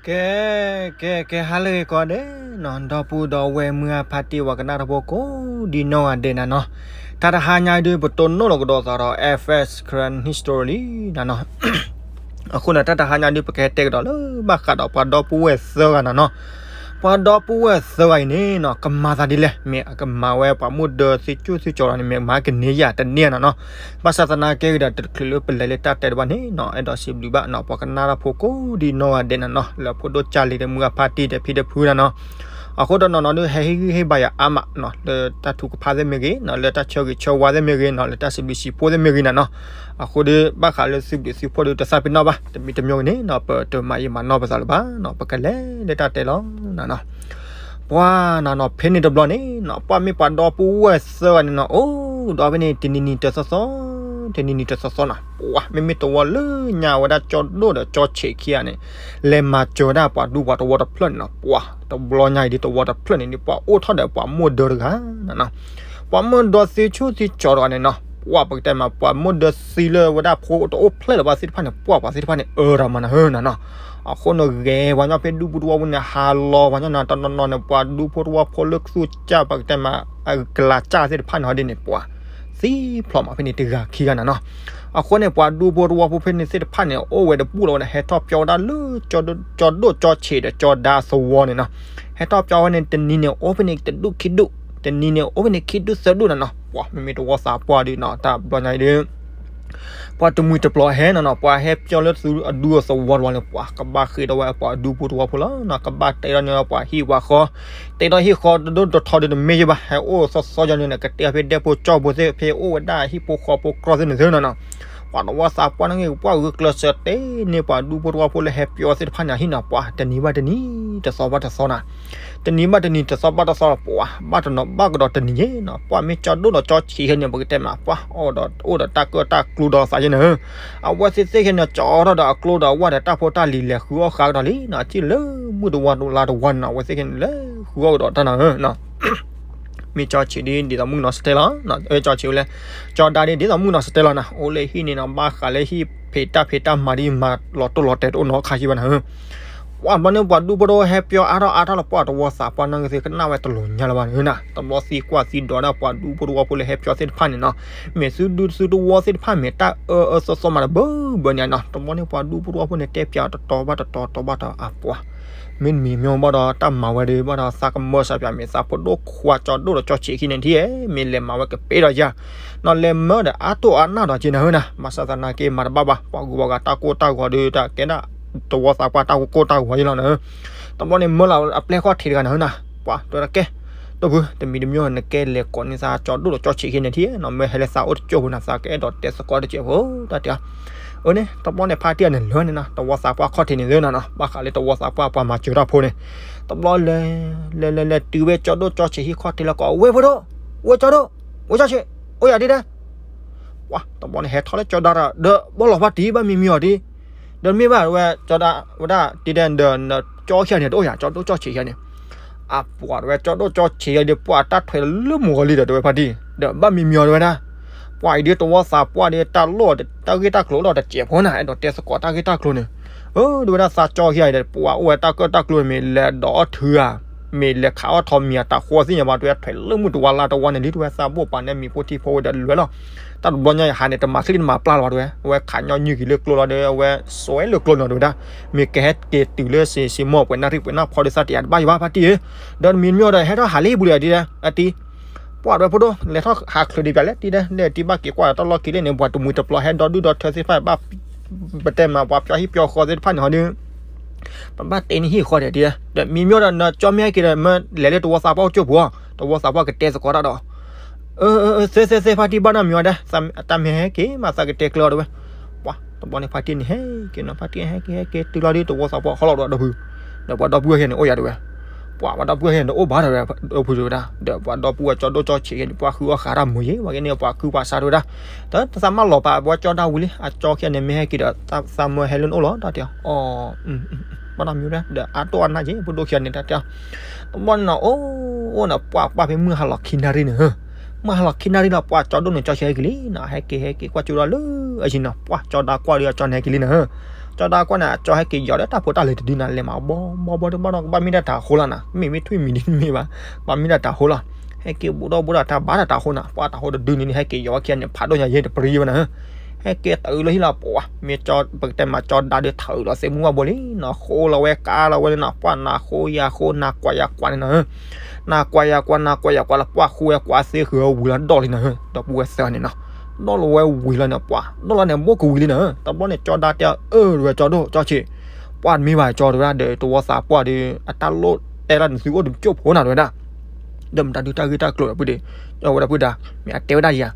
ကဲ ကဲ ကဲ ဟါလၢအဂ့ၤကိးဂၤဒဲးနီၤ, ဒီပုၢ်ဒီဝဲၢ်မုၢ်အဖါတံၢ် ပှၤကနၣ်တၢ်ဖိကိးဒံနီၢ်ဂၤဒဲးနၤနီၤ, တၢ်တဟါညါဒုး ပတိၢ်နီၣ်လီၤကဒီးသးဒီး F S Karen History လံနၤနီၤ. အဃိန့ၣ် တၢ်တဟါညါဒုး ပကဟဲတဲကဒီးလၢဘၣ်ဃးဒီးပှၤဒီပုၢ်ဝဲၢ်သၢဂၤနၤနီၤ. ပှၤဒီပုၢ်ဝဲၢ်သၢဂၤအံၤန့ၣ်နီၤ ကမၤသးဒ်လဲၣ်, မ့ၢ်အကမၤဝဲပှၤမိၢ်ဒၢသ့ၣ်ကၠိၣ်သ့ၣ်ကၠီၤဒီးန့ၣ် မ့ၢ်မၤကန့ၢ်ယၤတန့ၢ်နၤနီၤ. ဘၣ်ဆၣ်သနာ်က့ဒီး တချုးလၢပလဲၤလၢတၢ်တဲတဘၣ်န့ၣ်နီၤ အဲၣ်ဒိးစံးဘျုးဘၣ်နီၤ ပှၤကနၣ်တၢ်ဖိကိးဒံနီၢ်ဂၤဒဲးနၤနီၤ, လၢဖိဒိၣ်ကၢ်လံၤဒီးမုၢ်အဖါတံၢ်ဒီးဖံဒီးဖုနၤနီၤ. အဃိတနီၤနီၤဒုး ဟဲဟ့ၣ်ဂံၢ်ဟ့ၣ်ဘါယၤအါမးနီၤ လၢတၢ်ထုကဖၣ်သ့ၣ်မ့ၢ်ဂ့ၤနီၤ, လၢတၢ်ဆၢဂ့ၤဆၢဝါသ့ၣ်မ့ၢ်ဂ့ၤနီၤ, လၢတၢ်စံးဘျုးစံးဖှိၣ်သ့ၣ်မ့ၢ်ဂ့ၤနၤနီၤ. အဃိဒီး ဘၣ်ဃးလၢစံးဘျုးစံးဖှိၣ်ဒုး တသးပ့ၤနီၣ်ဘၣ်, တမံၤတမံၤဂ့ၤန့ၣ်နီၤ ပတမၤယံာ်မၤနီၢ်ပသးလၢၤဘၣ်နီၤ, ပကလဲၤလၢတၢ်တဲလီၤနၤနီၤ. ပှၤနၤနီၤ ဖဲန့ၣ်တဘျီန့ၣ်နီၤ ပှၤမ့ၢ်ပှၤဒီပုၢ်ဝဲၢ်သၢဂၤန့ၣ်နီၤ အိၣ်ဒီးဖဲန့ၣ် တနံၤနံၤတသီသီ, တနံၤနံၤတသီသီနီၤ. ပှၤမ့မ့ၢ်တဝီလၢညါဝဲဒၣ်ကၠီဒိၣ်ဒီးကၠီဆံးခံဂၤန့ၣ် လဲၤမၤစၢၤဝဲဒၣ်ပှၤဒူပှၤသဝီတဖျၢၣ်န့ၣ်နီၤ. ပှၤတဘျီညါအံၤဒ်သဝီတဖျၢၣ်န့ၣ်ဒ် ပှၤအိၣ်ထီၣ်ဒီးပှၤမိၢ်ဒၢတဂၤနၤနီၤ, ပှၤမိၢ်ဒၢသ့ၣ်ကၠိၣ်သ့ၣ်ကၠီၤတဂၤန့ၣ်နီၤ. ပှၤပကတဲမး ပှၤမိၢ်ဒၢသံလၢဝဲဒၣ်ဖိတအိၣ်ဖျဲၣ်လၢၤဘၣ်သ့ၣ်တဖၣ်န့ၣ် ပှၤပှၤသ့ၣ်တဖၣ်န့ၣ် အၢတၢ်မးနၤဧၢနၤနီၤ. အဃိန့ၣ်ဂဲၤပှၤညီဖဲဒူပူၤသဝီပူၤန့ၣ် ဟးလီၤပှၤညီနၤ တနီၤနီၤန့ၣ် ပှၤဒူဖိသဝီဖိလၢကသူၣ်ကၢ် ပကတဲမး အကလၤကၢ်သ့ၣ်တဖၣ်န့ၣ် ဟီဒ်န့ၣ် ပှၤသံဖျိးမးဖဲန့ၣ်တဂၤခံဂၤနၤနီၤ. အဃိန့ၣ် ပှၤဒူဖိသဝီဖိဖဲန့ၣ်သ့ၣ်တဖၣ်န့ၣ် အိၣ်ဝဲတဘူၣ်လီၤဝဲန့ၣ် ဟဲထီၣ်ပၠီဝဲဒၣ်လၢ ကၠီဒိၣ်ကၠီဆံးဒီးကၠီဒါသဝီန့ၣ်နီၤ. ဟဲထီၣ်ပၠီဝဲန့ၣ် တနံၤန့ၣ် အိၣ်ဖဲန့ၣ်တဒူၣ်ခံဒူၣ်, တနံၤန့ၣ် အိၣ်ဖဲန့ၣ်ခံဒူၣ်သၢဒူၣ်နၤနီၤ. ပှၤမ့မ့ၢ်သဝီသးပှၢ်ဒုးနီၤ တၢ်ဘျီညါအံၤဒုး ပှၤတမှံၤတပျီၤဟဲနၤနီၤ, ပှၤဟဲပၠီလၢသုအဒူအသဝီတဝီန့ၣ် ပှၤကဘၣ်ဃ့ထီၣ်ဝဲပှၤဒူဖိသဝီဖိလီၤနီၤ, ကဘၣ်တဲထီၣ်န့ၢ်ပှၤဟံၣ်ပှၤဃီ, တဲထီၣ်ဟံၣ်ဃီတဒိၣ်တထီဒုး တမ့ၢ်ယဘၣ်, ဟဲအိၣ်သီသီယီၤန့ၣ် ကတဲဖဲဒဲဖိကၠီဖိသ့ၣ် ဖဲအိၣ်ဝဲဒၣ်ဟံၣ်ဖိဃီဖိကြီသ့ၣ်န့ၣ်သ့နၤနီၤ. ပှၤသဝီသးပှၢ်န့ၣ်ဂ့ၤ ပှၤဂုာ်ကျဲးစၢးတဲန့ၢ်ပှၤဒူဖိသဝီဖိလၢဟဲပၠီသ့ၣ်တဖၣ်န့ၣ် အဟံၣ်နီၤ ပှၤတနံၤဘၣ်တနံၤ တသီဘၣ်တသီနၤ တနံၤဘၣ်တနံၤ တသီဘၣ်တသီလီၤ. ပှၤဘၣ်တနီၤဘၣ်ကဒီးတနံၤယဲနီၤ, ပှၤမ့ၢ်ကၠီဒိၣ်ဒီးကၠီဆံးဟဲန့ၣ် ပကတဲမး ပှၤအိၣ်ဒီးအိၣ်ဒီးတၢ်ကၢၣ်တၢ်ကျူဒီးသးယဲန့ၣ်, အဝဲသ့ၣ်သ့ၣ်ဟဲန့ၣ် ကၠီထီၣ်ဒီးအကျိဒီးအဝၣ်ဒီးတၢ်ဖိတၢ်လံၤ လဲၤဃုအီၣ်ဃာ်ကဒီးလံနီၤ, စံၣ်လၢမုၢ်တဝီလါတဝီန့ၣ်နီၤ အဝဲသ့ၣ်ဟဲန့ၣ် လဲၤဃုအီၣ်ကဒီးတၢ်နၤဧၢ မ့ၢ်ကၠီဆံးဒ် ဒ်သိးမုၣ်ကနီၤစတဲလီၤ, ကၠီဆံးဝဲလဲၣ်, ကၠီဒါဒ် ဒ်သိးမုၣ်ကနီၤစတဲလီၤနၤ, အိၣ်လၢဟံၣ်န့ၣ်နီၤ ဘၣ်ဃးလၢဟံၣ်ဖံးတၢ်ဖံးတၢ်မၤဒ်မၤလီၤတိၢ်လီၤတဲာ်တအိၣ်နီတခါက့ဘၣ်နၤဧၢ. ပှၤဘျီန့ၣ် ပှၤဒူဖိတဝီဟဲပၠီအါထီၣ်အါထီၣ်လီၤ, ပှၤသဝီသးပှၢ်န့ၣ်ဂ့ၤသ့ၣ် ကနၣ်ဝဲတလိၤညါလၢၤဘၣ်နၤဧၢ, တဘျီသံကွၢ်သံဒိးဒၣ်ပှၤဒူဖိတဝီဖိလၢဟဲပၠီသ့ၣ်တဖၣ်န့ၣ်နီၤ, မ့ၢ်သုဒူသုတဝီသ့ၣ်တဖၣ်မ့ၢ်တၢ်အၢအၢသီသီမးတဘၢဘၢန့ၣ်နီၤ, တဘျီန့ၣ်ပှၤဒူဖိတဝီဖိန့ၣ် တဲပၠးတတီၤဘၣ်တတီၤ တတီၤဘၣ်တတီၤ အပှၤ မ့တမ့ၢ်မ့ၢ်ဘၣ်ဒီးတၢ်မၤဝဲဒီး ဘၣ်ဒီးသးကမၢစၢ်ပၠး မ့ၢ်သးဖိဒိၣ်ခွါကၠီဒိၣ်ဒီးကၠီဆံးခံန့ၣ်ထံၣ်, မ့ၢ်လဲၤမၤဝဲကပ့ဒီးယၤ, နီၤလဲၤမၢဒီးအါတိၢ်အါနၢ်ဒီးက့နၤဧၢနၤ, ဘၣ်ဆၣ်သနာ်က့မၤတဘၣ်ဘၣ်, ပှၤဂုၤပှၤဂၤတၢ်ကိၢ်တၢ်ဂီၤဒီး တၢ်ကဲဒၣ် သဝီသးပှၢ်တၢ်ကိၢ်တၢ်ဂီၤယဲလီၤနၤဧၢ, တဘျီန့ၣ်မၢလၢအပျဲၢ်ခီၣ်ထံးတဂၤနၤဧၢနၤ, ပှၤတဲဝဲဒၣ်ကဲ ဒီပုၢ် တမံၤတမံၤနကဲလဲၤကိးန့ၢ်သးကၠီဒိၣ်ဒီးကၠီဆံးခံန့ၣ်ထံၣ်, နီၤမၢဟဲလၢသးအိၣ်တကၠိၢ်ဖိနၤ သးကအဲၣ်ဒိးတဲသကိးတကဲးဖိ တၢ်တဲအီၤ အၢန့ၣ် တဘျီန့ၣ်ဖါတံၢ်အန့ၣ်လၢာ်န့ၣ်နီၤ, သဝီသးပှၢ်ခီၣ်ထံးန့ၣ်လၢနၤနီၤ, ဘၣ်ဃးလၢသဝီသးပှၢ်ပှၤမၤစၢၤတၢ်ဖိန့ၣ်, တဘျီလဲၤ လဲၤလဲၤလဲၤတုၤဝဲကၠီဒိၣ်ကၠီဆံးဟံၣ်ခီၣ်ထံး လၢကိးဝဲၢ်ဖိဒိၣ်, ဝဲၢ်ကၠီဒိၣ်, ဝဲၢ်ကၠီဆံး, အိၣ်ယၤဒ်ဒဲး, ပှၤတဘျီန့ၣ်ဟဲထီၣ်လၢကၠီဒါဒီး ဒီးဘီလီၤဖါတံၢ်ဘၣ်မံမံအီၤဒ်, ဒီးမ့ၢ်ဘၣ်ဝဲကၠီဒါ ဝဲဒၣ်တံၤဒဲးဒီး ကၠီခံဂၤန့ၣ် တအိၣ်ယၤ ကၠီဒိၣ်ကၠီဆံးခံဂၤန့ၣ် အပှၤတဝဲကၠီဒိၣ်ကၠီဆံးယဲဒီး ပှၤတၢ်ထွဲလၢမုၢ်ဂီၤလံဒီး တဝဲဖါတံၢ် ဒီးဘၣ်မံမံအီၤတဝဲဒၣ်, ပှၤအံၤဒ်သဝီသးပှၢ်ဒီး တၢ်လီၢ်တၢ်ဂ့ၢ်တၢ်ကျိၤလီၤတစဲးဖိနၤ, အဲၣ်ဒိးတဲသကိးတၢ်ဂ့ၢ်တၢ်ကျိၤန့ၣ်, အၢ တဝဲဒၣ်သးကၠီခံဂၤအံၤဒီး ပှၤအိၣ်ဝဲတၢ်ကၢၣ်တၢ်ကျိၤ မ့ၢ်လဲၤဒီးအီၣ်ထုဧါ, မ့ၢ်လဲၤခးအီၣ်ထီမံၤဧါ, တၢ်ဃီသ့ၣ်ညါဘၣ် တဝဲထွဲလၢမုၢ်တဝါလါတဝါန့ၣ်လံ တဝဲသးဘိၣ်ပာ်န့ၢ်မံၤဖိထံဖိဝဲဒီးလွဲလီၤ, တၢ်တဘျီညါအံၤဟးန့ၣ် တမၤချံတမၤပျၢ်လၢၤဘၣ်တဝဲ, အဝဲခးညီနုၢ်က့ၤလၢကျိလီၤဒီး အဝဲစွဲလၢကျိန့ၣ်တဝဲဒၣ်, မ့ၢ်ကဟဲက့ၤတုၤလၢစ့စ့မိၢ်ပှဲၤနၣ်ရံၣ်ပှဲၤနၣ်ဖီဒ်သးတယၤတဘၣ်ယဘၣ်ဖါတံၢ်ဧၢ, ဒီးတမံၤမ့ၢ်ဒီး ဟဲထီၣ်ဟးလံပူၤလံတံၤဒီး အတံၤ ပှၤတဝဲဖိဒိၣ် လဲၤထီၣ်ဟးချုးဒံးပၠးလၢတံၤဒီး လဲၤတံၤဘၣ်က့ၤကွၢ်ဒီးတၢ်လီၢ်ခံလၢန့ၣ် ပှၤတမှံၤတပျီၤဟဲဒီဒူၣ်ဒီထၢသ့ၣ်တဖၣ်ဘၣ်, ပတဲမးပှၤပၠီဟံၣ်ပၠီဃီသ့ၣ်တဖၣ်န့ၣ်ဟီဒီး ပဘၣ်တဲန့ၢ်ဟံၣ်ဃီဒီးတံၤဒီး ဒီးမံၤမ့ၢ်ဒီး နကၠီမ့ၢ်ဟဲက့ၤဒီး မၢလဲၤလၢသဝီသးပှၢ်အိၣ်ကၠိၢ်ပူၤ, သဝီသးပှၢ်ကတဲသကိးတၢ်ဒီး သ့သ့သ့ ဖါတံၢ်ဘၣ်နီတမံၤဝဲဒၣ်, တၢ်မ့ၢ်ဟဲက့ၤမးသးကတဲကျၢၤအီၤတဝဲ, ပှၤတဘျီန့ၣ်ဖါတံၢ်န့ၣ်ဟဲက့ၤနီၤ, ဖါတံၢ်ဟဲက့ၤဟဲက့ၤတုၤလီၤဒီး သဝီသးပှၢ်ဟီလီၤဒီးဒီပုၢ်, ဒီးပှၤဒီပုၢ်ဝဲၢ်န့ၣ်အိၣ်ယၤတဝဲ, ပှၤပှၤဒီပုၢ်ဝဲၢ်န့ၣ်အိၣ်ဘၣ်တဝဲ, ဒီပုၢ်တဝဲဒၣ်, ဒီးပှၤဒီပုၢ်ဝဲၢ်ကၠီဒိၣ်ကၠီဆံးန့ၣ် ပှၤဃုအီၣ်ဃာ်တၢ်မုာ်ယဲ ပှၤကဲန့ၣ်ပှၤခုပှၤဆါတဝဲဒၣ်, တၢ်သးမၢလီၤပာ်ပှၤကၠီဒၣ်ဝံၤလံ အကၠီခံဂၤန့ၣ် မ့ၢ်ဟဲက့ၤဒီး သးမၢဟဲလၢနအိၣ်လီၤ တၢ်တဲအီၤ, အီ ဘၣ်နီတမံၤဝဲဒၣ် ဒီးအါတိၢ်အါနၢ်က့ၤ ဖိဒိၣ်ခံဂၤန့ၣ် တၢ်တဲအီၤ, တဘျီန့ၣ်နီၤ အိၣ်အိၣ်န့ၣ် ပှၤကွၢ်ဖဲမုၢ်ဟါလီၤခံနၣ်ရံၣ်န့ၣ်, မုၢ်ဟါလီၤခံနၣ်ရံၣ်လီၤ ပှၤကၠီဒိၣ်န့ၣ်ကၠီဆံးဟဲက့ၤလံနီၤ, ဟဲက့ၤဟဲက့ၤကွၢ်ကၠိဒီးလၢအယံၤနီၤ ပှၤကၠီဒါကွၢ်ဒီးအကၠီန့ၣ်ဟဲက့ၤလံနီၤ, ကၠီဒါကွၢ်န့ၣ် အကၠီဟဲက့ၤယီၤဒီးတၢ်ဖိတၢ်လံၤတဒုန့ၣ် လဲၤမၤဘီဘီဘီတဘၣ်နီၤ ကဘၣ်မ့ၢ်တၢ်တၤဃိလီၤနၤ မ့ၢ်မ့ၢ်ထွံၣ်မံၤဒ်မ့ၢ်ဘၣ် ကဘၣ်မ့ၢ်တၢ်တၤဃိလီၤ. ဟဲက့ၤဘူးဒီးဘူးဒီးတၢ်ဘၣ်တၢ်တၤဃိနၤ ပှၤတၤဃိတဒုန့ၣ် ဟဲက့ၤယီၤဝဲခံဂၤန့ၣ် ဖးဒိၣ်ညါယဲၢ်တပရံဝဲနၤ ဟဲက့ၤတအုးလၢဟံၣ်လီၤ ပှၤ မ့ၢ်ကၠီ ပကတဲမၤကၠီဒါဒီးထးအုးလီၤ သ့ၣ်မုၢ်ဝၣ်ဘိလံနီၤ ဃိလီၤဝဲကါလီၤဝဲလံနီၤ ပှၤနၤဃိယၤဃိ နၤကွၢ်ယၤကွၢ်န့ၣ်နီၤ နၤကွၢ်ယၤကွၢ် နၤကွၢ်ယၤကွၢ်လီၤ ပှၤဃိဝဲကွၢ်သ့ဃုာ်ဝံၤလီၤ ဒီၣ်လံနၤ ဒီပုၢ်ဝဲၢ်သၢဂၤန့ၣ်နီၤ ဒီၣ်လီၤဝဲဝံၤလီၤန့ၣ် ပှၤ ဒီၣ်လီၤန့ၣ် ဘိၣ်ကဝံၤလံနၤ တဘျီန့ၣ် ကၠီဒါတဲ အၢ တဝဲကၠီဒိၣ်ကၠီဆံး ပှၤတမ့ၢ်ဘၣ်ကၠီ တဝဲဒၣ်ဒီး တဝီသးပှၢ်ဒီး အတၢ်လိၣ်တဲလၢနသုအိၣ်တကၠိၢ်ဖိနၤ တဝဲဒၣ် ဒီးမတၤဒုတၢ်ဂ့ၢ်တၢ်ကျိၤဒီးပုၢ်ဒီး ဝဲဒၣ်ပုၢ်ဒါ မ့ၢ်အတဲဝဲဒၣ်ယၤ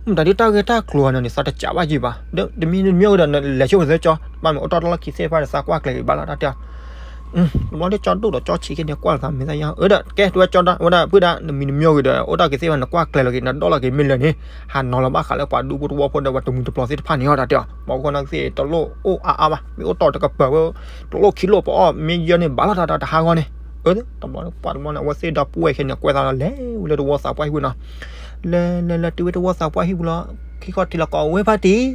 မတၤဒုတၢ်ဂ့ၢ်တၢ်ကျိၤန့ၣ်န့ၣ် သးတစးဘၣ်ယံၤဘၣ် ဒီးတမံၤတမံၤဂ့ၤဒီး လဲၤဆိပသၢကၠီ ဘၣ်မ့ၢ်အိၣ်တ့ၢ်တၢ်လီၢ်ခံသ့ၣ်တဖၣ်ဒီး သးကွၢ်ကျဲၤက့ၤဘၣ်လီၤတၢ်တဲအီၤ တဘျီဒ်ကၠီဒိၣ်ဒီးကၠီဆံးက့န့ၣ် ကွၢ်လီၤသးမ့ၢ်သးယါ အၢဒီး ကဲ တဝဲကၠီဒါ ဝဲဒၣ်ပုၢ်ဒါ တမံၤတမံၤဂ့ၤဒီး အိၣ်တ့ၢ်က့ၤသ့ၣ်တဖၣ်န့ၣ် ကွၢ်ကျဲၤလီၤက့ၤ နဒီၣ်လီၤက့ၤမ့ၢ်လၢာ်န့ၣ် ဟးနီၤလီၤဘၣ်ဃးလၢပှၤဒူဖိတဝီဖိဒီး ပှၤတမှံၤတပျီၤသ့ၣ်တဖၣ်န့ၣ်အီၤတၢ်တဲအီၤ မ့ၢ်ခီနီၣ်ကသ့ၣ် တလိၣ်အိၣ်အါအါဘၣ် မ့ၢ်အိၣ်တ့ၢ်တကပၤဝဲ တလိၣ်ခံလိၣ်ပအီၣ် မ့ၢ်ယဲန့ၣ် ဘၣ်လီၤတၢ်တဟးဂီၢ်န့ၣ် အၢ တဘျီပှၤတဘျီန့ၣ် အဝဲသ့ၣ်ဒီပုၢ်ဝဲၢ်ခဲန့ၣ် ကွဲးသးလီၤ လဲၤဝဲလၢတဝီသးပှၢ်ဟံၣ်ပူၤနီၤ လဲၤလဲၤလဲၤ တုၤဝဲတဝီသးပှၢ်ဟံၣ်ပူၤလီၤ ခံခီထံးလီၤကိးဝဲဖါတံၢ်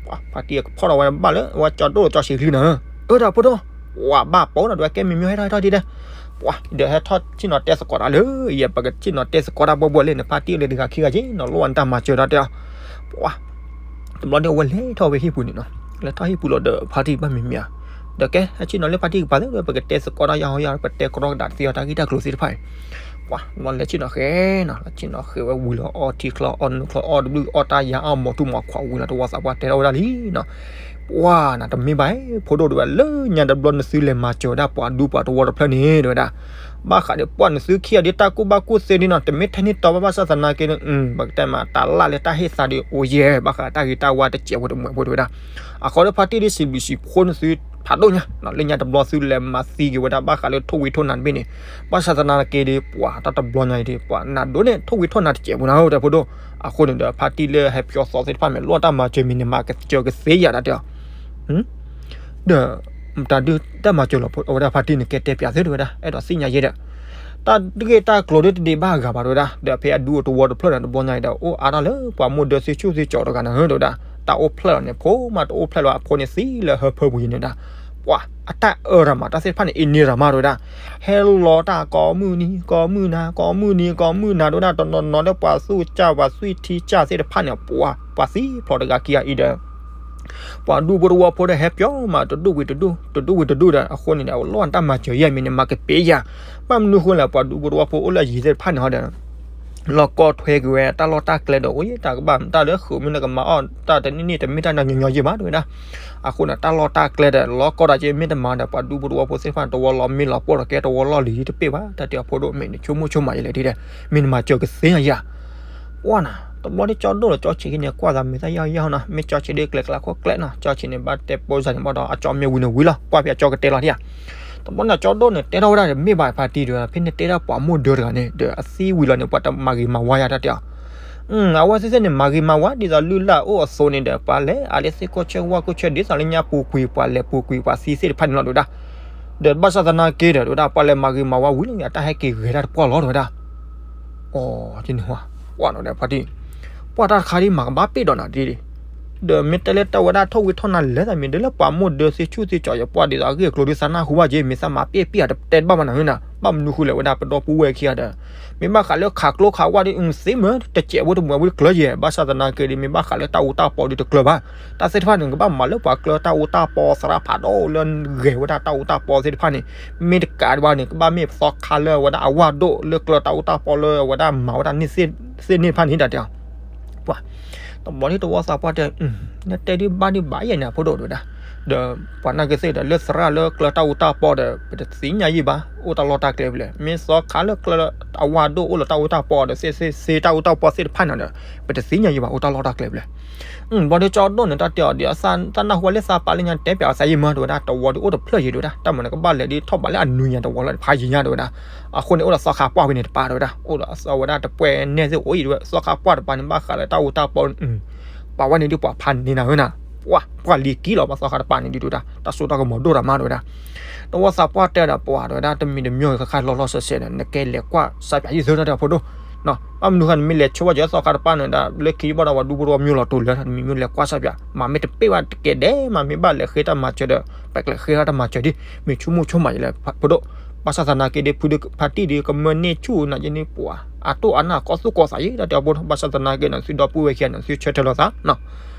ပှၤဖါတံၢ်ကဖီၣ်ဒီးဝဲဘၣ်လၢ အဝဲကၠီဒိၣ်ဒီးကၠီဆံးကလုၢ်နီၤ အၢ တၢ်ဖိဒိၣ် ပှၤဘၣ်ပိာ်နီၤ တဝဲကဲမ့ၢ်မ့ၢ်ဟဲထီၣ်ဟဲထီၣ်ဒ်ဒီး ပှၤဒီးဟဲထီၣ်ဆ့ၣ်နီၤတဲသကိးတၢ်လၢ ယဲ ပကဆ့ၣ်နီၤတဲသကိးတၢ်ဘှီဘှီလၢနဖါတံၢ်လၢတဂၤခံဂၤက့နီၤ လိၣ်ဝဲနတၢ်မၤစၢၤတၢ်တဲအီၤ ပှၤ တဘျီန့ၣ် အဝဲလဲၤထီၣ်ဝဲဟံၣ်ပူၤန့ၣ်နီၤ လဲၤထီၣ်ဟံၣ်ပူၤလီၤဒီးဖါတံၢ်ဘၣ်မံၤမံၤဧါ ဒီးကဲ ဟဲဆ့ၣ်နီၤလၢဖါတံၢ်ကပၤသ့ၣ်ဒီး ပကတဲသကိးတၢ်ယါဟီယါ ပတဲကရီကဒးတသ့အီၤ တၢ်ဂ့ၢ်တၢ်ကျိၤသ့ၣ်တဖၣ်အံၤ ပှၤ တဘျီလဲၤဆ့ၣ်နီၤဃဲနီၤ လဲၤဆ့ၣ်နီၤဃဲဝဲဝံၤလီၤ အီထံချီအီနုချီအီတဘျုးအီတၢ်ယါအီမီၤထူမီၤခွးဝံၤလီၤ တဝီသးပှၢ်တဲထီၣ်ဝဲဒၣ်လံနီၤ ပှၤနၤ တမ့ၢ်ဘၣ် ဖိဒိၣ်တဝဲ လၢညါတဘျီနသုလဲၤမၤစၢၤဝဲဒၣ်ပှၤဒူပှၤတဝီတဖျၢၣ်န့ၣ် တဝဲဒၣ် ဘၣ်ဃးဒီးပှၤနသုခံဂၤဒ်တၢ်ကူၣ်ဘၣ်ကူၣ်သ့ဒ်နီၤ တမ့ၢ်ထဲန့ၣ်တီဘၣ် ဘၣ်ဆၣ်သနာ်က့န့ၣ် ပကတဲမး တၢ်လၢ်လၢတၢ်ဟ့ၣ်သးဒီးအိၣ်ယဲၢ် ဘၣ်ဃးတၢ်ဂ့ၤတၢ်ဝါတစဲးဖိတမှဲးဖိတဝဲဒၣ် အဃိဒီးဖါတံၢ်ဒ်စံးဘျုးစံးဖှိၣ်နသုဖးဒိၣ်ညါ လၢညါတဘျီသုလဲၤမၤသံက့ၤဝဲဒၣ် ဘၣ်ဃးလၢထိၣ်ဝံထိၣ်နါတဘ့ၣ်န့ၣ် ဘၣ်ဆၣ်သနာ်က့ဒီး ပှၤတၢ်တဘျီညါအံၤဒီး ပှၤနၤဒိးန့ၣ် ထိၣ်ဝံထိၣ်နါတစဲးဖိနၤ တၢ်ဖိဒိၣ် အဃိန့ၣ်ဒီး ဖါတံၢ်လၢဟဲဖျီသီသ့ၣ်တဖၣ်မ့ၢ်လိၣ်တၢ်မၤစၢၤမံၤန့ၣ် မၤစၢၤကသ့ယၤတၢ်တဲအီၤ ဒီး မတၤဒုတၢ်မၤစၢၤလီၤ အဝဲဒၣ်ဖါတံၢ်န့ၣ် ကဲတဲပၠးသုတဝဲဒၣ် အဲၣ်ဒိးသ့ၣ်ညါယဲဒီး တၢ်ဂ့ၢ်တၢ်ကျိၤဒ်တဒ့ဘၣ်အဂၤဘၣ်တဝဲဒၣ် ဒီးဖဲအဒူအတဝီတဖျၢၣ်န့ၣ် တဘျီညါအံၤဒီး အိၣ်အါထီၣ်လၢပှၤမိၢ်ဒၢသ့ဆူၣ်သ့ကၠီၤတဂၤန့ၣ်တဝဲဒၣ် တၢ်အိၣ်ဖျဲၣ်လီၤန့ၣ် ဖိမးတအိၣ်ဖျဲၣ်လီၤ အဖိန့ၣ်သံလၢဟၢဖၢပူၤယံၤန့ၣ်ဒၣ် ပှၤအတၢ်အၢရၤမး တၢ်သ့ၣ်တဖၣ်န့ၣ် အ့န့ရၤမးတဝဲဒၣ် ဟဲလီၤတၢ်ကိးမုၢ်နံၤ ကိးမုၢ်နၤ ကိးမုၢ်နံၤ ကိးမုၢ်နၤတဝဲဒၣ် တနီၤနီၤလၢပှၤသူၣ်ကၢ် ပှၤသွံၣ်ထံကၢ်သ့ၣ်တဖၣ်န့ၣ် ပှၤ ပှၤသံဖျိးတဂၤခံဂၤအံၤဒီး ပှၤဒူဖိတဝီဖိဒီးဟဲပၠီမး တဒူၣ်ဝံၤတဒူၣ် တဒူၣ်ဝံၤတဒူၣ်ဒီး အဃိန့ၣ်ဒီး အဝဲလိၣ်တၢ်မၤစၢၤယဲၢ်မံၤန့ၣ် မၤကပ့ၤယၤ ဘၣ်မနုၤဃိလဲၣ် ပှၤဒူဖိတဝီဖိအိၣ်လၢအယံၤသ့ၣ်တဖၣ်န့ၣ်ဟီဒီး လီၤကီထွဲက့ၤဝဲတၢ်လီၢ်တၢ်ကျဲဒီး အိၣ်ယဲၢ်တၢ်ကဘၣ်တၢ်လၢဃုာ်မ့ၢ်နကမၤအီၣ်တၢ်တနံၣ်နံၣ်တမ့ၢ်တၢ်ညီညီယဲၢ်ဘၣ်တဝဲဒၣ် အဃိန့ၣ် တၢ်လီၢ်တၢ်ကျဲဒီး လီၤကီတၢ်က့မ့ၢ်တမၤဒီး ပှၤဒူဖိတဝီဖိသ့ၣ်တဖၣ်န့ၣ် တဝီလီၤမ့ၢ်လီၤပှီၢ်လီၤကဲ တဝီလီၢ်လံၤတပ့ၢ်ဘၣ် တၢ်တဲအီၤဖိဒိၣ်မ့ၢ်န့ၣ် ဆိကမိၣ်ဆိကမးယဲၢ်လဲၣ်ဒ်ဒီး မ့ၢ်နမၤစၢၤကသ့ညါယၤ ပှၤနၤ တဘျီဒ်ကၠီဒိၣ်ဒီးကၠီဆံးက့န့ၣ် ကွၢ်သးမ့ၢ်သးယါယါနီၤ မ့ၢ်ကၠီဆံးဒ်ကျဲၤကျါခိၣ်ကျဲနီၤ ကၠီဆံးန့ၣ် ဘၣ်တဲပိစၢ်န့ၣ်ဘၣ်ဒီး အကၠီမ့ၢ်ဝံၤန့ၣ်ဝံၤလီၤ ကွၢ်ဖဲအကၠီကတဲလီၤဒ်ဧါ တဘျီန့ၣ် ကၠီဒိၣ်န့ၣ် တဲထီၣ်ဝဲဒၣ်ဒီးမ့ၢ်ဘၣ်ဖါတံၢ်ဒီး ဖဲန့ၣ်တဲဒၣ်ပှၤမိၢ်ဒၢတဂၤန့ၣ် ဒီးအသံဝံၤလီၤန့ၣ် ပှၤတမၤဂ့ၤမၤဝါယၤတၢ်တဲအီၤ အဝဲသ့ၣ်သ့ၣ်န့ၣ် မၤဂ့ၤမၤဝါဒ်သိးလုၢ်လၢ်အိၣ်အသိးန့ၣ်ဒီး ပှၤလဲၤအါလၢသ့ၣ်ခိၣ်ဆၢဝၣ်ခိၣ်ဆၢ ဒ်သိးလၢညါပူၤကွံာ်ပှၤလဲၤပူၤကွံာ်ပှၤသံသ့ၣ်တဖၣ်န့ၣ်လီၤတဝဲဒၣ် ဒီးဘၣ်ဆၣ်သနာ်က့ဒီး တဝဲဒၣ်ပှၤလဲၤမၤဂ့ၤမၤဝါဝံၤလီၤန့ၣ် အတၢ်ဟဲက့ၤဂဲၤတၢ်တပှၢ်လီၤတဝဲဒၣ် အီၤ ကန့ၣ်ဝဲ ပှၢ်နီၤဒီးဖါတံၢ် ပှၢ်တၢ်တခါဒ်မၤကဘၣ်ပ့ၢ်ဒီးနၤဒ်ဒ် ဒီးမ့ၢ်တဲလၢတၢ်ဝဲဒၣ်ထိၣ်ဝံၤထိၣ်နါလဲၤသးမ့ၢ်ဒ်လၢပှၤမိၢ်ဒၢသ့ဆူၣ်သ့ကၠီၤယပှၢ်ဒ်သိးအဂ့ၢ်အကျိၤဒ်သးနၢ်ဟူဘၣ်က့ၤ မ့ၢ်သးမၤပ့ၢ်ပ့ၢ်အတတဲတဘၣ်မးနၤဟၢနၤ ဘၣ်မနုၤဃိလဲၣ်ဝဲဒၣ်ပဒီပုၢ်ဝဲၢ်ခံဂၤဒီး မ့ၢ်ဘၣ်ဃးလၢခးကျိခးဝၣ်ဒ်အုၣ်သ့မ့ၢ်တစဲးဖိတမှဲးဖိတကျၢၤယဲၢ် ဘၣ်ဆၣ်သနာ်က့ဒီး မ့ၢ်ဘၣ်ဃးလၢတၢ်အူတၢ်ပီဒ်တကျၢၤဘၣ် တၢ်သ့ၣ်တဖၣ်န့ၣ် ကဘၣ်မၤလၢပှၤကျၢၤတၢ်အူတၢ်ပီသရၣ်ဖးဒိၣ်လၢဂဲၤဝဲဒၣ်တၢ်အူတၢ်ပီသ့ၣ်တဖၣ်န့ၣ် မ့ၢ်တကးဘၣ်န့ၣ် ကဘၣ်မ့ၢ်ပသီခါလၢဝဲဒၣ်အဝၢ်ဒိၣ်လၢကျၢၤတၢ်အူတၢ်ပီလၢဝဲဒၣ်မၤဝဲဒၣ်န့ၣ်သ့ၣ်န့ၣ်တဖၣ်န့ၣ်ဒၣ်တဲအီၤ ပှၤ တဘျီဒ်တဝီသးပှၢ်တဲ နတဲဒ်ဘၣ်ဒ်ဘၣ်ယဲၢ်န့ၣ် အဖိဒိၣ်တဝဲဒၣ် ဒီးပှၤနာ်က့သ့ၣ်ဒီး လၢသရၣ်လၢကျၢၤတၢ်အူတၢ်ပီဒီး ပတသ့ၣ်ညါယံၤဘၣ် အိၣ်တၢ်လီၢ်တၢ်ကျဲဖဲလဲၣ် မ့ၢ်သီခါလၢကျၢၤအဝၢ်ဒိၣ်အိၣ်လၢတၢ်အူတၢ်ပီဒီး သ့ၣ်သ့ၣ်သ့တၢ်အူတၢ်ပီသ့ၣ်တဖၣ်န့ၣ်ဒီး ပတသ့ၣ်ညါယံၤဘၣ် အိၣ်တၢ်လီၢ်တၢ်ကျဲဖဲလဲၣ် ဘျီဒ်ကၠီဒိၣ်န့ၣ် တၢ်တဲအီၤဒီး သးနၢ်ဟူဝဲလၢသးပာ်လၢညါ တဲပၠးအီၤသးယံၤမးတဝဲဒၣ် တဝီဒ်အိၣ်တဖျၢၣ်ယံၤတဝဲဒၣ် တၢ်မၤန့ၣ် ကဘၣ်လဲၤဒ်ထီၣ်ဘးလၢအနွံညါတဝီလီၤ ဖးယံၤညါတဝဲဒၣ် အဃိန့ၣ် အိၣ်ဒီးသီခါပှၢ်ဖဲန့ၣ်တပၤတဝဲဒၣ် အိၣ်ဒီးအဝဲဒၣ်တပှဲၤနဲၣ်သ့ၣ်အိၣ်အံၤတဝဲ သီခါပှၢ်တပၤန့ၣ် ဘၣ်ဃးလၢတၢ်အူတၢ်ပီ ပာ်ဝဲန့ၣ်ဒ်ပှၤဖးန့ၢ်နၤဝဲနၤ ပှၤ ပှၤလံၤကံလီၤ ဘၣ်သီခါတပၤန့ၣ်ဒ်တဝဲဒၣ် တၢ်စိတၢ်ကမီၤဒိၣ်တၢ်မးတဝဲဒၣ် တဝီသးပှၢ်တဲဒီးပှၤတဝဲဒၣ် တမံၤတမံၤဂ့ၤခါခါလီၤလီၤဆဲးဆဲးဒီး နကဲလဲၤကွၢ်စးပၠးယံၤသၢတၢ်ဒီးဖိဒိၣ် ဘၣ်မနုၤဃိ နမ့ၢ်လဲၤဆိဝဲကသီခါတပၤန့ၣ်ဒီး လၢခံဘၣ်ဒီးပှၤဒူဖိတဝီ မၠိလီၤတိၤလၢာ် တမံၤမ့ၢ်လဲၤကွၢ်ဆၣ်ပၠး မၤမ့ၢ်တပ့ၢ်ဘၣ်တကဲဒဲး မၤမ့ၢ်ဘၣ်လဲၤဃ့တၢ်မၤစၢၤဒီး ပကလဲၤဃ့တၢ်မၤစၢၤဒ် မ့ၢ်ဆိကမိၣ်ဆိကမးယလဲၣ် ဖိဒိၣ်, ဘၣ်ဆၣ်သနာ်က့ဒီး ဖုဒိၣ်ဖါတံၢ်ဒီး ကမၢန့ၢ်ဆူၣ်နၤယန့ၢ်ပှၤ အတိၢ်အနၢ်ကီသူၣ်ကီသးယဲ တၢ်တဲအီၤဖိဒိၣ်, ဘၣ်ဆၣ်သနာ်က့ နသုဒီပုၢ်ဝဲၢ်ခံဂၤ နသုဆၢထၢၣ်လိာ်သးနီၤ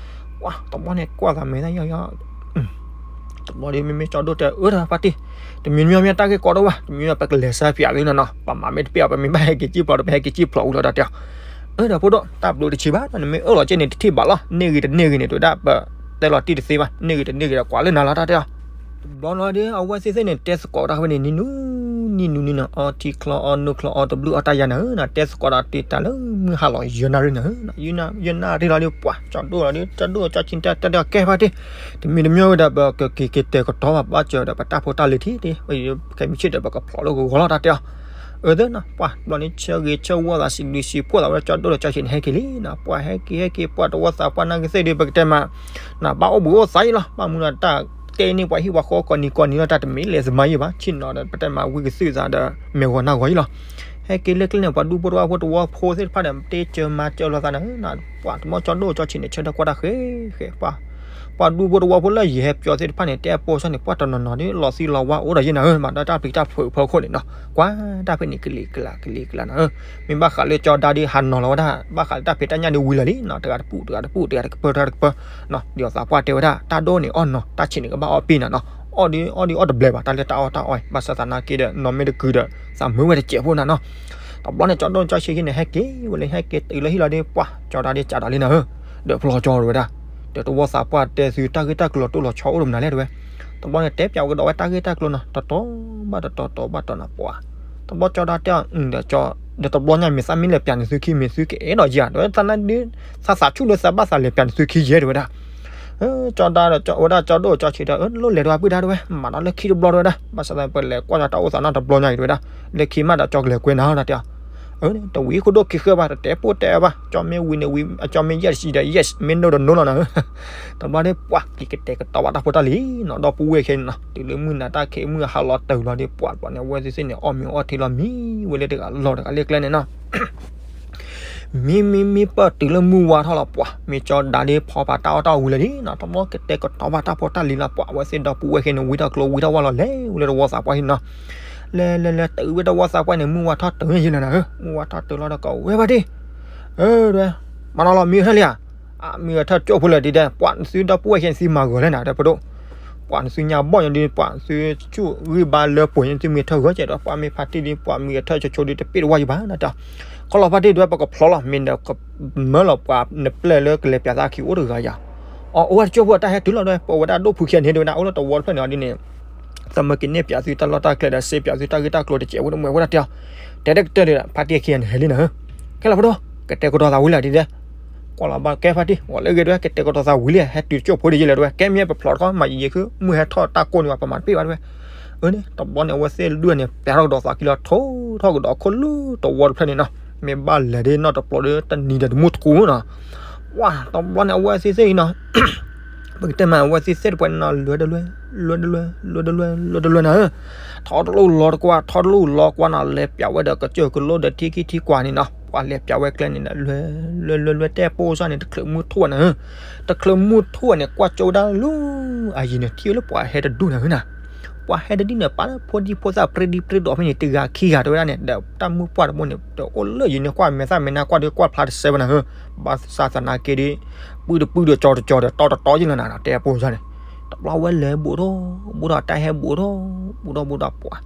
ပှၤတဘျီန့ၣ်ကွၢ်သးမဲာ်သၣ်ယီၤယီၤ တဘျီဒီး မ့မ့ၢ်ကၠီဒိၣ်တဲ အၢ ဒီးဖါတံၢ်, တမံၤမံၤမ့ၢ်တၢ်ဂ့ၢ်ကီဒိၣ်ဘၣ်, တမံၤမံၤပကလဲၤစါဖၠးသုနီၤနီၤ, ပမၤမ့ၢ်တပ့ၢ်အီၤ ပမ့ၢ်ဘၣ်ဟဲက့ၤစံၣ်ဖျိးဒီး ပဟဲက့ၤစံၣ်ဖျိးဝံၤလီၤ တၢ်တဲအီၤ. အၢ ဒီးဖိဒိၣ် တၢ်ဘျုးတဆံးဘၣ်, နမ့ၢ်အၢၣ်လီၤက့န့ၣ် တထံၣ်ဘၣ်လီၤ, န့ၢ်ဂ့ၤတန့ၢ်ဂ့ၤန့ၣ် တဲဝဲဒၣ် ပတဲလီၤတံၢ်တသ့ဘၣ်, န့ၢ်ဂ့ၤတန့ၢ်ဂ့ၤဒီး ကွၢ်လၢနၤလီၤ တၢ်တဲအီၤ. တဘျီလီၤဒီး အဝဲသ့ၣ်သ့ၣ်န့ၣ် တဲသကိးတၢ်ဝဲန့ၣ် နံၤနူၤနံၤနူၤနံၤနီၤ, အီထံချီအီနိချီအီတဘျုးအီတၢ်ယၤနၤဧၢနီၤ, တဲသကိးဒီးတုၤတၢ်လၢမုၢ်ဟါလီၤ ယဲၢ်နၣ်ရံၣ်နၤဧၢ, ယဲၢ်နၣ်ရံၣ်လီၤဒီး ပှၤကၠီဒိၣ်လီၤဒီး ကၠီဒိၣ်ကၠီဆံးတဲ တၢ်တဲအီၤ ကဲဖါတံၢ်, တမံၤတမံၤဝဲဒီး ပကက့ၤကတဲာ်ကတီၤဘၣ် ဘၣ်စၢၤဒီး ပတၢ်ဖိတၢ်လံၤထံၣ်တ့ၢ်, ခဲမုၢ်ဆ့ၣ်ဒီး ပကဖျိးလၢဂီၤလီၤ တၢ်တဲအီၤ. အၢ သ့နီၤ ပှၤတဘျီန့ၣ် ဆၢဂ့ၤဆၢဝါသး စံးဘျုးစံးဖှိၣ်သးဝဲ ကၠီဒိၣ်ဒီးကၠီဆံးန့ၣ် ဟဲက့ၤလံနီၤ, ပှၤဟဲက့ၤဟဲက့ၤ ပှၤတဝီသးပှၢ်နာ်က့သ့ၣ်ဒီး ပကတဲမး နဘၣ်အိၣ်ဘှံးအိၣ်သါအံၤလီၤ, ဘၣ်မနုၤတၢ်တဲန့ၢ်ပှၤဟံၣ်ပှၤဃီကိးနံၤကိးနံၤလီၤ, တၢ်တမ့ၢ်လၢၤသမါယံၤဘၣ်, ဆ့ၣ်နီၤဒီး ပတဲမးဝံကသုၣ်သးဒီး မဲာ်ဂီၤနၢ်ဂီၤအံၤလီၤ. ဟဲက့ၤလၢကျဲန့ၣ် ပှၤဒူဖိတဝီဖိတဝီဖိသ့ၣ်တဖၣ်ဒီး တ့စၢၤမၤစၢၤလိာ်သးနၤဧၢနီၤ, ပှၤတဘျီကၠီဒိၣ်ကၠီဆံးန့ၣ် ဆၢထၢၣ်ကွၢ်တၢ်ဃဲဃဲ ပှၤ ပှၤဒူဖိတဝီဖိလၢယဟဲပၠီသ့ၣ်တဖၣ်န့ၣ် တဲအပိာ်စၢ်န့ၣ် ပှၤတနီၤနီၤဒီး လီၤသံလီၤဝါအိၣ်ဒီးယဲနၤဧၢ, မၤဒီးတၢ်ပျံၤတၢ်ဖုးဖီခိၣ်န့ၣ်နီၤ, ကွၢ်တၢ်ဖဲန့ၣ်ကလံၤကလး ကလံၤကလးနၤဧၢ, မ့ၢ်ဘၣ်ဃးလၢကၠီဒါဒီး ဟးနီၤလီၤဝဲဒၣ်, ဘၣ်ဃးလၢတၢ်ဖံးတၢ်ညၣ်ဒီး ဝံၤလီၤလံနီၤ, တဂၤတပူၤ တဂၤတပူၤ တဂၤတကပၢၢ် တဂၤတကပၢၢ်နီၤ, ဒ်သိးသးပှၢ်တဲဝဲဒၣ် တၢ်ဒိၣ်န့ၣ်အီၣ်နီၤ, တၢ်ဆံးန့ၣ်ကဘၣ်အီၣ်ပ့ၢ်နၤနီၤ, အီၣ်ဒီးအီၣ်ဒီးအီၣ်တဘျဲးဘၣ်, တၢ်လၢတၢ်အီၣ်တၢ်အီၣ် ဘၣ်ဆၣ်သနာ်က့ဒီး နီၢ်မ့ၢ်တကုၤဒီး သးမုာ်ဝဲတစဲးဖိနၤနီၤ. တဘျီန့ၣ် ကၠီဒိၣ်ကၠီဆံးဟံၣ်န့ၣ် ဟဲက့ၤဝဲလၢ ဟဲက့ၤတုၤလၢဟံၣ်လီၤဒီး ပှၤကၠီဒါဒီး ကးဒီးလံနၤဧၢ, ဒီးဖျီကၠီဝဲဒၣ်, ဒီးတဝီသးပှၢ်တဲသု တၢ်ဂ့ၢ်တၢ်ကျိၤလီၤတိၢ်လီၤဆီအိၣ်ဒီးမနုၤလဲၣ်တဲဝဲ, တဘျီန့ၣ် တဲပၠးဝဲကဒီးဝဲတၢ်ဂ့ၢ်တၢ်ကျိၤနီၤ, တတီၤဘၣ်တတီၤ တီၤဘၣ်တီၤနၤ ပှၤ တဘျီကၠီဒါတဲအီၤ ဒီး ဒီးတဘျီညါမ့ၢ်သးမ့ၢ်လဲၤပၠးနသုခံ မ့ၢ်သုကအဲၣ်ဒိးယၤ တဲဝဲ, သးနဒုး သးသးဆူၣ်လၢသးဘၣ်သးလဲၤပၠးနသုခံယဲ တဲဝဲဒၣ်. ကၠီဒါဒီးဝဲဒၣ်ကၠီဒိၣ်ကၠီဆံးဒီး အၢ လိၣ်လဲၤတဝဲပုၢ်ဒါတဲဝဲ, မၤဒီးလၢခံတဘျီတဲဝဲဒၣ်, ဘၣ်ဆၣ်သးပလဲၤကွၢ်ဒီးတၢ်အိၣ်သးနီတဘျီညါအံၤတဲဝဲဒၣ်, လၢခံမးဒီးကၠီကလဲၤကွဲနၤလီၤ တၢ်တဲအီၤ. အၢ တဝံၤခိၣ်ဒိၣ်ခံဃၢဘၣ် တတဲပိၢ်တဲဘၣ်, ကၠီမ့ၢ်ဝံၤန့ၣ်ဝံၤ ကၠီမ့ၢ် yes ဒီး yes မ့ၢ် no ဒီး no လီၤနၤဧၢ. တဘျီဒီး ပှၤက့ၤကတဲာ်ကတီၤဘၣ်တၢ်ဖိတၢ်လံၤနီၤ, ဒီပုၢ်ဝဲၢ်ခဲအံၤနီၤ တုၤလၢမုၢ်နၤတၢ်ခံးမုၢ်ဟါလီၤတၢ်လီၤဒီး ပှၤတဘျီန့ၣ် အဝဲသ့ၣ်သ့ၣ်န့ၣ် အီၣ်မ့ၤအီထံလီၤ မံဝဲလၢတဂၤလီၤတဂၤလၢကျဲန့ၣ်နီၤ. မံမံမံပၢၢ်တုၤလၢမုၢ်ဝါထီၣ်လီၤ ပှၤ မ့ၢ်ကၠီဒါဒီး ဖီပာ်တၢ်အီၣ်တၢ်အီဝံၤလၢာ်လံနီၤ, တဘျီကတဲာ်ကတီၤဘၣ်တၢ်ဖိတၢ်လံၤလီၤ ပှၤ အဝဲသ့ၣ်ဒီပုၢ်ဝဲၢ်ခဲအံၤန့ၣ် ဝံထီၣ်ကျိဝံထီၣ်ဝၢ်လီၤ လဲၤဝဲလၢတဝီသးပှၢ်ဟံၣ်နီၤ. လဲၤလဲၤလဲၤတုၤဝဲတဝီသးပှၢ်န့ၣ် မုၢ်ဝါထီၣ်တုၤယဲလၢနၤဧၢ, မုၢ်ဝါထီၣ်တုၤလီၤဒီး ကဝဲဖါတံၢ် အၢ တဲဝဲ, မၤနီၤလီၤ မံအထၢၣ်လံဧါ. အမံအထၢၣ်ကၠိၣ်ဖိလၢာ်ဒ်တဲ ပှၤနသုဒီပုၢ်ဝဲၢ်ခဲအံၤ နသုမၤဂီၤလဲၣ်နၤ တဲဖိဒိၣ်, ပှၤနသုညါဘီၣ်ညါဒီး ပှၤနသုဆူၣ်ဂံၢ်ဘါလၢပှဲၤညါ နသုမံအထၢၣ်ဂီၤကဲးဒီး ပှၤမ့ၢ်ဖါတံၢ်ဒီး ပှၤမံအထၢၣ်ဆိဆိဒီး တပ့ၢ်တဝါယံၤဘၣ်နၤတဲ. ခီလီၤဖါတံၢ်တဲဝဲ ပကဖျိးလီၤ မ့ၢ်နကမၢလီၤပှၤနပျဲၢ်လၢကလဲၤပၠးသးခံအိၣ်တဂၤယၤ. အီ အိၣ်ဝဲတကၠိၣ်ဖိအတၢ်ဟဲတုၤလီၤဒီး ပဝဲဒၣ်ဒိၣ်ဖုခဲန့ၣ်တဲဝဲဒၣ် အိၣ်လၢတဝီတဖျၢၣ်န့ၣ်အီၤဒ်န့ၣ် သးမၢက့ၤနဲၣ်ပၠးသုတၢ်လီၢ်တၢ်ကျဲဒီး စ့ပၠးသုတၢ်ဂ့ၢ်တၢ်ကျိၤတစဲးဖိတမုာ်ဝဲဒၣ်တဲအီၤ. တဲတကတၢၢ်ဒီး ဖါတံၢ်ခံဂၤန့ၣ် ဟဲလံနၤဧၢ. ခဲလၢာ်ဖိဒိၣ် ကတဲာ်ကတီၤသးဝံၤလၢာ်ဒ်တဲ. ကွၢ်လီၤဘၣ်ကဲဖါတံၢ် ဝဲလၢအဂ့ၤတဲဝဲ ကတဲာ်ကတီၤသးဝံၤလံ ဟဲတုၤတကၠိၣ်ဖိဒ်ယဲလၢာ်တဲဝဲ ကဲမ့ၢ်ပဖျိးတခီ မၤယံာ်ယံာ်ခု မုၢ်ဟဲထီၣ်တၢ်ကိၢ်န့ၣ်ဘၣ် ပမၤတပ့ၢ်ဘၣ်တဲဝဲ. အၢန့ၣ် တဘျီန့ၣ် အဝဲသ့ၣ်လွံၢ်န့ၣ် ပျးထီၣ်ကဒီးသးခံလီၤ ထိထီၣ်ကဒီးခိၣ်လၢတဝီတဖျၢၣ်န့ၣ်နီၤ. မ့ၢ်ဘၣ်လဲၤဒ်နီၢ်တပျီဒီး တနံၤဒီးတမူတကိးနီၤ. ဝါ တဘျီန့ၣ် အဝဲသ့ၣ်သ့ၣ်အံၤနီၤ ပကတဲမး အဝဲသ့ၣ်သ့ၣ်တပှဲၤန့ၣ်နီၤ လွဲတလွဲ လွဲတလွဲ လွဲတလွဲ လွဲတလွဲနၤဧၢ. ထီတလိၣ်လီၤတကွၢ် ထီတလိၣ်လီၤကွၢ်နီၤ လဲၤပၠးဝဲဒီးကစၢၢ်ကလိဒီးထံခံထံကွၢ်န့ၣ်နီၤ ပှၤလဲၤပၠးဝဲကျဲန့ၣ်ဒီး လွဲ လွဲ လွဲ လွဲ တဲပိာ်စၢ်န့ၣ် တချုးမုၢ်ထူၣ်နၤဧၢ. တချုးမုၢ်ထူၣ်န့ၣ် ကွၢ်ကၠိဒၣ်လၢ အယံၤန့ၣ် ထံၣ်ဝဲလၢပှၤဟဲတဒူၣ်နၤဧၢနၤ. ပှၤဟဲတဒူၣ်န့ၣ် ပာ်လၢဖိဒံဖိသၣ်ပြ့ဒံပြ့ဒီးဖဲန့ၣ် တဂၤခံဂၤတဲဝဲဒၣ်န့ၣ် ဒီးတၢ်မုၢ်ပှၢ်တဘိန့ၣ် တအိၣ်လၢယံၤန့ၣ် ကွၢ်မဲာ်သၣ်မဲာ်နါကွၢ်ဒီးကွၢ်ဖျါတစဲးဘၣ်နၤဧၢ. ဘၣ်ဆၣ်သနာ်က့ဒီး ပုၢ်တပုၢ်ဒီးကၠီတကၠီဒီး တီတတီယဲလီၤနၤ တဲပိာ်စၢ်န့ၣ် တဘျီဝဲလဲၤဘူးထီၣ် ဘူးထီၣ်တၢ်ဟဲဘူးထီၣ် ဘူးထီၣ်ဘူးထီၣ်ပှၤ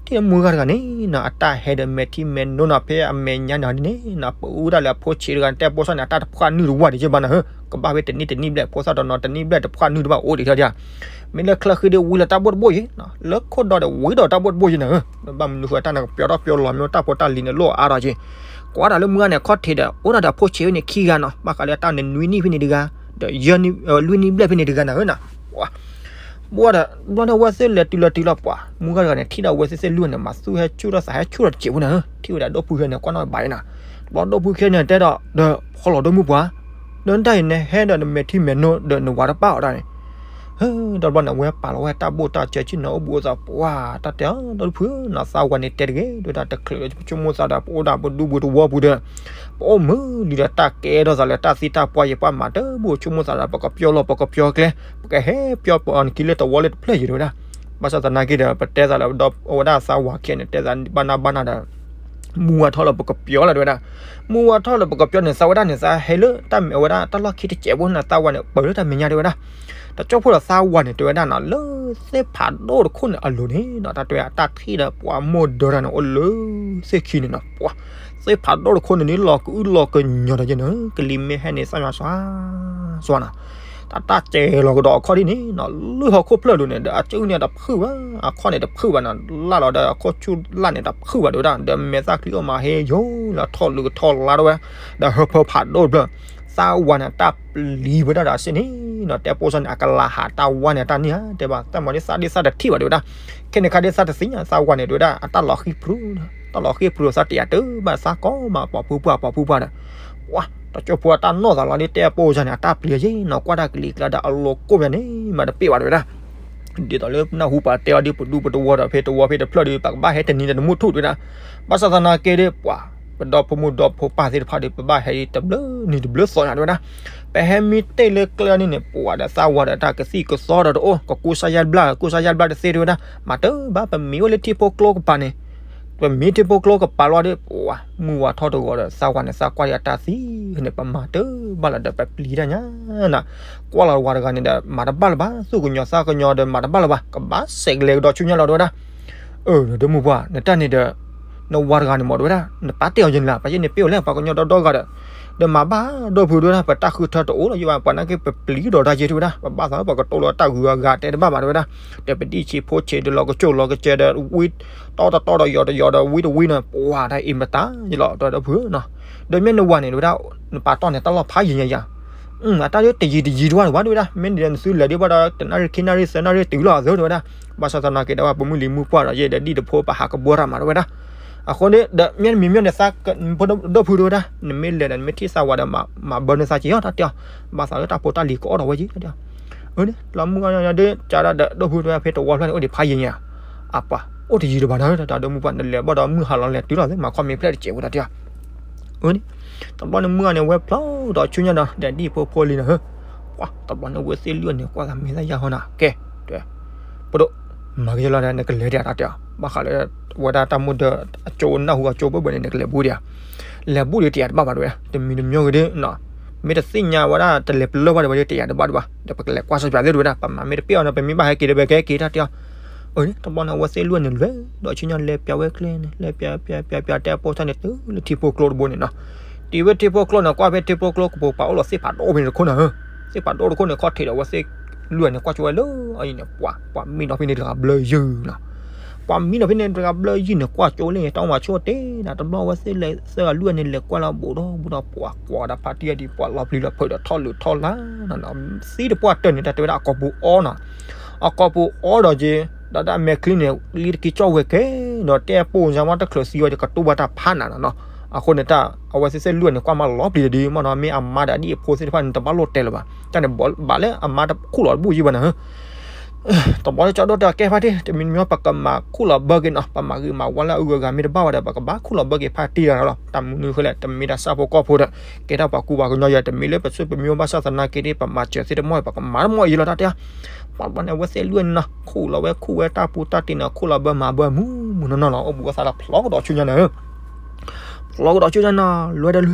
ထံၣ်လၢမုၢ်ဂၤတဂၤန့ၣ်နီၤ အတၢ်ဟဲဒီးမဲာ်ထံမဲာ်နိနီၤ ဖဲအမဲာ်ညါန့ၣ်ဒ်န့ၣ်နီၤ ပအူတၢ်လၢအဖိဆံးတဂၤန့ၣ် တဲပိာ်စၢ်န့ၣ် အတၢ်တဖှၣ်နုာ်တဝၢ်ဒံးက့ဘၣ်နၤဧၢ. ကဘၣ်ဖဲတနံၣ်တနံၣ်ဘျဲၣ် ဖိသၣ်တနီၤတနံၣ်ဘျဲၣ်တဖှၣ်နုာ်တဘၣ်အိၣ်ဒံးထီၣ်ဒံး မ့ၢ်လၢချၢဃံဒီးဝံလီၤတၢ်ဘိၣ်တဘိၣ်ယံၤနီၤ လၢခိၣ်ဒီဒီးဝံဒီးတၢ်ဘိၣ်တဘိၣ်ယံၤနၤဧၢ. ဘၣ်မနုၤဃိတၢ်န့ၣ်ကပျီထီၣ်ပျီလီၤမ့ၢ်တၢ်ဖိတၢ်လံၤန့ၣ်လိၣ်အါထီၣ်က့ၤ ကွၢ်တၢ်လၢမုၢ်ဂၤန့ၣ် ခီၣ်ထံးဒီး အိၣ်ဒၣ်ဒီးဖိဆံးဝဲန့ၣ်ခံဂၤနီၤ ဘၣ်ဃးလၢတၢ်န့ၣ်နွံနံၣ်ဖဲန့ၣ်တဂၤ ဒီးယဲၢ်နံၣ် လွံၢ်နံၣ်ဘျဲၣ်ဖဲန့ၣ်တဂၤနၤဧၢနီၤ. ပှၤ ဘၣ်ဒီး ဘျီန့ၣ် အဝဲသ့ၣ်လဲၤတုၤလီၤတုၤလီၤပှၤ မုၢ်ဂၤတဂၤန့ၣ် ထံၣ်ဒီးအဝဲသ့ၣ်သ့ၣ်လွံၢ်န့ၣ် မၤသူၣ်ဟဲဆူၣ်ထီၣ်သးဟဲဆူၣ်ထီၣ်တစဲးဖိနၤဧၢ. ထံၣ်ဝဲဒၣ်ဒိၣ်ဖုခဲန့ၣ် ကွၢ်နီၣ်ဘၣ်အံၤနၤ. တဘျီဒိၣ်ဖုခဲန့ၣ်တဲဒီး ဒီးဖီလီၤဒိၣ်မုၢ်ပှၤ ဒီးနတၢ်အံၤန့ၣ် ဟဲဒီးနမဲာ်ထံမဲာ်နိဒီးနဝၤတပၣ်အီၤဒၣ်န့ၣ် ဟဲ ဒီးတဘျီန့ၣ် အဝဲပာ်လီၤဝဲတၢ်ဘိၣ်တၢ်စၢၤဆ့ၣ်နီၤ အိၣ်ဘူးအိၣ်သး ပှၤတၢ်တဲအီၤ ဒီပုၢ်ဝဲၢ်နီၤ သးဝၤန့ၣ်တဲတဂ့ၤ တဲဝဲဒၣ် တချုးလၢပဆိကမိၣ်သးဒီး ပအိၣ်ဒၣ်ပဒူပတဝီပူၤဒီး ပအိၣ်မုာ်လံဒီး တၢ်ကဲထီၣ်သးလၢတၢ်သံတၢ်ပှၢ်ယံၤ ပှၤမၤတဘူၣ်ဆိကမိၣ်သးဒီး ပကပျီလီၤ ပကပျီကျဲ ပကဟဲပျီပနခံလၢတဝီလၢတဖျၢၣ်ယံၤ တဲဝဲဒၣ်. ဘၣ်ဆၣ်သနာ်က့ဒီး ပတဲသးလၢဒီးအဝဲဒၣ်သးဝၤခံဂၤန့ၣ် တဲသးဘၣ်နၢ်ဘၣ်နၢ်ဒီး မုၢ်ဝါထီၣ်လၢပကပျီလီၤ တဲဝဲဒၣ်. မုၢ်ဝါထီၣ်လၢပကပျီန့ၣ် သးဝဲဒၣ်န့ၣ် သးဟဲလၢတၢ်မဲာ်ဝဲဒၣ်တၢ်လီၢ်ခံတစဲးဖိန့ၣ် သးဝၤန့ၣ် ပၢၢ်လၢတၢ်မဲာ်ညါ တဲဝဲဒၣ်. တကၠိဖိဒီးသးဝၤန့ၣ် တဲဝဲဒၣ်နီၤ လၢသ့ၣ်ဖးဒိၣ်တခိၣ်န့ၣ်အလိၤန့ၣ်နီၤ တၢ်တဲဝဲအတၢ်ထံၣ်ဒီးပှၤမိၢ်ဒၢတၢ်န့ၣ် အိၣ်လၢသ့ၣ်ခံန့ၣ်နီၤ ပှၤ သ့ၣ်ဖးဒိၣ်တခိၣ်န့ၣ် လီၤကအုၣ်လီၤကညီၤဒီးယဲန့ၣ် ကလံၤမ့ၢ်ဟဲန့ၣ် သၣ်ညါစွါ စွါနီၤ တၢ်တၢ်စဲးလီၤကဒီးအခီၣ်ဒ်န့ၣ်နီၤ လၢဟီၣ်ခိၣ်ဖျၢၣ်ဒိၣ်န့ၣ် ဒီးအစုန့ၣ်တဖုၣ်ဘၣ် အခီၣ်န့ၣ်တဖုၣ်ဘၣ်နီၤ လၢ်လီၤဒီးအခိၣ်ဆူၣ်လၢ်န့ၣ်တဖုၣ်ဘၣ် တဲဝဲဒၣ် ဒီးမဲာ်သၣ်ချံအိၣ်မးဟ့ယိာ်လၢထီၣ်လူၤကထီၣ်လါတဝဲ ဒီးဟၢဖၢဖးဒိၣ်တဖျၢၣ် သးဝၤန့ၣ် တၢ်ပျံၤဝဲဒၣ်ဒီးအစ့ၣ်န့ၣ်နီၤ တဲပိၢ်စၢ်န့ၣ် အကလၤဟးတၢ်ဝါန့ၣ် အတၢ်န့ၢ်ဧါ တဲဘၣ် တၢ်မၤဒ်သးဒ်သးတထံၣ်ဘၣ် တဲဝဲဒၣ် ခဲန့ၣ်ခါဒ်သးတသ့ၣ်ညါ သးဝၤန့ၣ် တဲဝဲဒၣ် အတၢ်လီၤဃံဖြူ တၢ်လီၤဃံဖြူဒီးသးတယာ်တၢ်ဘၣ် သးကိးမး ပှၤဖုပှၢ် ပှၤဖုပှၢ်ဒီး ပှၤ တကၠိဖိအတၢ်နီၢ်သးလီၤဒ်တဲပိၢ်စၢ်န့ၣ် အတၢ်ပျံၤယဲနီၤ ကွၢ်တၢ်ကလံၤကျါဒီးအလိၤကိၣ်မးန့ၣ် မၤတပ့ၢ်ဘၣ် တဲဝဲဒၣ် ဒ်သိးလၢနၢ်ဟူပှၤတဲအီၤဒ်ပဒူပတဝီဒီး ဖဲတဝီဖဲတဖျၢၣ်ဒီး ပကဘၣ်ဟဲတနံၤဒီးတမုၢ်ထူၣ် တဲဝဲဒၣ်. ဘၣ်ဆၣ်သနာ်က့ဒီး ပှၤ ပဒီဖိမိၢ်ဒီဖိပၢ်သ့ၣ်တဖၣ်ဒီး ပဘၣ်ဟဲတဘျုးနံၤတဘျုးသီညါ တဲဝဲဒၣ်. ပဟဲမံတ့ၢ်လၢကျဲန့ၣ်န့ၣ် ပှၤဒီးသးဝၤဒီး တၢ်ကသံၣ်ကသီဒီးတအိၣ် ကကူစါယါတဘျၣ် ကူစါယါတဘျၣ်တသ့ တဲဝဲဒၣ်. မၤတဘၣ် ပမံဝဲလၢထံဖိကျိကပၤန့ၣ် ပမံထံဖိကျိကပၤလီၤဒီး ပှၤ မုၢ်ဝါထီၣ်တဂီၤဒီး သးဝၤန့ၣ် သးကွၢ်ဒံးအတၢ်သံန့ၣ် ပမၤတဘၣ်လၢၤဒီး ပပျံၤတၢ်ညါနီၤ. ကွၢ်လီၤဝၤတဂၤန့ၣ်ဒီး မၤတဘၣ်လၢၤဘၣ် သူၣ်ကညီၤသးကညီၤဒီး မၤတဘၣ်လၢၤဘၣ် ကဘၣ်စဲးကလဲၤကဒီးဆူညါလီၤ တဲဝဲဒၣ်. အၢ ဒီးမိၢ်ပှၢ် နတၢ်န့ၣ်ဒီး နဝၤတဂၤန့ၣ်မ့ၢ် တဲဝဲဒၣ် နပာ်တ့ၢ်အီၤယဲန့ၣ်လၢ ပှၤယဲန့ၣ်ပ့ၢ်အီၤလဲၣ် ပှၤကညီဒီဒီဂၤဒီး ဒီးမၤဘၣ်ဒီပုၢ် တဲဝဲဒၣ် ပတၢ်ဃုထၢတအိၣ်လီၤယဲဘၣ် ပှၤနာ်က့ပပျံၤဒီးတၢ်ယဲ တဲဝဲဒၣ် ပဘၣ်သးလၢပှၤကတိၤလီၤတၢ်ဂုၤအဂၤတဲတဘၣ်ဘၣ် တဲဝဲဒၣ်. ဒီးပဒံၣ်ဆံးဖိဆံးဒီးလီၤကစိၣ်လီၤကစဲးဒီးဝံ တီတတီဒီးယီၤတယီၤဒီးဝံတဝံနီၤ ပှၤတၢ်အ့ၣ်မတၤယလီၤ တဲဝဲဒၣ် ဒီပုၢ်နီၤ. ဒီးမ့ၢ်နဝၤန့ၣ် တဲဝဲဒၣ် နပာ်တီၢ်န့ၣ် တၢ်လီၢ်ဖးယံၤညါယၤ အတၢ်ဒ်တယံၤတယံၤတဝၢ်ဘၣ် တဲဝဲဒၣ် မ့ၢ်န့ၣ်ဒီးနသုလဲၤဒ်ဘၣ်ဒီး တနၣ်ရံၣ်ခံနၣ်ရံၣ်သၢနၣ်ရံၣ်တုၤလီၤအသၢ တဲဝဲဒၣ်. ဘၣ်ဆၣ်သနာ်က့ဒီး ပမုၢ်လံၤမုၢ်ပှၢ်ဒီး ယဲဒီးဒ်တဖိပဟးကဘီတၢ်မၤ တဲဝဲဒၣ်. အဃိန့ၣ် ဒီးမ့ၢ်နမံၤမ့ၢ်န့ၣ် သးဖိဒိၣ်ဖု တဲဝဲဒၣ် နမ့ၢ်လဲၤဒီး နမ့ၢ်ထံၣ်သးဝၤဒီး မၤဘၢန့ၢ်သးက့ၤအီၤ တၢ်တဲအီၤ ဘၣ်သးလၢတၢ်ဖိတၢ်လံၤကအိၣ်ဒီးဝဲက့ၤ တၢ်တဲအီၤ. အၢ လီၤမုၢ်ဂီၤဒီး ကဒီးဒီးဒိၣ်ဖု တဲဝဲဒၣ် ဖဲတဝီဖျၢၣ်န့ၣ် အိၣ်ဒံးဖးယံၤညါ အပှၤ အိၣ်တယံၤတဘၣ်နီၤ တၢ်ဒိၣ်မုၢ်ပှၢ် နလဲၤဘၣ်ဒီးမုၢ်ဟါလီၤလဲၤတုၤလီၤသ့ မၤခီမ့ၢ်ဖျဲၣ်တစဲးဖိ တၢ်တဲအီၤ. အၢ တဘျီန့ၣ်မုၢ်ဂီၤန့ၣ် ဝဲဖျိးဒီးဆူညါဒီး ဒီးဒ်ဖိဖိလံၤနီၤ ပှၤ တဘျီန့ၣ် ဝဲသ့ၣ်လွံၢ်န့ၣ် ကွၢ်သးမ့ၢ်သးယၤဟီနီၤ ကဲ တဲ ပဒိၣ် မၤက့ၤလီၤဒီး နကလဲၤဒံး တၢ်တဲအီၤ ဘၣ်ဃးလၢ ဝဲဒၣ်တၢ်မိၢ်ဒၢအကၠိ နၢ်ဟူအကၠိဘၣ်ဘၣ်န့ၣ် နကလဲၤဘူးဒံးဧါ လဲၤဘူးဒီးတယာ်တဘၣ်ဘၣ် တဲဝဲဒၣ် တမံၤတမံၤဂ့ၤဒီး မ့ၢ်တသ့ၣ်ညါဝဲဒၣ် တလဲၤပလၢၢ်ဘၣ်ဒီးဝဲဒီး တယာ်တဘၣ်ဒံးဘၣ် ဒီးပကလဲၤကွၢ်စီပၠးသ့ တဲဝဲဒၣ် ပမၤမ့ၢ်တပ့ၢ်အီၤန့ၣ် ပမ့ၢ်ဘၣ်ဟဲက့ၤဒီး ပကဟဲက့ၤ တၢ်တဲအီၤ. အၢ တဘျီန့ၣ် အဝဲသ့ၣ်လွံၢ်န့ၣ် လဲၤဒီးဆူညါ လဲၤပၠးဝဲကျဲန့ၣ် လဲၤပၠးပၠးပၠးပၠး တဲပိၢ်စၢ်န့ၣ် တုၤလၢထံဖိကျိတဘိန့ၣ်နီၤ တုၤဝဲထံဖိကျိန့ၣ် ကွၢ်ဖဲထံဖိကျိကပိာ်ပၤအိၣ်လီၤသ့ၣ်ဖးဒိၣ်ဖဲန့ၣ်တခိၣ်နီၤ သ့ၣ်ဖးဒိၣ်တခိၣ်န့ၣ် ခီၣ်ထံးဒီး အဝဲသ့ၣ်လွံၢ်န့ၣ် ကွၢ်ကၠိဝဲလၢအံၤန့ၣ် ပှၤ ပှၤမံနီၤဖဲန့ၣ်တဂၤဘျၢယုၢ်နီၤ ပှၤမံနီၤဖဲန့ၣ်တဂၤဘျၢယုၢ်န့ၣ် ကွၢ်ကၠိလၢန့ၣ် တၢ်မၤဆိတ့ၢ်နီၤ တဘျီအဝဲသ့ၣ်လဲၤသၢဂၤလွံၢ်န့ၣ် လဲၤကွၢ်လီၤဘူးဒီးဘူးဒီး ပှၤကွၢ်ဝဲဒၣ်ဖါတံၢ်အံၤဒ် ပှၤလီၤပျံၤလီၤဖုးဒီးထီၣ်လုးထီၣ်လါနီၤ သံတပှၢ်တၢၢ်န့ၣ် တၢ်တဲဝဲဒၣ်အကိာ်ပူၤအီနီၤ အကိာ်ပူၤအီဒီးက့ၤ ဒီးတၢ်မဲာ်ချံန့ၣ် လံတက့ၤကၠီၣ်ဝဲကဲ ဒီးတဲပိၢ်စၢ်မ့ၢ်တချုးသံဝဲဒီး ကတူၢ်ဘၣ်တၢ်ဖးနးနီၤနီၤ အဃိန့ၣ်တၢ် အဝဲသ့ၣ်သ့ၣ်လွံၢ်န့ၣ် ကွၢ်မးလီၤပျံၤဒီး မ့ၢ်နီၤ မ့ၢ်အမါဒီးဒ်အဖိသ့ၣ်တဖၣ်န့ၣ် တဘၣ်လိၣ်တဲလၢၤဘၣ် တၢ်န့ၣ်ဘၣ်လၢအမါတခူၣ်လီၤတဘူၣ်ယံၤဘၣ်နီၤ တဘျီလၢကၠီဒိၣ်တဲကဲဖါတံၢ် တမံၤမံၤ ပကမၤခူၣ်လီၤဘၢက့ၤနီၤ ပမၤဂ့ၤမၤဝါလၢအဂုၤအဂၤမ့ၢ်တဘၣ်ဝဲဒီး ပကဘၣ်ခူၣ်လီၤဘၢက့ၤဖါတံၢ်တဂၤလီၤ တၢ်မနုၤဃိလဲၣ် တမ့ၢ်တၢ်ဆၣ်ဖိကီၢ်ဖိဒီး ကဲထီၣ်ပှၤကူပှၤကညီယဲ တမ့ၢ်လၢပစိပမံၤဘၣ်ဆၣ်သနာ်က့ဒီး ပမၤစၢၤသ့ၣ်တမီၢ် ပကမၤတမီၢ်အံၤလီၤ တၢ်တဲအီၤ ပှၤဘၣ်န့ၣ် အဝဲသ့ၣ်လွံၢ်န့ၣ်နီၤ ခူၣ်လီၤဝဲခူၣ်ဝဲတၢ်ပူၤတၢ်တံၢ်န့ၣ် ခူၣ်လီၤဘၢမၤဘၢမုာ်မုာ်နီၢ်နီၢ်လီၤ အိၣ်ဘူးအသးလီၤဖျိးကဒီးဆူညါန့ၣ် ဖျိးကဒီးဆူညါနီၤ လွဲဒီး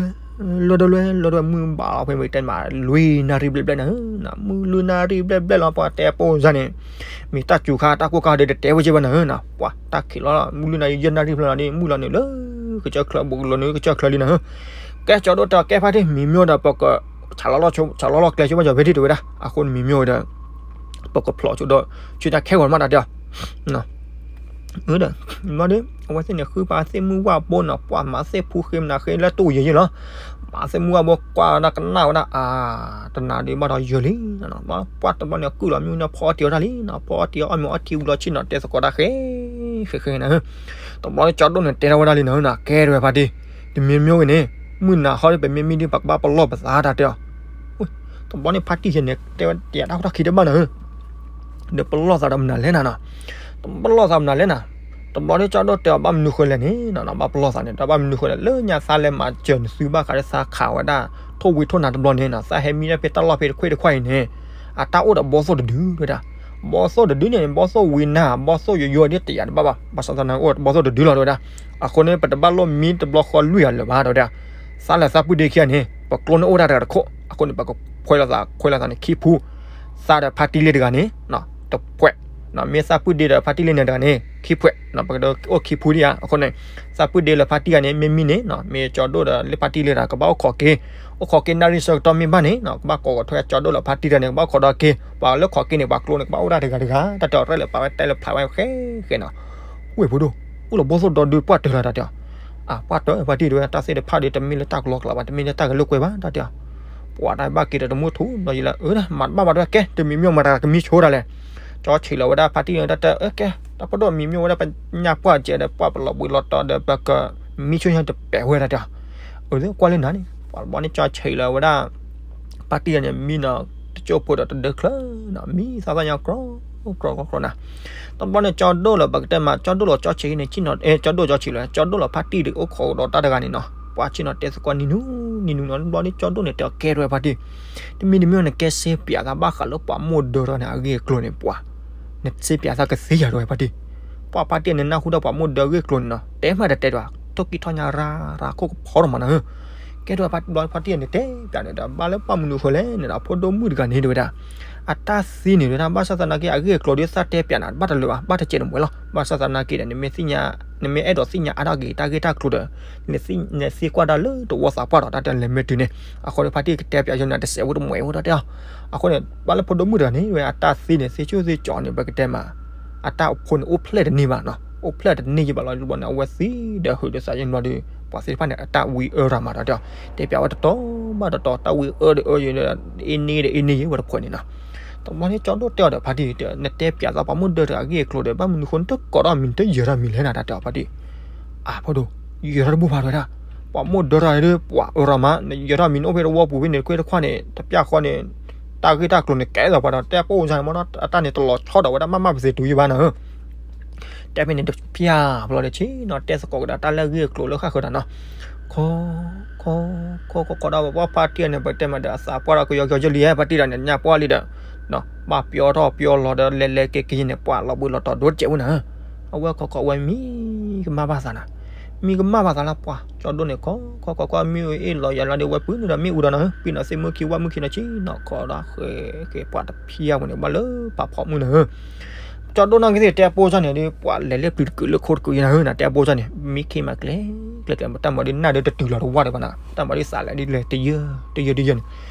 လွဲ လွဲဒီးလွဲ လွဲဒီးမုၢ်ဘၣ်လီၤဖဲမ့ၢ်တဲမး လွံၢ်နၣ်ရံၣ်ဘျဲၣ်ဘျဲၣ်နၤဧၢ, မုၢ်လွံၢ်နၣ်ရံၣ်ဘျဲၣ်ဘျဲၣ်လီၤ ပှၤတဲပိၢ်စၢ်န့ၣ်, မ့ၢ်တၢ်စူၤခါတၢ်ကိၢ်ခါဒီးတတဲဝဲက့ဘၣ်နၤဧၢ, ပှၤတၢ်ခံးလီၤ မုၢ်လွံၢ်နၣ်ရံၣ်ယဲၢ်နၣ်ရံၣ်ဖျၢၣ်လီၤဒီး မုၢ်လီၤနုာ်လၢ ကစၢၢ်ချၢဘူးကလီၤနုာ်ကစၢၢ်ချၢလံနၤဧၢ, ကဲကၠီဒိၣ်တၢ်ကဲဖါတံၢ် မံၤမျိၢ်ဒီးပက ဆးလီၤလီၤကျဲဆိဘၣ်ကၠီဖဲတံၢ်တဝဲဒၣ် အဃိန့ၣ်မံၤမျိၢ်ဝဲဒီး ပကဖျိးဆိဒီး ဆူညါခဲဂီၤမးတၢ်တဲအီၤ ဒီး အဝဲသ့ၣ်န့ၣ်ဃုပှၤသ့ၣ်မုၢ်ဝၣ်ဘိနီၤ ပှၤမၤသ့ၣ်ဖူဃ့မနၤဃ့လၢတူၢ်ယဲၢ်ယဲၢ်လီၤ, မၤသ့ၣ်မုၢ်ဝၣ်ဘိကွၢ်ဝဲဒၣ်ကနၣ်ဝဲဒၣ် အါ တနၤဒုးဘၣ်ဒီးယၢၤလံ, ပှၤတဘျီန့ၣ်ကုၢ်လီၤမုၢ်န့ၣ်ဖီအီၣ်တံၢ်အီၤတၢ်လံနီၤ, ဖီအီၣ်တံၢ်အီၣ်မ့ၤအီထံဝံၤလီၤဆ့ၣ်နီၤ တဲသကိးတၢ်ဃဲ ဃဲဃဲနၤ, တဘျီန့ၣ်ကၠီဒိၣ်န့ၣ်တဲထီၣ်ဝဲဒၣ်လံနၤဧၢ, ကဲတဝဲဖါတံၢ် တမံၤမံၤဂ့ၤန့ၣ် မုၢ်နၤဟီဒီးပမ့ၢ်မံဒ်ပကဘၣ်ပလီၢ်ပသးတၢ်တဲအီၤ, တဘျီန့ၣ်ဖါတံၢ်ယဲၢ်န့ၣ် တဲဝဲတယၤတၢ်ခိၣ်တၢ်ခံတဘၣ်နၤဧၢ, ဒီးပလီၢ်သးဒီးမနုၤလဲၣ်နၤနီၤ. ပလီၢ်သးမနုၤလဲၣ်နၤ. တဘျီဒီးကၠီဒိၣ်တဲအီၤ ဘၣ်မနုၤဃိလဲၣ်န့ၣ်နီၤ, ဘၣ်ပလီၢ်သးန့ၣ် တၢ်ဘၣ်မနုၤဃိလဲၣ်, လၢညါသးလဲၤမၤစၢၤနသုဘၣ်ဃးဒီးသးခးဝဲဒၣ် ထိၣ်ဝံထိၣ်နၤတဘျီန့ၣ်နီၤ, သးဟဲမံဒၣ်ဖဲတၢ်လီၢ်ဖဲတခွ့ၣ်တခွါအံၤန့ၣ် အတၢ်အိၣ်ဒီးဘီသိၣ်တဒုတဲဝဲဒၣ်. ဘီသိၣ်တဒုန့ၣ် ဘီသိၣ်ဝံနၤ ဘီသိၣ်ယိယိဒ်တယာ်တဘၣ်ဘၣ်, ဘၣ်ဆၣ်သနာ်က့ အိၣ်ဒီးဘီသိၣ်တဒုလီၤတဲဝဲဒၣ်. အဃိန့ၣ် ပတဘၣ်လိၣ်မံတဘျီဃီလွံၢ်ဂၤလၢၤဘၣ်တဲဝဲဒၣ်. သးလၢသးပုၢ်ဒ့ခံဂၤန့ၣ် ပကျိန့ၣ်အိၣ်ဒၣ်တဂၤတခိၣ်, အဃိန့ၣ် ပကခွဲးလိာ်သး ခွဲးလိာ်သးန့ၣ်ခံဖု, သးဒီးဖါတံၢ်လ့တဂၤန့ၣ် တဖှဲး, မ့ၢ်သးပုၢ်ဒ့ဒီးဖါတံၢ်လ့န့ၣ်တဂၤန့ၣ် ခံဖှဲး, ပကဒိးအိၣ်ခံဖုဒံဧါ. အဃိန့ၣ် သးပုၢ်ဒ့လၢဖါတံၢ်ဂၤန့ၣ် မ့ၢ်မံန့ၣ် မ့ၢ်ကၠီဒိၣ်ဒီးလၢဖါတံၢ်လ့တဂၤ ကဘၣ်အိၣ်ခိးက့ၤ, အိၣ်ခိးက့ၤနၣ်ရံၣ်ဆၢကတီၢ်မ့ၢ်ဘၣ်န့ၣ် ကဘၣ်ကိးဂီၤထွဲကၠီဒိၣ်လၢဖါတံၢ်တဂၤန့ၣ် ကဘၣ်အိၣ်ခိးဒီးက့ၤ, ပှၤလၢခိးက့ၤန့ၣ် ပှၤကျိန့ၣ် ကဘၣ်အိၣ်ဒၣ်တဂၤတဂၤ, တၢ်တဲအီၤရဲၣ်လၢပာ်ဝဲတဲလၢဖျါဝဲဃဲဃဲနီၤ. ဝ့ၢ်ဖိဒိၣ်, အိၣ်လီၤဘီသိၣ်ဒီဒုပှၢ်တၢၢ်လီၤတၢ်တဲအီၤ. အပှၢ်တၢၢ်ဖါတံၢ်တဲဝဲ တၢ်သ့ၣ်တဖၣ်ဒီး တမ့ၢ်လၢတၢ်ကလီကလီဘၣ်, တမ့ၢ်လၢတၢ်ကလိာ်ကွဲဘၣ်တၢ်တဲအီၤ. ပှၤတၢ်ဘၣ်က့ၤဒီးတမုၢ်ထူၣ်ဒီးယံၤလၢ အၢ မၤတဘၣ်ဘၣ်တဲဝဲကဲ, တမံၤမံၤမၤတဂၤ ကမံဆိတၢ်လဲၣ်. ကၠီဆံးလီၤဝဲဒၣ်ဖါတံၢ်န့ၣ် တၢ်တဲအၢကဲ, တၢ်ဖိဒိၣ်မံမံဝဲဒၣ် ပညၣ်ပှၢ်စဲးဒီး ပှၢ်ပလီၤဘှံးလီၤတီၤဒီး ပကမံဆိညါတပဲာ်ဝဲဒၣ်တဲအီၤ. အၢ ကွၢ်လၢနၤန့ၣ် ပှၤတဘျီန့ၣ်ကၠီဆံးလီၤဝဲဒၣ် ဖါတံၢ်န့ၣ် မံနီၤ တကၠိၢ်ဖိဒီးတဒၢချၢနီၤ, မံသးသၣ်ညါကြီကြီကြီနၤ. တဘျီန့ၣ် ကၠီဒိၣ်လၢပကတဲမး ကၠီဒိၣ်လီၤကၠီဆံးန့ၣ် ကၠီဒိၣ်ကၠီဆံးလီၤ ကၠီဒိၣ်လီၤဖါတံၢ်ဒီး အိၣ်ခိးဒီးတၢ်တဂၤန့ၣ်နီၤ, ပှၤဆ့ၣ်နီၤတဲသကိးနံၤနူနံၤနူနီၤ. တဘျီန့ၣ် ကၠီဒိၣ်န့ၣ် တဲအီၤကဲထီၣ်ဝဲဖါတံၢ်, တမံၤတမံၤန့ၣ် ကဲစ့ပၠးသးဘၣ်ဃးလၢပှၤမိၢ်ဒၢထီၣ်န့ၣ် အဂ့ၢ်အကျိၤန့ၣ် ပှၤ နစ့ပၠးသးကသ့ယၤထီၣ်ဝဲဖါတံၢ်. ပှၤဖါတံၢ်န့ၣ် နၢ်ဟူဒၣ်ပှၤမိၢ်ဒၢအဂ့ၢ်အကျိၤန့ၣ်နီၤ, တဲမးတတဲဒၣ်, ထိၣ်ကံၢ်ထီၣ်ညါရၤရၤခိၣ်ကဖီထီၣ်မးနၤဧၢ. ကဲထီၣ်ဝဲဖါတံၢ် ဘျီဖါတံၢ်န့ၣ် တဲပၠးန့ၣ်ဒီး ဘၣ်လၢပှၢ်မနုၤဃိလဲၣ်န့ၣ်ဒီး ဖိဒိၣ်မုၣ်တဂၤန့ၣ်တဲဝဲဒၣ်, အတၢ်သံန့ၣ်တဲဝဲဒၣ် ဘၣ်ဆၣ်သနာ်က့ အဂ့ၢ်အကျိၤဒီးသးတဲပၠးနၤ ဘၣ်တလၢာ်ဘၣ်, ဘၣ်တစဲးတမှဲၤလီၤ. ဘၣ်ဆၣ်သနာ်က့ဒီး နမ့ၢ်သ့ၣ်ညါ, နမ့ၢ်အဲၣ်ဒိးသ့ၣ်ညါအါထီၣ်က့ၤ တၢ်ဂ့ၢ်တၢ်ကျိၤဒီး နသံကွၢ်တၢ်လၢတဝီသးပှၢ်ဒီး တၢ်တဲလဲၤမ့ၢ်တုၤန့ၣ်, အဃိန့ၣ် ဖါတံၢ်ကတဲပၠးယၤန့ၣ် တစဲးဝဲတမှဲၤဝဲဒၣ်တဲအီၤ. အဃိန့ၣ် ဘၣ်လၢဖိဒိၣ်မုၣ်တဂၤန့ၣ်ဝဲ အတၢ်သံန့ၣ် သ့ဆိၣ်သ့ကၠီန့ၣ် ပကတဲမး အတၢ်အိၣ်ဖှိၣ်န့ၣ် အိၣ်ဖျဲၣ်တန့ၢ်ဘၣ်နီၤ, အိၣ်ဖျဲၣ်တန့ၢ်ယံၤဘၣ်လီၤ. တဘျီန့ၣ် အဝဲသံဒီးဟုးဒီးသးယံၤဘျီဒီး ပှၤသ့ၣ်တဖၣ်န့ၣ် အတၢ်ဝံအၢရၤမးဒီးတဲအီၤ, တဲပၠးဝဲတတီၤဘၣ်တတီၤ တၢ်ဝံအၢဒီးအၢယံၤ အ့န့ဒီးအ့န့ယံၤဝဲတဖှဲးန့ၣ်နီၤ. တဘျီန့ၣ် ကၠီဒိၣ်တဲအီၤဒီးဖါတံၢ် နတဲပၠးသးပှၤမိၢ်ဒၢတဂၤအဂ့ၢ်အကျိၤဒီး ဘၣ်မနုၤဃိနတကိးထီၣ်မံၤ နတယၢၤထီၣ်မံၤလဲၣ်နၤ တၢ်တဲအီၤဖါတံၢ်. အဖိဒိၣ်, ယၢၤထီၣ်တဘူၣ်ဘၣ်တဲဝဲဒၣ်, ပှၤမိၢ်ဒၢထီၣ်ဒီး ပှၤအၢရၤမး, နယၢၤထီၣ်မံၤနအိၣ်ဖဲတဝီပူၤဖဲန့ၣ် တခွ့တခွါန့ၣ် တပျၢ်ဃီန့ၣ် တၢ်ဂ့ၢ်တၢ်ကျိၤန့ၣ် ကဲလီၤပှၤဒီး တဲပိၢ်စၢ်န့ၣ် မ့ၢ်နီၤ အတၢ်န့ၣ်တလီၤဆီဒီးဝဲဒၣ် မ့ၢ်မ့ၢ်ပသ့တူၤယံၤဘၣ်နၤဧၢ. တဲဖဲန့ၣ်တပျၢ်ဘျီဒီး ဆ့ၣ်နီၤတဲသကိးကဒါတၢ်လၢအဂ့ၢ်အကျိၤလၢဃၣ်ဃၢၤတၢ်နီၤ. ခီ ခီ ခီ ခီဒီး ပှၤဖါတံၢ်န့ၣ် ပတဲမးဒီး အသးပှၢ်ဒီးကယီကယီယလံ ဖါတံၢ်ဒီးန့ၣ် ညၣ်ပှၢ်လံဒီး ဘၣ်ပျီထီၣ်ပျီလီၤဒီး လဲၤလဲၤက့ၤက့ၤန့ၣ် ပှၤလီၤဘှံးလီၤတီၤဒိတစဲးဝဲနၤဧၢ. အဝဲခီခီ အဝဲမံကမၣ်ဘၣ်သးနၤ, မံကမၣ်ဘၣ်သးလၢပှၤ ကၠီဒိၣ်န့ၣ် ခီခီခီခီ မ့ၣ်အူအ့ၣ်လီၤယၤလီၤဒီး ဝဲပုၢ်နုာ်ဒီးမ့ၣ်အူဒီးနၤဧၢ, ပံနီၤသ့ၣ်မုၢ်ခံဝၣ်မုၢ်ခံနီၤ ဆ့ၣ်နီၤခီဒီးဃဲက့ၤ ပှၤတဖျၢၣ်ဝဲန့ၣ် ဘၣ်လၢပာ်ဖီမုၢ်နၤဧၢ. ကၠီဒိၣ်နီၢ်ကသ့ၣ်တဲပိၢ်စၢ်န့ၣ်ဒီး ပှၤလဲၤလၢပျံၤတကုာ်လၢခိတကုာ်ယံၤနၤဧၢ, နတဲပိၢ်စၢ်န့ၣ် မံခ့မးကျဲ ကျဲကျဲ တၢ်မၤဒီးနၢ်ဒီးတတုၤလီၤတဝၢ်ဒီးဘၣ်နၤ, တၢ်မၤဒီးသးလဲၤဒ်လဲၣ် တယၢ တယၢ တယၢန့ၣ်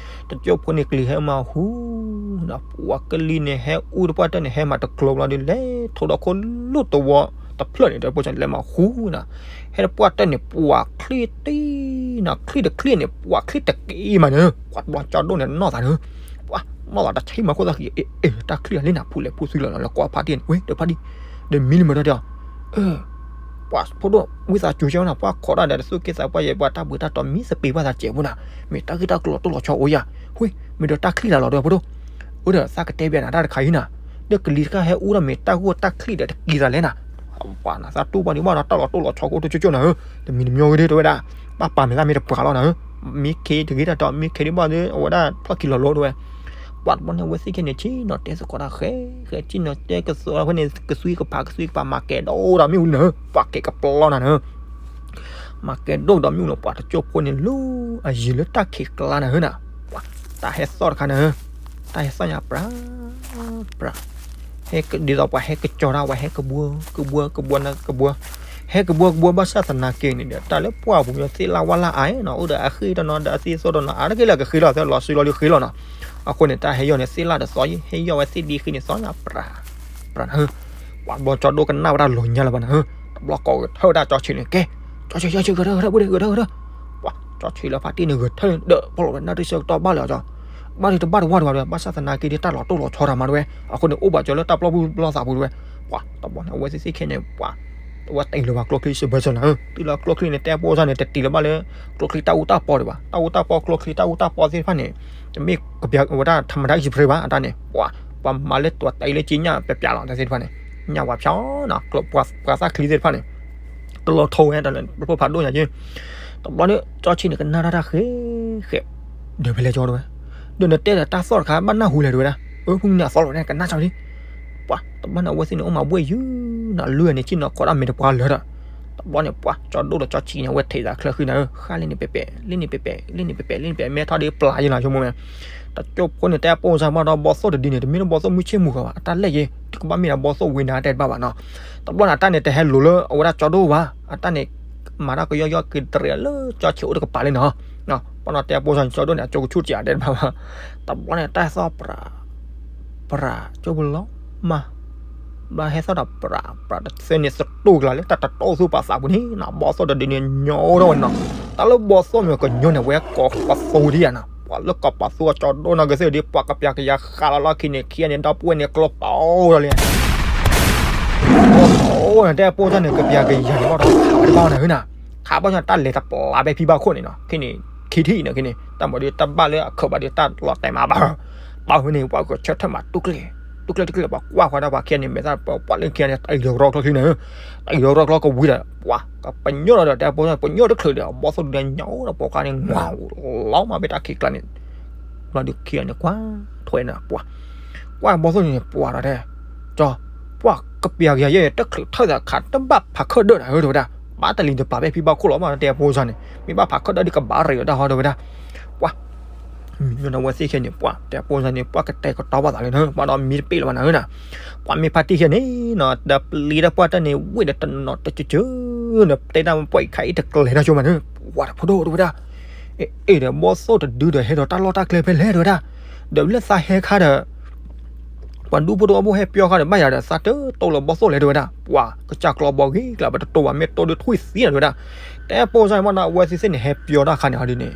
တကၠိၢ်ဖိန့ၣ်ကျံၤဟဲမၤဟူနီၤ, ပှၤကလံၤန့ၣ် ဟဲအူတပှၢ်တၢၢ်န့ၣ် ဟဲမၤတကျိၤဘျီဒီး လဲၤထိးဒီးခိၣ်လိၣ်တဝီတဖျၢၣ်န့ၣ် တဲပိၢ်စၢ်န့ၣ်လဲၤမၤဟူနီၤ, ဟဲတပှၢ်တၢၢ်န့ၣ် ပှၤချံတံၢ်နီၤ, ချံတချံန့ၣ် ပှၤချံတက့ၤမးန့ၣ်, ပှၤတဘျီကၠီဒိၣ်န့ၣ်နီၢ်သးန့ၣ် ပှၤနီၢ်သးတဆံမၤခိၣ်သၣ်ဃံ, အ့ အ့ တၢ်ချံလၢန့ၣ် ဖူလဲၤဖူသုလီၤနီၤ, လဲၤကွၢ်ဖါတံၢ်န့ၣ် ဝဲဒီးဖါတံၢ် ဒီးမံလံမးဒီးတဲအီၤ ပှၤဖိဒိၣ်ဝံသးစူၤကဲဝဲနၤ, ပှၤခိးတၢ်ဒီးတသူၣ်က့သးပှၢ်ယဲၢ် ပှၤတၢ်ဘှံးတၢ်တီၤမံသပ့ၤဘၣ်သးစဲးဖိနၤ, မ့ၢ်တၢ်ဂ့ၢ်တၢ်ကျိၤလီၤတိၢ်လီၤဆီအိၣ်ယၤ, ဝဲ မ့ၢ်ဒီးတၢ်ချံလၢလီၤဒီးဖိဒိၣ်, အိၣ်ဒီးသးကတဲဘၣ်နၤတၢ်တခါအံၤနၤ, ဒီးကလံၤတခါဟဲအူဒီးမ့ၢ်တၢ်ဂိၢ်တၢ်ချံဒီးတက့ၤသးလဲၣ်နၤ, ပှၤနၤသးတူၢ်ပှၤန့ၣ်ဘၣ်ဒီး တၢ်လီၤတိၢ်လီၤဆီကအိၣ်တကၠိကၠိနၤဧၢ, တမံၤတမံၤဂ့ၤဒ်တဲဝဲဒၣ်, ဘၣ်ပာ်မ့ၢ်သးမ့ၢ်တပှၤလီၤနၤဧၢ, မံခ့တဂ့ၤတၢ်တီၤ မံခ့ဒ်ဘၣ်ဒီး အဝဲဒၣ်ဖျီၣ်ခံလီၤလိၤတဲဝဲ ပှၤတဘျီန့ၣ် အဝဲသ့ၣ်ခဲန့ၣ် ဆ့ၣ်နီၤတဲသကိးတၢ်ဃဲ ဃဲဆ့ၣ်နီၤတဲကသိးဖဲန့ၣ် ကသွံကဖး ကသွံကဖး မၤကဲဒိၣ်ဒီးမ့ၣ်အူလံနၤဧၢ, ပှၤကဲကပျီနၤနၤဧၢ, မၤကဲဒိၣ်ဒီးမ့ၣ်အူလံ ပှၤတကၠိၢ်ဖိန့ၣ်လူအယံၤလၢတၢ်ခံးကျါနၤဧၢနၤ, ပှၤတၢ်ဟဲသီၣ်တခါနၤဧၢ, တၢ်ဟဲသီၣ်ညါပြၤ ပြၤ ဟဲကဒ်သိးပှၤဟဲကစီၤတၢ် ပှၤဟဲကဘှီ ကဘှီ ကဘှီနၤ ကဘှီ ဟဲကဘှီကဘှီ ဘၣ်ဆၣ်သနာ်က့န့ၣ်ဒီး တၢ်လၢပှၢ်ပူၤမ့ၢ်သ့ၣ်လၢဝါလၢအါနီၤ အိၣ်ဒီးအဃ့တနီၤဒီးအသ့ၣ်သိၣ်တနီၤ အါတက့ၢ်လၢကဃ့လီၤ သဲလီၤစုလီၤလံဃ့လီၤနီၤ, အဃိန့ၣ် တၢ်ဟဲယီၢ်န့ၣ် သ့ၣ်လၢတသီယံၤ ဟဲယီၢ်ဝဲသ့ၣ်ဒ်ဃ့န့ၣ် သီၣ်ညါပြၤ ပြၤနၤဧၢ, ပှၤတဘျီကၠီဒိၣ်ကနၣ်ဝဲဒၣ်လီၤညါလၢၤဘၣ်နၤဧၢ, တဘျီကိးဂဲၤထၢၣ်ဝဲဒၣ်ကၠီဆံးန့ၣ် ကဲ ကၠီဆံး ကၠီဆံး ဂဲၤထၢၣ် ဂဲၤထၢၣ် ဝဲဒၣ် ဂဲၤထၢၣ် ဂဲၤထၢၣ်, ပှၤ ကၠီဆံးလၢဖါတံၢ်န့ၣ် ဂဲၤထၢၣ်န့ၣ် ဒၢးဖီၣ်လီၤဝဲနၢ်ရံၣ်ဆၢကတီၢ်ဘၣ်လၢၤအီၤကၠီ ဘၣ်ဒံးတဘၣ်တဝါတဝါတဝဲ ဘၣ်ဆၣ်သနာ်က့ဒ်တၢ်လီၤတိၢ်လီၤဆီတၢ်မးတဝဲ, အဃိန့ၣ် အိၣ်ဘၣ်ကၠီလၢတၢ်ပျီပူၤပျီသးပူၤတဝဲ, ပှၤတဘျီန့ၣ် အဝဲသ့ၣ်သ့ၣ်ခဲန့ၣ် ပှၤ တဝဲတ့ၢ်လၢၤဘၣ်ကျိချံစံးဘၢၣ်စၢၤနၤဧၢ, တုၤလၢကျိချံန့ၣ် တဲပိၢ်စၢ်န့ၣ် တတ့ၢ်လၢၤဘၣ်လၢ ကျိချံတၢ်အူတၢ်ပီဒံးဘၣ်, တၢ်အူတၢ်ပီကျိချံတၢ်အူတၢ်ပီသ့ၣ်တဖၣ်န့ၣ် တမ့ၢ်ကဘၣ်ဝဲဒၣ် ထမဒါ အံၣ်စဖရ့ဘၣ် အတၢ်န့ၣ် ပှၤ ပှၤမၤလၢတွၤတအံၤလၢကၠ့ညၣ်ပျဲပျဲလီၤ တၢ်သ့ၣ်တဖၣ်န့ၣ်, ညၣ်ဝဲဖျီနီၤ ကျိပှၤသၣ်ချံသ့ၣ်တဖၣ်န့ၣ်, တလီၤထိဝဲတၢ်လၢပျိၢ်ဖးဒိၣ်ညါက့. တဘျီန့ၣ် ကၠီဆံးန့ၣ်ကနၣ်တၢ်တၢ်ဃဲဃဲ, ဒီးဖဲလဲၣ်ကၠီတဲဝဲ, ဒီးနတဲဒီးတၢ်သီၣ်တခါဘၣ်နၢ်ဟူလဲၣ်တဲဝဲဒၣ်, အၢ ဖုၣ်န့ၣ်အသီလီၤန့ၣ် ကနၣ်ကၠီလံ. ပှၤတဘျီန့ၣ် အဝဲသ့ၣ်န့ၣ် အိၣ်မၤဘှဲၣ်ယုၢ်နီၤ လုၢ်န့ၣ် ဆ့ၣ်နီၤခိးဒၣ်မ့ၢ်တပှၤလၢာ်ဒီး, တဘျီန့ၣ် ပှၤကၠီဒိၣ်ဒီးကၠီဆံးန့ၣ် အဝဲထဲးသးချၢဃံန့ၣ် ဃၣ်လ့န့ၣ်ပဲပဲ, လ့န့ၣ်ပဲပဲ, လ့န့ၣ်ပဲပဲ, လ့န့ၣ်ပဲပဲ မဲထီၣ်ဒ်ပျၢ်ယဲလီၤ ဆိကမိၣ်မ့ၢ် တကၠိဖိန့ၣ် တဲပိၢ်စၢ်မးဒီး ဘီသိၣ်တဒုန့ၣ် တမ့ၢ်လၢဘီသိၣ်မုၢ်ဆ့ၣ်မူၤဃီဘၣ်, အတၢ်လဲၣ်ယဲ တကဘၣ်မ့ၢ်ဒီးဘီသိၣ်ဝ့ၤနၤတဲတဘၣ်ဘၣ်နီၤ. တဘျီန့ၣ် အတၢ်န့ၣ် တဟဲလိၤလၢအဝဲဒၣ်ကၠီဒိၣ်ဘၣ်, အတၢ်န့ၣ် မၤတၢ်ကယီကယီက့ၤတရံးလၢကၠီဆံးအိၣ်တကပၤလံနီၤ. ဘၣ်နီၤ တဲပိၢ်စၢ်န့ၣ် ကၠီဒိၣ်န့ၣ် အကၠိကဆူၣ်တစဲးတဲတဘၣ်ဘၣ်. တဘျီန့ၣ် တၢ်ဟဲသီၣ်ပြး ပြး ကၠိပူၤလီၤမး, ဘျီဟဲသီၣ်ဒီးပြး ပြးတသ့န့ၣ် သတူၢ်ကလာ်လၢတၢ်တတိၢ်သူပာ်သးပူၤန့ၣ်နီၤ, ဘီသိၣ်တဒုန့ၣ် ညီထီၣ်ဝဲနီၤ. တၢ်လၢဘီသိၣ်မ့ၢ်ကညီန့ၣ် ဝဲကိးပသူဒံးဧါနီၤ, ပှၤလၢကိးပသူအကၠီဒိၣ်နီၢ်ကစၢၢ်ဒ် ပှၤကပျၢ်ကယၤဃးလီၤလီၢ်ခံန့ၣ် ခံဂၤန့ၣ် ဒီပုၢ်ဝဲၢ်န့ၣ် ကျိပီအီၤလီၤလံ ကျိပီအီၤန့ၣ် တဲပိၢ်စၢ်န့ၣ် ကပျၢ်ကယၤန့ၣ် ဘၣ်ဒီးခးဝဲတဘၣ်နီၤဟၢနၤ, ခးဘၣ်ဆၣ်တၢ်လဲၤတပျးဖဲဖံဘၣ်ခိၣ်န့ၣ်နီၤ, ခဲန့ၣ် ခံထံၣ်န့ၣ် ခဲန့ၣ် တၢ်မၤဒ်တၢ်ဘၣ်လၢအခၢးဘၣ်ဒီးတၢ်လီၤတဲာ်မးဘၣ်, ဘၣ်ဝဲန့ၣ် ပှၤကဆၢထၢၣ်မးတူၢ်ကျဲ, တူၢ်ကျဲတူၢ်ကျဲ ပှၤကွၢ်ဃီဒၣ်ပှၤခံဂၤန့ၣ် မဲာ်သၣ်ပှၤလၢခံဂၤန့ၣ် တအံၤဒီးရီကျီချံန့ၣ်, တအံၤဒီးရီကျီကဝံၤဒီး ပှၤကပညိၣ်လီၤဒီး တဲပိၢ်စၢ်န့ၣ် ပညိၣ်တချုးဒီး ဘီသိၣ်ဒုန့ၣ် ညီဒီးပိာ်ခွါန့ၣ် ငွၤလီၤမးဖဲတၢ်ခံးကျါန့ၣ် ဘျီဒုးခံဂၤန့ၣ် ကွၢ်ထွဲနၤ ပှၤ ကွၢ်ဘီသိၣ်န့ၣ် ပှၤဒီးတဲ, ကၠီ, ပှၤကပျၢ်ကယၤယဲန့ၣ် တချုးထၢၣ်သးခး တဘၣ်ဖးခၢၣ်ဒၢၣ်နၤဧၢ တဲဝဲဒၣ်, ဘၣ်တလံၤတပာ်ဖဲဖံဘၣ်ခိၣ်လီၤမး တဲပိၢ်စၢ်န့ၣ် မ့ၢ်ဘၣ်ဖးခၢၣ်ဒၢၣ်ဒ်ကဘၣ်ရ့းဒီးတၢ်ဟီတဲဝဲဒၣ်, ပှၤ မံၤညီနဝဲသ့ၣ်ခဲန့ၣ် ပှၤ တဲပိၢ်စၢ်န့ၣ် ပှၤကတဲာ်ကတီၤဘၣ်သးလံနၤ ဘၣ်ဒီးမံတပ့ၢ်လၢၤဘၣ်နၤဧၢနၤ, ပှၤမ့ၢ်ဖါတံၢ်ခဲန့ၣ်နီၤ ဒီးပျံၤတၢ်ပှၢ်တၢ်န့ၣ် ဝ့ၢ်ဒီးတနီၤတကၠၢကၠၢ ဒီးတဲတၢ်ပှၢ်အံၤခါအံၤတကျဲၤတၢ်ဆိမးနၤ, ပှၤတဖိဒိၣ်တဲဝဲဒၣ် အ့ၣ်ဒီး ဘီသိၣ်တဒုဒီး ဟဲဒီးတၢ်လီၢ်တၢ်ကျဲဖဲလဲၣ်တဲဝဲဒၣ်, ဒီးလၢသးဟဲခါဒီး ပှၤဒူဖိတဝီဖိဟဲပၠီခါဒီး ဘၣ်ယၤဒီး သးတတိၢ်လၢဘီသိၣ်လဲၣ်တဲဝဲဒၣ်, ပှၤကစၢ်ကျီဘီဂ့ၤကျါ ပတတိၢ်ဘၣ် မ့ၢ်တိၢ်ဒုးထွံၣ်သံနၤတဲဝဲဒၣ်, တဲပိၢ်စၢ်န့ၣ်မးနီၤ အဝဲသ့ၣ်သ့ၣ်န့ၣ်ဟဲပၠီတၢ်ခါန့ၣ်ဟီဒုန့ၣ်,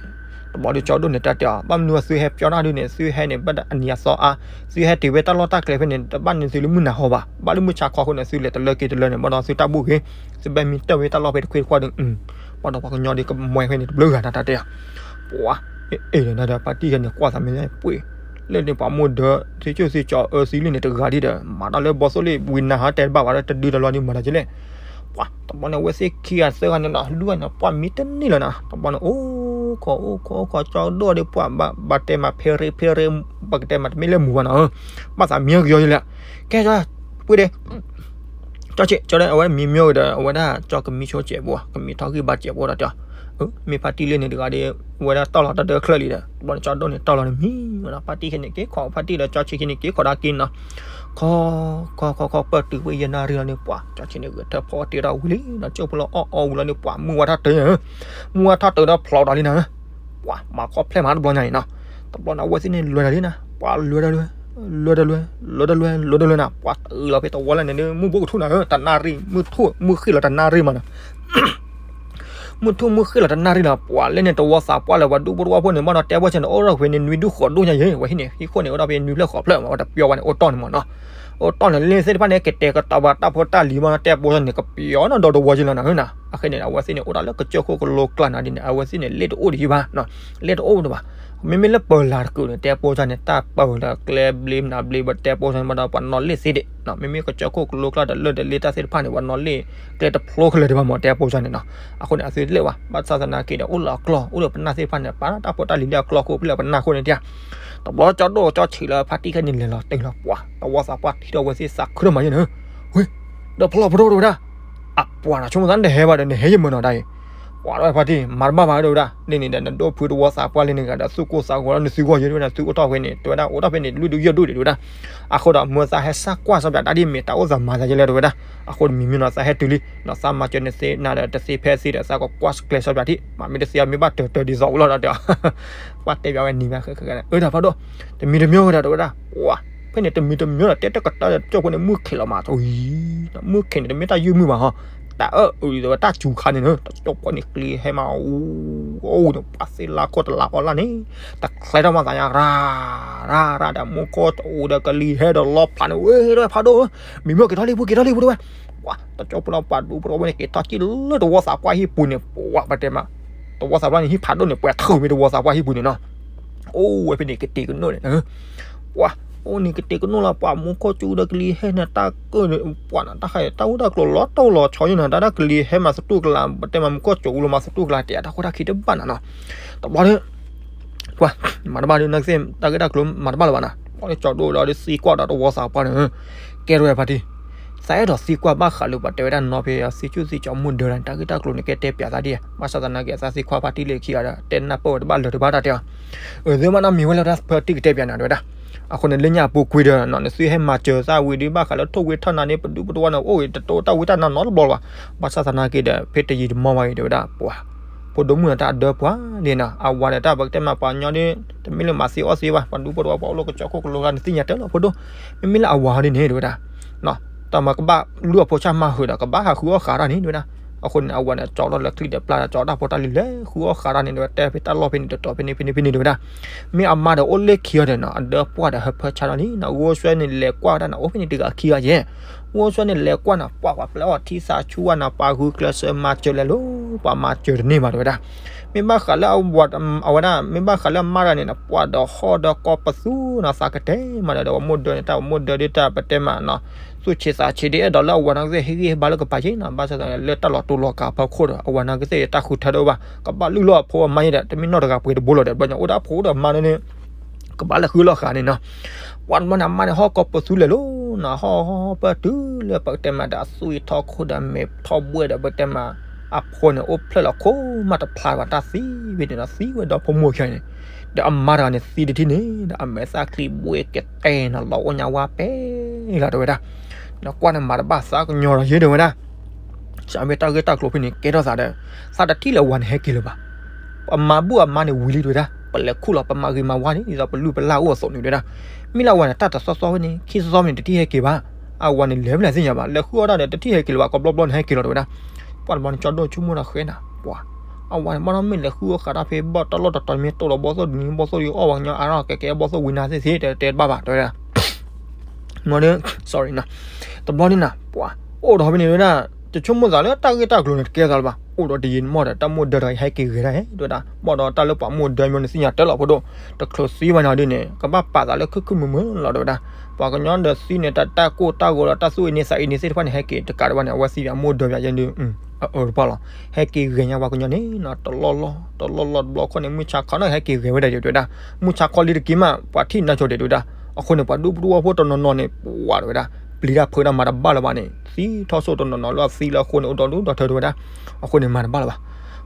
တဘျီဒုးကၠီဒိၣ်န့ၣ် တဲတဲအီၤ ဘၣ်မနုၤသုဟဲပၠီတၢ်ဒုန့ၣ် သုဟဲန့ၣ် ဘၣ်အနံၤအသီအါ, သုဟဲတုၤဝဲတၢ်လီၢ်တၢ်ကျဲဖဲန့ၣ် တဘၣ်န့ၢ်သုလၢမုၢ်နၤဟီဘၣ်, ဘၣ်လၢမုၢ်ဆါခီအဃိန့ၣ် သုလဲၤတလၢက့ၤတလၢန့ၣ် ဘၣ်ဒီးသုတၢ်ဘူၣ်ဂ့ၤ, သုဘၣ်မံတၢ်ဝဲတၢ်လီၢ်ဖဲတခွ့တခွါဒီး ဘၣ်ဒီးပှၤကညီဒ်ကမွဲဖဲန့ၣ် တဘျုးဂၤနၤတၢ်တဲအီၤ, ပှၤ အ့ၣ်ဒီးနၤဒီး ဖါတံၢ်ခဲန့ၣ် ကွၢ်သးမ့ၢ်ပှ့ၤ, လၢန့ၣ်ပှၤမိၢ်ဒၢ သုကၠိၣ်သုကၠီအၢသံလၢန့ၣ်တဂၤဒ်ဒီး မၤတၢ်လၢဘီသိၣ်လံ ဝံၤနၤဟီတဲတဘၣ်ဘၣ်ဒီး တဒုတလီၤဒ်မၤတၢ်ကလဲၣ်, ပှၤ တဘျီန့ၣ် အဝဲသ့ၣ်ခံဂၤသၢဂၤန့ၣ်နီၤ ဒူၣ်န့ၣ် ပှၤမံတန့ၢ်လၢၤနၤ, တဘျီန့ၣ် အိၣ်ခိးအိၣ်ခိးအိၣ်ခိး ကၠီဒိၣ်ဒီးပှၤ ဘၣ်တဲမးဖဲရ့ဖဲရ့, ဘၣ်ကတဲမးတမ့ၢ်လၢမူၤဘၣ်နီၤ, ဘၣ်သးမံကယီယလဲၣ်, ကဲ ပှ့ၤဒ့ ကၠီဆံး ကၠီဒိၣ် အဝဲမံမၠိဒီး အဝဲဒၣ်ကၠီကမံဆိစဲးဖိ ကမံထီၣ်ဂံၢ်ဘါစဲးဖိဒီးတဲအီၤ, မ့ၢ်ဖါတံၢ်လၢန့ၣ်တဂၤဒီး အဝဲဒၣ်တီၢ်လီၤတၢ်ဒၢချၢလံဒီး တဘျီန့ၣ် ကၠီဒိၣ်န့ၣ်တီၢ်လီၤန့ၣ်မံနီၤ, ဖါတံၢ်ခဲန့ၣ် က့ၤခိးဖါတံၢ်ဒီး ကၠီဆံးခဲန့ၣ် က့ၤခိးဒၣ်က့ၤနီၤ, ခီ ခီ ခီ ခီ ပၢၢ်တုၤဝဲယဲၢ်နၣ်ရံၣ်လီၤန့ၣ် ပှၤ ကၠီဆံးန့ၣ် ဂဲၤထၢၣ်ဖီတ့ထီၣ်ဝံၤလံနီၤ, ကၠိဖိလီၤအီၣ်အီဝံၤလီၤန့ၣ် ပှၤမုၢ်ဝါထီၣ်တုၤ မုၢ်ဝါထီၣ်တုၤဒီးဖျိးဒီးလံနီၤ, ပှၤမၤခီဖျိမးတဘျီညါအံၤနီၤ, တဘျီန့ၣ် အဝဲသ့ၣ်န့ၣ်လဲၤတၢ်လံနီၤ, ပှၤလဲၤတၢ်လဲၤ လဲၤတၢ်လဲၤ လဲၤတၢ်လဲၤ လဲၤတၢ်လဲၤနီၤ, ပှၤတုၤလီၤဖဲတဝီလၢန့ၣ် မုၢ်ဘိကထူၣ်နၤဧၢ, တနၣ်ရံၣ် မုၢ်ထူၣ်မုၢ်ဃ့ၢ်လီၤတနၣ်ရံၣ်မးနီၤ မုၢ်ထူၣ်မုၢ်ဃ့ၢ်လီၤတနၣ်ရံၣ်လီၤ, ပှၤလၢန့ၣ်တဝီသးပှၢ်လၢပှၤဒူဖိတဝီဖိန့ၣ် ဘၣ်ဒီးတဲဘၣ်ဆၣ်န့ၣ် အိၣ်ထီၣ်ဖဲန့ၣ် နွံဒူၣ်ဃိးဒူၣ်ညါယဲၢ်, ဝဲဟံၣ်န့ၣ် ဟံၣ်ခိၣ်န့ၣ် အိၣ်ဒီးဖဲနွံဖျၢၣ်ဃိးဖျၢၣ်မး, ဝဲတပျီဝဲန့ၣ် အိၣ်တီၢ်န့ၣ်မးနီၤ, အိၣ်တီၢ်န့ၣ် လ့ၢ်သ့ၣ်တဖၣ်န့ၣ် ကတဲာ်ကတီၤဘၣ်တၢ်ဖိတၢ်လံၤမးနီၤ, တဲဘၣ်ဆၣ်န့ၣ် ကပျီနီၤဒီးတဝီယဲၢ်လီၤနၤဧၢနၤ, အဃိန့ၣ် အဝဲသ့ၣ်န့ၣ် အိၣ်ဒၣ်လၢကစၢၢ်ခိၣ်ကလိကျါနၤဒ်န့ၣ် အဝဲသ့ၣ်န့ၣ် လ့ၣ်တအိၣ်ဒံးဘၣ် လ့ၣ်တအိၣ်ဒံးဘၣ်, မ့မ့ၢ်လၢပၢၤလၢ်တကုာ်န့ၣ် တဲဘၣ်ဆၣ်န့ၣ် တၢ်ပၢၤလၢကျဲဘျ့မနုၤဘျ့ဘၣ် တဲဘၣ်ဆၣ်န့ၣ် ဘၣ်ဒီးပှၤနီၣ်လ့ၣ်သ့ဒံး, မ့မ့ၢ်ကစၢၢ်ခိၣ်ကလိကျါဒီးလၢဒီးလ့ၣ်တၢ်သ့ၣ်တဖၣ်န့ၣ် ပှၤနီၣ်လ့ၣ်ကျဲတဖျိခဲလၢာ်ဒံးဘၣ်မး တဲဘၣ်ဆၣ်န့ၣ်နီၤ, အဃိန့ၣ် အသုတလဲၣ်ဘၣ်, ဘၣ်ဆၣ်သနာ်က့ဒီး အိၣ်လၢအကျီၢ် အိၣ်လၢပနၢ်သ့ၣ်တဖၣ်န့ၣ် ပာ်တၢ်ဖိတၢ်လံၤလၢအကျီၢ်ခိၣ်ဖဲလၢပနၢ်ခိၣ်န့ၣ်တၢ်, တဘျီကၠီဒိၣ်ကၠီဆံးလၢဖါတံၢ်ခဲန့ၣ် လဲၤလီၤတဲာ်လီၤပှၤ တဝီသးပှၢ်ထံၣ်ထီၣ်ဝဲသ့ၣ်သးခုထီၣ်မးယဲၢ်န့ၣ်, ဝ့ၢ် ဒီးဖျီၣ်ပဒိၣ်တဲဝဲဒၣ်, အပှၤနီၤ ဆိကမိၣ်သးနတဟဲဘၣ်ဒီး နဟဲယမုာ်နီၤတၢ်အံၤ, ပှၤဒီးဖါတံၢ် မၤတဘၣ်ဘၣ်တဲဝဲဒၣ်, လၢန့ၣ်ဒီး နဒိၣ်ဖုတဝီသးပှၢ်လၢန့ၣ်ဂၤဒီး သုးကိၢ်သးဂီၤလၢနသုဂီၢ်ယဲၢ်တဲဝဲဒၣ်, သုအိၣ်ထီၣ်ဖဲန့ၣ် တဲဝဲဒၣ် အိၣ်ထီၣ်ဖဲန့ၣ် လွံၢ်ဒူၣ်ယဲၢ်ဒူၣ်ဒံးတဲဝဲဒၣ်, အဃိဒီး မၢသးဟဲစၢ်ကွၢ်စီဖျိးတၢ်ဒ်မ့ၢ်တၢ်အိၣ်သးမၤသးယဲၢ်လဲၣ်တဲဝဲဒၣ်, အဃိဒီးမံၤမံၤနီၤ သးဟဲတုၤလံ, ဒီးသးမၤစၢၤနသ့နၤဒီး တသ့ဖဲသ့ဒီး သးကကွၢ်ကျဲစီဖျိးထံၣ်, မ့မ့ၢ်တသ့အီၤ မ့ၢ်ဘၣ်တၢၢ်တၢၢ်ဒ်သိးအိၣ်လီၤဒီးတဲအီၤ, ကွၢ်တဲဘၣ်ဝဲနံၤဘၣ်ဃဲဃဲဃဲ အၢ တၢ်ဖးဒိၣ်, တမံၤတမံၤဝဲဒၣ်တဲဝဲဒၣ်, ပှၤ ဖဲန့ၣ်တမံၤတမံၤဒီး တဲတကတၢၢ်ဒီး တကၠိဖိန့ၣ် မုၢ်ခံးလီၤမး တဝံၤ, မုၢ်ခံးန့ၣ် တမ့ၢ်တၢ်ယုၢ်မုၢ်ဘၣ်ဟီ, တၢ်အၢၣ်အုးဒီးဝဲတၢ်စူၤခါန့ၣ် တကၠိဖိန့ၣ် ကျ့ဟဲမးအူအူန့ၣ် ပှၤသ့လါခိၣ်တလါအီလၢ်န့ၣ် တချဲထီၣ်မးသးညါ ရၤ ရၤ ရၤဒီး မူခိၣ်တအိၣ်ဒီးကလံၤဟဲဒီးလီဖျးန့ၣ် ဝဲဒီးဖးဒိၣ်ဧၢ, မံၤမ့ၢ်က့ၤထီၣ်လံ ပူၤက့ၤထီၣ်လံ ပူၤတဲဝဲ, ပှၤ တကၠိဖိလီၤပှၤဒူဖိတဝီဖိန့ၣ် က့ၤထီၣ်က့ၤလၢတဝီသးပှၢ်ဟံၣ်ပူၤန့ၣ် ပှၤပတဲမး, တဝီသးပှၢ်န့ၣ် ဟံၣ်ဖးဒိၣ်န့ၣ် ပှဲၤထုးမ့ၢ်တဝီသးပှၢ်ဟံၣ်ပူၤန့ၣ်နီၤ, အိၣ်ဝဲဖဲန့ၣ် ကတံၤကနိၣ်န့ၣ် ပှၤ အိၣ်န့ၣ်ကတဲာ်ကနီၣ်လီၤ ပှၤမူခိၣ်ကၠိဒီးကလံၤဟဲန့ၣ် တၢ်ကၢၣ်န့ၣ် ပှၤန့ၣ် တၢ်ဃးတၢ်အိၣ်တၢ်ကျိၤလီၤတိၢ်လီၤဆီယဲန့ၣ် တၢ်တၢ်ကလံၤဟဲမၤသတူၢ်ကလာ် ပတဲမၤမူခိၣ်ကၠိလီၤမၤသတူၢ်ကလာ် တဲတၢ်ခိၣ်တၢ်ခံတဘၣ်နၤနီၤ. တဘျီဒီး ပှၤ မၤတဘၣ်ဒီး နကသ့ၣ် တၢ်ဂ့ၢ်တၢ်ကျိၤမၤတဘၣ်လၢၤဘၣ်နၤ. ပှၤလၢကၠီဒိၣ်ဒီးသံကွၢ်ဒီးတဝီသးပှၢ်န့ၣ် ကဲထီၣ်ဝဲဖါတံၢ် သးအဲၣ်ဒိးသံကွၢ်ဘၣ်ဃးလၢပှၤတဲဝဲဒၣ်နီၤဖဲသံဆူၣ်သံကၠီမူဒၢလၢန့ၣ် တၢ်ဂ့ၢ်တၢ်ကျိၤန့ၣ် ကဲတဲပၠးသးဒ် ဘၣ်ဆၣ်သနာ်က့ သးသံကွၢ်ဖါတံၢ်လၢခံဂၤဒီး တဲနၢ်ပၢၢ်ဝဲတဘၣ်လၢၤတဘၣ်တၢ်တဲအီၤ အၢ သ့မးနီၤ မ့ၢ်ဝဲလၢတၢ်ဖါတံၢ်ကတဲပၠးနၤတဲဝဲဒၣ်. အဃိန့ၣ် လၢညါပူၤကွံာ်ဒီးနီၤ နသုဟဲမၤစၢၤသးဝံၤဒုး ဘၣ်ဃးလၢထိၣ်ဝံထၣ်နၤန့ၣ် ပဒူပတဝါန့ၣ် အိၣ်ဂ့ၤ တတိတၢ်ဝံတၢ်နါနီတဘျီလၢၤဘၣ်. ဘၣ်ဆၣ်သနာ်က့ဒီး ဖဲတယံာ်တမီၢ်ဘၣ်အံၤတဲဝဲဒၣ် ပှၤ ဖိဒိၣ်မုၣ်န့ၣ်တၢ်အဒၢပှၤန့ၣ်နီၤ အဝၤန့ၣ် တၢ်ပကတဲမးပှၤကညီဒီး တမ့ၢ်လၢမၤသံအီၣ်သံဘၣ် ပှၤဒူဖိတဝါ ပှၤအိၣ်လၢကစၢၢ်ခိၣ်ကလိၤဂၤန့ၣ် သ့ၣ်ညါတၢ်လီၤဖိဒိၣ်. မ့မ့ၢ်လၢအဝၤဟီဒ်န့ၣ်တဲဝဲဒၣ် တၢ်မၤကဘၣ်လုၢ်အီၣ်ဖိဆၣ်မၤဟုာ်ဒီး ကဘၣ်ဟးဃုအီၣ်ဃးတၢ်န့ၣ်တဲဝဲဒၣ်. အဃိန့ၣ် အဝၤန့ၣ် ကၠီထီၣ်လၢချံၣ်ဒီးပျၢ်ဒီး ကၠီတၢ်ဖိတၢ်လံၤလဲၤဃုအီၣ်ဃးတၢ်န့ၣ်တဲဝဲ တဲဖဲတၢ်လီၢ်ဖဲန့ၣ် တတီၤဖဲန့ၣ်ဖဲန့ၣ်ဖဲန့ၣ်တဲဝဲဒၣ်. မ့ၢ်အမါဒီးအိၣ်လၢခံအီၤဒီးနီၤ အဒၢပှၢ်ဒီးဟၢဖၢဆါထီၣ်လံနီၤ ဂိၢ်စွဲန့ၣ်လဲၤကွၢ်ဝဲဒၣ်နီၤ အိၣ်ဖဲန့ၣ်တဂၤခံဂၤယဲၢ် ဂိၢ်စွဲန့ၣ်လဲၤကွၢ်နီၤ ပှၤပှၤပျဲအီၤထံသးဆူၣ်ဝဲနီၤ ပှၤဂုာ်ကျဲးစၢးမၤစၢၤလဲၤလိၤ ပှၤမၤစၢၤတန့ၢ်ဘၣ်တဲဝဲဒၣ်. မ့ၢ်ဘၣ်ဃးလၢအဝဲဒၣ် မ့ၢ်ဘၣ်ဃးလၢအမါတဂၤန့ၣ်နီၤ ပှၤဒီးဟီၣ်ဒီးကီၢ်ပသူနီၤ သးကတဲမးဒီး ဒီးပှၤမိၢ်ဒၢန့ၣ် တၢ်ပှၤမိၢ်ဒၢဒ်တၢ်ပတဲမးနီၤ သူၣ်ဆံးသးဆံးဒ်အဲၣ်ဒိးလၢအဝၤန့ၣ်ကသ့ၣ် ဟ့ၣ်ဂံၢ်ဟ့ၣ်ဘါလၢကပၤက့နီၤ ဘၣ်ဆၣ်သနာ်က့ လၢတၢ်လီၤတူာ်လီၤကာ်ဖီခိၣ်ဒီး အဝၤန့ၣ်ကသ့ၣ်တၢ်ဃုထၢဒိၣ်ဘၣ် ကဘၣ်လုၢ်လီၢ်အဖိအမါယဲဒီး တမ့ၢ်နီၢ်တဂၤပှ့ၤတဘိလီၤဒီး ဘျီညါအိၣ်ဒီးအဖိဒီးအမါန့ၣ် ကဘၣ်လဲၤဃုလီၤဃာ်န့ၣ်နီၤ. ပှၤတဘျီန့ၣ် အမါန့ၣ် ဟီၣ်ကီၢ်ပသူလဲၤလိၤနီၤ ဟီၣ်ဟီၣ်ပၢၢ်တုၤလၢပကတဲမးဒီး အသွံၣ်ထီၣ်ခိၣ်ဒီး မဲာ်ထီၣ်ဘှဲၣ်ဒီး ပကတဲမး အဖိန့ၣ် အိၣ်ဖျဲၣ်လီၤခိၣ်မးတဖျါဘၣ် တၢ်သံဝဲန့ၣ်နီၤ သံဝဲဒီးဖိမုၣ်ခံဂၤန့ၣ် ဒီးအမါတဂၤန့ၣ် သံတထံၣ်န့ၣ်ဒီး အမဲာ်သၣ်ချံဘှဲကတဲနီၤ လီၤအိၣ်ညါဝါပဲလီၤတဲဝဲဒၣ်. ဒီးကွၢ်န့ၣ် မၤတဘၣ်သးကညီၤဒီးယဲၢ် တဲဝဲဒၣ် စးမ့ၢ်တၢ်ဂ့ၢ်တၢ်ကျိၤဖဲန့ၣ် ကဲထီၣ်သးဒီး သးတထံၣ်လၢအဝၤန့ၣ်ဟဲက့ၤလၢၤဘၣ်. အမၤဘူၣ်အမါန့ၣ်ဝံၤလံတဲဝဲဒၣ် ပလဲၤခူၣ်လီၤ ပမၤဂ့ၤမၤဝါန့ၣ် ဒ်သိးပလုၢ်ပလၢ်အိၣ်အသိးန့ၣ်တဲဝဲဒၣ်. မ့ၢ်လၢအဝၤန့ၣ် တၢ်တသီသီဖဲန့ၣ် ခံသီသီဖဲန့ၣ် တထံၣ်ဟဲက့ၤဘၣ်. အဝၤန့ၣ် လဲၤဖဲလဲၣ်သ့ၣ်ညါဘၣ် လဲၤဃုအီၣ်တၢ်ဒီး တထံၣ်ဟဲက့ၤလၢၤဘၣ် ကိးဘျီဘျီန့ၣ် ဟဲက့ၤလီၤတဲဝဲဒၣ်. ပှၤတဘျီန့ၣ် ကၠီဒိၣ်ဆိကမိၣ်ဒီးဃဲနၤ ပှၤ အဝၤန့ၣ်ဘၣ်ဒီးမ့ၢ်လဲၤဃုအီၣ်ဃးတၢ်ဖဲဘီၣ်တၢ်လီၢ်တတီၤမ့ၢ်တိၢ်လီၤဘီၣ်သိၣ်ဒ်န့ၣ် ဘီၣ်သိၣ်ဒ်အီၣ်ပှၤကညီအါထီၣ်ကဲကဲဘီၣ်သိၣ်ဝံၤနၤသ့ၣ်သ့ၣ် တဲတဲတဘၣ်ဘၣ်တဲဝဲဒၣ် မ့ၢ်ဒီး sorry နီၤ တဘျီန့ၣ်နၤ ပှၤ အိၣ်ဒီးဖဲန့ၣ်တဲဝဲဒၣ် တဆိကမိၣ်သးလၢတၢ်ဂ့ၢ်တၢ်ကျိၤန့ၣ် တကဲသးလၢၤဘၣ်. အိၣ်ဒီးတယံာ်တမီၢ်ဒီး တၢ်မိၢ်ဒၢတဂၤအံၤ ဟဲက့ၤဂဲၤဒၣ်တဲဝဲဒၣ်. ဘၣ်ဒီးတၢ်လၢပှၤမိၢ်ဒၢမ့ၢ်န့ၣ် သ့ၣ်ညါတၢ်လီၤဖိဒိၣ် တချုးသံဘၣ်န့ၣ်ဒ်န့ၣ် ကဘၣ်ပာ်သးလၢခုၣ်ခုၣ်မုာ်မုာ်လီၤတဲဝဲဒၣ်. ပှၤကညီဒီးသံန့ၣ် တၢ်တၢ်ကိၢ်တၢ်ဂီၤဒီး တၢ်သူၣ်အ့န့သးအ့န့သ့ၣ်တဖၣ်န့ၣ် ဟဲက့ၤတကးဒံးဘၣ်န့ၣ် အဝဲသံဒီးအမိၢ်ဒၢပၠးယဲၢ်ဒုး အအၢတပှၢ်လီၤ. ဟဲက့ၤဂဲၤညါပှၤကညီန့ၣ်နီၤ တလီၢ်လီၢ် တလီၢ်လီၢ်တဘျီခီန့ၣ် မုၢ်ဆါခီန့ၣ် ဟဲက့ၤဂဲၤဝဲဒၣ်ယဲၢ်တဲဝဲဒၣ်. မုၢ်ဆါခီလံတက့ၢ်မး ပှၤထံၣ်နၤကၠီဒဲးတဲဝဲဒၣ်. အဃိန့ၣ် ပှၤဒူပဒူဝီဖိတနီၤနီၤန့ၣ် ပှၤတဲဝဲဒၣ် ပျံၤတၢ်ဖုးတၢ်မၤတဘၣ်လၢၤဘၣ်န့ၣ် သံထီၣ်စိၣ်တနီၤနီၤလၢအသံလၢအဃိန့ၣ် အိၣ်ဒီးဒူဒီးထၢတဲဝဲဒၣ်. အဃိန့ၣ် မၤတဘၣ်လၢၤဘၣ်.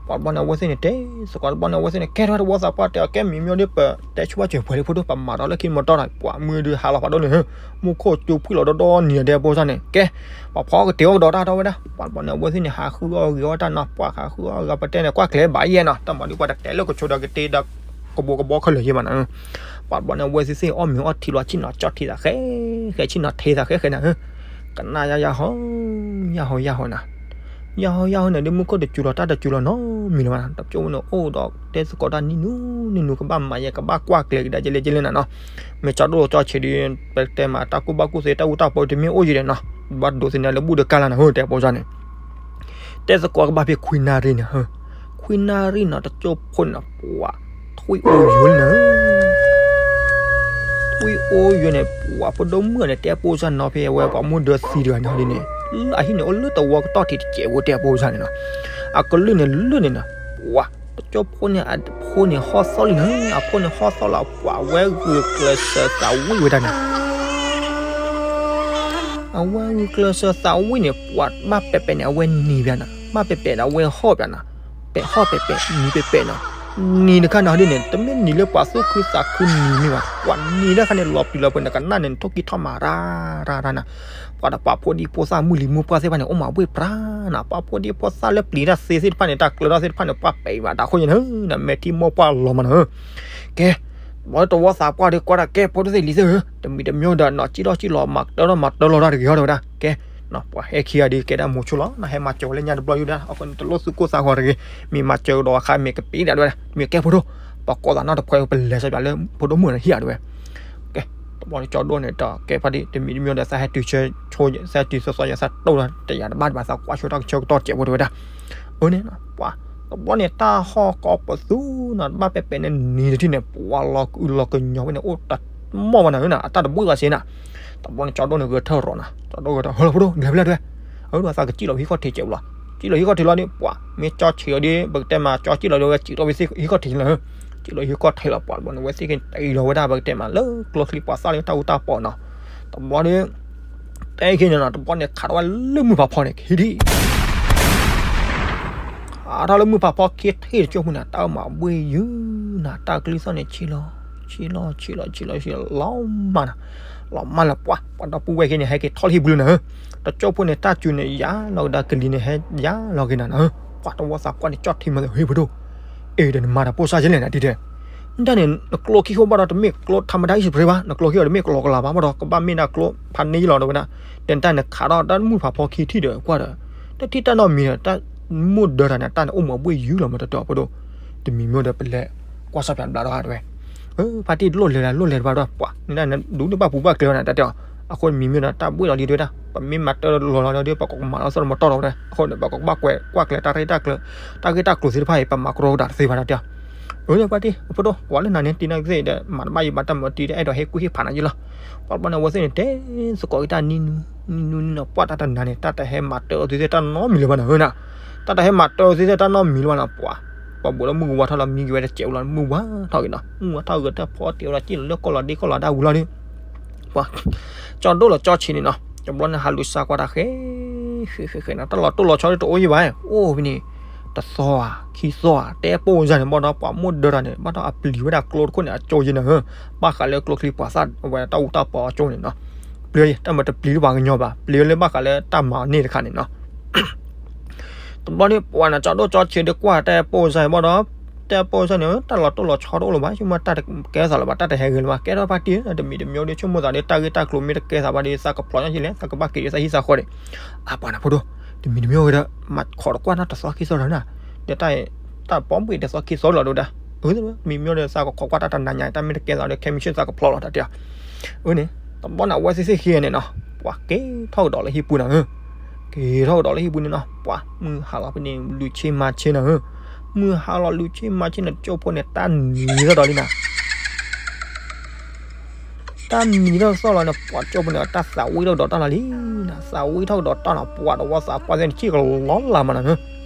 ပှၤတဘျီန့ၣ် အဝဲသ့ၣ်န့ၣ် တဲသကိးတဘျီန့ၣ် အဝဲသ့ၣ်န့ၣ် ကဲထီၣ်တဝီသးပှၢ်တဲအီၤ ကဲမံၤမ့ၢ်ဒီး ပတဲဆူဝဲစၢၤပှဲၤလံဖိဒိၣ် ပမၤဒီးလၢခံမီတီၢ်နီၤ ပှၤမုၢ်ဒုးဟးလီၤဖးဒိၣ်န့ၣ် မူခိၣ်ကၠိဖှံၣ်လီၤဒီဒီနံၤဒီး တဲဖိစၢ်န့ၣ် ကဲ ပှၤဖီကတ့ၤအီၣ်ကဒီးတၢ်ထီၣ်ဝဲဒၣ်. ပှၤတဘျီန့ၣ် အဝဲသ့ၣ်န့ၣ် ဟးဃုအီၣ်ဂ့ၤအီၣ်တၢ်နီၤ ပှၤဟးဃုအီၣ်ဂ့ၤပတဲန့ၣ် ကွၢ်ကျဲၤဘၣ်ယဲၢ်နီၤ တၢ်မၤဒုးပှၤတတဲလၢကဆိဒီးကတ့ဒီး ကဘိကဘီခဲလၢာ်ယဲၢ်ဘၣ်နီၤ. ပှၤတဘျီန့ၣ် အဝဲသ့ၣ်သ့ၣ်အီၣ်မ့ၤအီၣ်ထံလီၤ ဆ့ၣ်နီၤကၠီထံသးဃဲ ဃဲဆ့ၣ်နီၤထဲသးဃဲဃဲနၤ ကနၣ်ယါယါဟီ ယါဟီယါဟီနၤ ယါဟီယါဟီန့ၣ် ဒ်မူခိၣ်တစူၤလီၤ တၢ်တစူၤလီၤနီတမံၤလၢၤဘၣ်နီၤ. တကၠိန့ၣ် အိၣ်ဒီးတဲသကိးတၢ်နံၤနူနံၤနူ ကဘၣ်မၤယဲၢ် ကဘၣ်ကွၢ်ကျဲၤကဒါကလဲကလဲနၤနီၤ. မ့ၢ်ကၠီဒိၣ်ကၠီဆံးဒီး ပတဲမး တၢ်ကူၣ်ဘၣ်ကူၣ်သ့ တၢ်အူတၢ်ပီတမ့ၢ်အိၣ်ယံၤဒီးနီၤ ဘၣ်ဒိးသန့ၤလၢဘူၣ်ဒီးကါလၢ်နၤ တဲဖိစၢ်န့ၣ် တဲသကိးကဘၣ်ဖဲခွံနၣ်ရံၣ်န့ၣ် ခွံနၣ်ရံၣ်နီၤ တကၠိဖိန့ၣ် ပှၤ ထွံၣ်အိၣ်ယိာ်လံနၤ ထွံၣ်အိၣ်ယိာ်န့ၣ် ပှၤဖိဒိၣ်မုၣ်န့ၣ် တဲဖိစၢ်နီၤ ဖဲအဝဲပှၤမိၢ်ဒၢသံတဂၤန့ၣ်ဒ်န့ၣ် အဟံၣ်န့ၣ်အိၣ်လၢတဝီကတီၢ်ထံးတစဲးဖိ တဲဖိစၢ်န့ၣ်နီၤ အကလုၢ်န့ၣ်လုၢ်န့ၣ်နီၤ ပှၤ တကၠိဖိန့ၣ် အဖိန့ၣ်ဟီၣ်သီၣ်လံနၤ အဖိန့ၣ်ဟီၣ်သီၣ်လီၤ ပှၤဝဲဂုာ်ကျဲးစၢးသးဝံၣ်ဝဲဒၣ်န့ၣ် အဝဲဂုာ်ကျဲးစၢးသးဝံၣ်န့ၣ် ပှၤဘၣ်ပဲာ်ပဲာ်န့ၣ် အဝဲနံၤပၠးနၤ ဘၣ်ပဲာ်ပဲာ်ဒီးအဝဲဟီၣ်ပၠးနၤ ပဲာ်ဟီၣ်ပဲာ်ပဲာ် နံၤပဲာ်ပဲာ်နီၤ နံၤတခါန့ၣ်ဒ်န့ၣ် တမ့ၢ်နံၤလၢပှၤသူၣ်ခုသးခုနံၤမ့ၢ်ဘၣ် ပှၤနံၤတခါန့ၣ် လီၤပျံၤလီၤဖုးန့ၣ် ကနၣ်န့ၣ် ထိၣ်ကံၢ်ထီၣ်မးရၤရၤရၤနၤ ပှၤဒီးပှၤဖိဒံဖိသၣ်မုၢ်လံၤမုၢ်ပှၢ်သ့ၣ်တဖၣ်န့ၣ် အိၣ်မးဝ့ၢ်ပြးနၤ ပှၤဖိဒံဖိသၣ်လၢပျံၤတၢ်သ့သ့ၣ်တဖၣ်န့ၣ် တၢ်ကျၢၤထီၣ်သ့ၣ်တဖၣ်န့ၣ် ပှၤပဲာ်ဘၣ်တၢ်ခိၣ်ယဲၢ်နၤ မဲာ်ထံမိၢ်ပှၢ်လီၤမးနၤ ကဲ ဘီတဝီသးပှၢ်ဒီးကွၢ်တၢ်ကဲ ဖိဒိၣ်သ့ၣ်လံၤသ့ၣ်ဧၢ တမံၤတမံၤဒီး နီၢ်ကံၣ်ထီၣ်ကံၣ်လီၤ မၤတၢထီၣ်မၤတၢလီၤတၢ်တဂ့ၤဟီတဲဝဲဒၣ် ကဲ ပှၤဟဲခံဂၤဒီး ကဲဒၣ်မိၤဆိလီၤ နဟဲမၤစၢၤဝဲလၢညါတဘျီယိၣ်ဒၣ် အဃိန့ၣ် တလိၣ်သုကိၢ်သးဂီၤတဂ့ၤ မ့ၢ်မၤစၢၤကဒီးအခါမ့ၢ်ကပံးဒၣ်တဲဝဲဒၣ် မ့ၢ်ကဲဖိဒိၣ် ပှၤကိးသးနီတခွဲ ပလဲၤစီပၠးလၢဖိဒိၣ်မုၣ်န့ၣ်ဟံၣ်ဧါတဲဝဲ ကဲ တဘျီန့ၣ် ကၠီဒိၣ်န့ၣ် တကဲဖါဒံ တမံၤတမံၤဒီး သးဟဲတုၤဆၢဆိ သးဟဲတုၤသီသီယဲ သးတုၤတယာ်တဘၣ်ဘၣ် သးကွၢ်ဆိတၢ်ကဆၢကတီၢ်စဲးဖိတဲဝဲဒၣ် အၢန့ၣ် ပှၤ တဘျီန့ၣ် တၢ်ဟီၣ်ကိးပသူနီၤ တဘၣ်ပဲာ်ပဲာ်န့ၣ်နံၤတထံၣ်န့ၣ် ပှၤလီၤကအုလီၤကညီဖဲန့ၣ် အိၣ်တ မီၢ်ဘၣ်နၤဧၢနၤ အတၢ်တဘှ့ၣ်ဘၣ်စ့နၤ. တဘျီန့ၣ် ကၠီဒိၣ်န့ၣ်ဂဲၤထၢၣ်ရီၤနၤ, ကၠီဒိၣ်ဂဲၤထၢၣ် ဟဲလီၤဖိဒိၣ် လဲၤဖဲလဲၣ်တဲ, အဝဲသးကစံၣ်လီၤဟံၣ်ခီၣ်ထံးစဲးလီၤ, စံၣ်လီၤဟံၣ်ခီၣ်ထံးလီၤဒီး ပှၤ မ့ၢ်ကၠီဆံးအီၤဒီး ပကတဲမး ကၠီစံၣ်လီၤဒီး ဝဲစံၣ်ထီၣ်ဝဲဟံၣ်ခီၣ်ထံးလီၤ, စံၣ်လီၤဟံၣ်ခီၣ်ထံးလီၤ ပှၤတဘျီန့ၣ် ဝဲသ့ၣ်က့ၤတ့လီၤဝဲဒၣ် ပကတဲမး လၢကျိချံပှၤသၣ်လၢတၢ်အူတၢ်ပီနီၤ. တဘျီဒီး တဲခဲန့ၣ်နီၤ တဘျီန့ၣ် ခးထီၣ်ဝဲလၢမုၢ်ဖးဖီန့ၣ် ခံထံၣ် ခးထီၣ်လၢမုၢ်ဖးဖီခံထံၣ်တကၠိၢ်ဖိန့ၣ် တၢ်အိၣ်မးဘှ့ၣ်ယုာ်နၤ တၢ်ကလုၢ်သီၣ်န့ၣ် ဆံးလီၤ ဆံးလီၤ ဆံးလီၤ ဆံးလီၤ ဆံးလီၤ လီၤမၢ်နၤ, လီၤမၢ်လၢပှၤ ပှၤဒီပုၢ်ဝဲၢ်ခံန့ၣ် ဟဲက့ၤထီၣ်လၢဟံၣ်ပူၤလၢနၤဧၢ, တကၠိၢ်ဖိန့ၣ် တၢ်စူၤန့ၣ် ယါလီၤကဒါ ကလံၤန့ၣ် ဟဲယါလီၤက့ၤနၤနၤဧၢ, ပှၤတဝီသးပှၢ်န့ၣ် ကၠီၣ်ထံမၤသး ဟ့ၣ်ဖိဒိၣ် အ့ၣ် ဒီးနမၤတၢ်ပိၢ်စၢ်ယဲလဲၣ်နၤ ဒ်တဲ နတၢ်န့ၣ် နကျိခံဃိဘၣ်ဒီး တမ့ၢ်ကျိထးမတၤအံၤစပရ့ဘၣ်, နကျိခံဃိဒီး တမ့ၢ်ကျိကလၤဘၣ် ဘၣ်ဒီး ကဘၣ်မ့ၢ်ဒၣ်ကျိဖးန့ၢ်လီၤ တဲဝဲဒၣ်, ဒီးနတၢ်န့ၣ်ခးထီၣ်တၢ်မုၢ်ဖးဖီခံထံၣ်ဒီး ကွၢ်ဒီး တထံၣ်တၢ်နီတမံၤဒီး တၢ်မိၢ်ဒၢတၢ်န့ၣ် တၢ်န့ၣ်အိၣ်မးဘှ့ၣ်ယုာ်လီၤမး တတီၤဖိဒိၣ်, တမံၤမ့ၢ်ဒီး ပလဲၤကွၢ်စၢ်ပၠးဘျးဒီးတဲဝဲ, ဖါတံၢ်လိၣ်လဲၤလၢ လိၣ်လဲၤတဘၣ်ဒီး ပှၤ နတၢ်န့ၣ် ဒူဒိၣ်ဘၣ်ပူၤဘၣ်ကျဲဝဲနၤ တၢ်တဲအီၤ, အဃိတမံၤမ့ၢ်ဒီး တၢ်ဘှ့ၣ်လီၤလံ တဲဝဲဒၣ်, ပမ့ၢ်မၤတၢ်လီၤလီၤဒီး ပကမၤလီၤသီၣ်တမတီၢ်လီၤ တဲဝဲဒၣ်, အဃိန့ၣ် ပကဘၣ်ကွဲးကွၢ်ကျဲၤ တၢ်ရ့တၢ်ကျဲၤ တၢ်ဂ့ၢ်တၢ်ကျိၤသ့ၣ်တဖၣ်အံၤ ပမၤကရီကဒါတသ့ဘၣ် တၢ်တဲအီၤ, အၢ ဖါတံၢ် အဖိဒိၣ် ကွၢ်လၢနၤန့ၣ် တံၤနာ်ကသ့ၣ်ဒီး မၤတဘၣ်ယံၤဘၣ် တၢ်မၤတံၤဒီး အဲၣ်ဒိးဟ့ၣ်ကူၣ်ဟ့ၣ်ဖးနၤယံၤလီၤ, ပှၤတဘျီန့ၣ် အဝဲသ့ၣ်န့ၣ် တဲသကိးက့ၤတၢ်နံၤနံၤနံၤနံၤနီၤ ပှၤ တၢ်တနၤန့ၣ် တၢ်တဟဲမၤတၢ်အီၤသ့ၣ်တၢ်နီတမံၤလၢၤဘၣ်နၤဧၢနၤ, တၢ်တဟဲမၤတၢ်အီၤသ့ၣ်တၢ်နီတမံၤလၢၤဘၣ်နၤ ပှၤ, ပှၤဘိးလၢမုၢ်ကဝါထီၣ်လီၤ မံက့ၤဝဲတစဲးဝဲလီၤ မုၢ်ဝါထီၣ်က့ၤနီၤ မုၢ်ဝါထီၣ်ဂဲၤထၢၣ်ဖီတ့ၢ်ဝဲလီၤ စံၣ်လီၤလၢကီၢ်လီၤဒ့ကီၢ်လီၤဒၣ်ဝံၤလီၤဒီး ပှၤ ကၠီဒိၣ်လီၤကၠီဆံးန့ၣ်နီၤ တဘျီန့ၣ် ဟးလူၤစၢ်ကွၢ်တၢ်ဃဲ ဃဲ ဃဲ ဃဲနီၤ တၢ်လီၤတိၢ်လီၤဆီဒ်တအိၣ်ယံၤဘၣ် အိၣ်ဖဲန့ၣ် တသီဧါ ခံသီဧါ တဲပိၢ်စၢ်န့ၣ် ဘၣ်ဒီးပှၤမိၢ်ဒၢတၢ်န့ၣ် ဘၣ်ဒီးအပျံၤဝဲဒၣ်ကျိတခိၣ်န့ၣ် အကၠိယံၤနၤဧၢ, ဘၣ်ဃးလၢကျိချံပှၤသၣ်ဝဲတၢ်အူတၢ်ပီအကၠိန့ၣ်နီၤ, ပျံၤ တၢ်မၤတပျံၤလၢပှၤကညီဘၣ် ပျံၤလၢဘၣ်ဃးလၢတၢ်မၤန့ၣ်တခါန့ၣ်နီၤ တဘျီန့ၣ် ပှၤန့ၣ် ကၠီဒိၣ်ကၠီဆံးဒီးကွၢ်တဲပိၢ်စၢ်ဘၣ်ဒီး တဲပိၢ်စၢ်န့ၣ် တၢ်လီၤတိၢ်လီၤဆီတအိၣ်လၢၤဘၣ် ဆိကမိၣ်တၢ်တကဲထီၣ်သးလၢၤဘၣ် တၢ်တဟဲဂ့ၤလၢၤဘၣ် ကဲထီၣ်ဖါတံၢ် တမံၤတမံၤဒီး ဆိကမိၣ်သးဒီး တၢ်ဂ့ၢ်တၢ်ကျိၤမ့ၢ်တကဲသးဘၣ်ဒီး သးကဖျိးညါက့လဲၣ် သးကဘၣ်က့ၤဒီးသးဟံၣ်သးဃီဒီး အပှၤန့ၣ်ဖိဒိၣ် တမံၤတမံၤဝဲဒီး မၤခိးတကွၢ်နီၢ်တသီခံသီဒီးနၤ ဒီးတၢ် တၢ်ပိာ်ဘှ့ၣ်တသီခံသီလီၤဒိၣ်ဒၣ် အၢ မံၤမ့ၢ်ဒီးသးကခိးကွၢ်တၢ်တနၤညါ တၢ်မ့ၢ်တကဲသးဒီး ခဲမံၣ်ဆ့ၣ်သးကဖျိးလီၤတၢ်တဲ အၢန့ၣ် တဘျီန့ၣ် အဝဲသ့ၣ်သ့ၣ်ခံဂၤန့ၣ်နီၤ ပှၤက့ၤထီၣ်ကဒီးလၢဟံၣ်ပူၤနၤဧၢ, က့ၤထီၣ်ကဒီးလၢဟံၣ်ပူၤန့ၣ်နီၤ ပှၤမုၢ်ဟါလီၤဖဲန့ၣ် လူၤဆ့မၤဆ့နၤဧၢ, မုၢ်ဟါလီၤလူၤဆ့မၤဆ့န့ၣ် ကၠိဖိန့ၣ် တၢ်နံၤထီၣ်ဒီးလံနၤ တၢ်နံၤထီၣ်သီၣ်လီၤန့ၣ် ပှၤကၠိဖိန့ၣ် တၢ်သးဝံၣ်ထီၣ်ကဒီးတၢ်လီၤလံနၤ, သးဝံၣ်ထီၣ်ကဒီးတၢ်နီၤ ပှၤတဝီသးပှၢ်သ့ၣ်န့ၣ် ထံၣ်ကလီလါမးနၤဧၢ,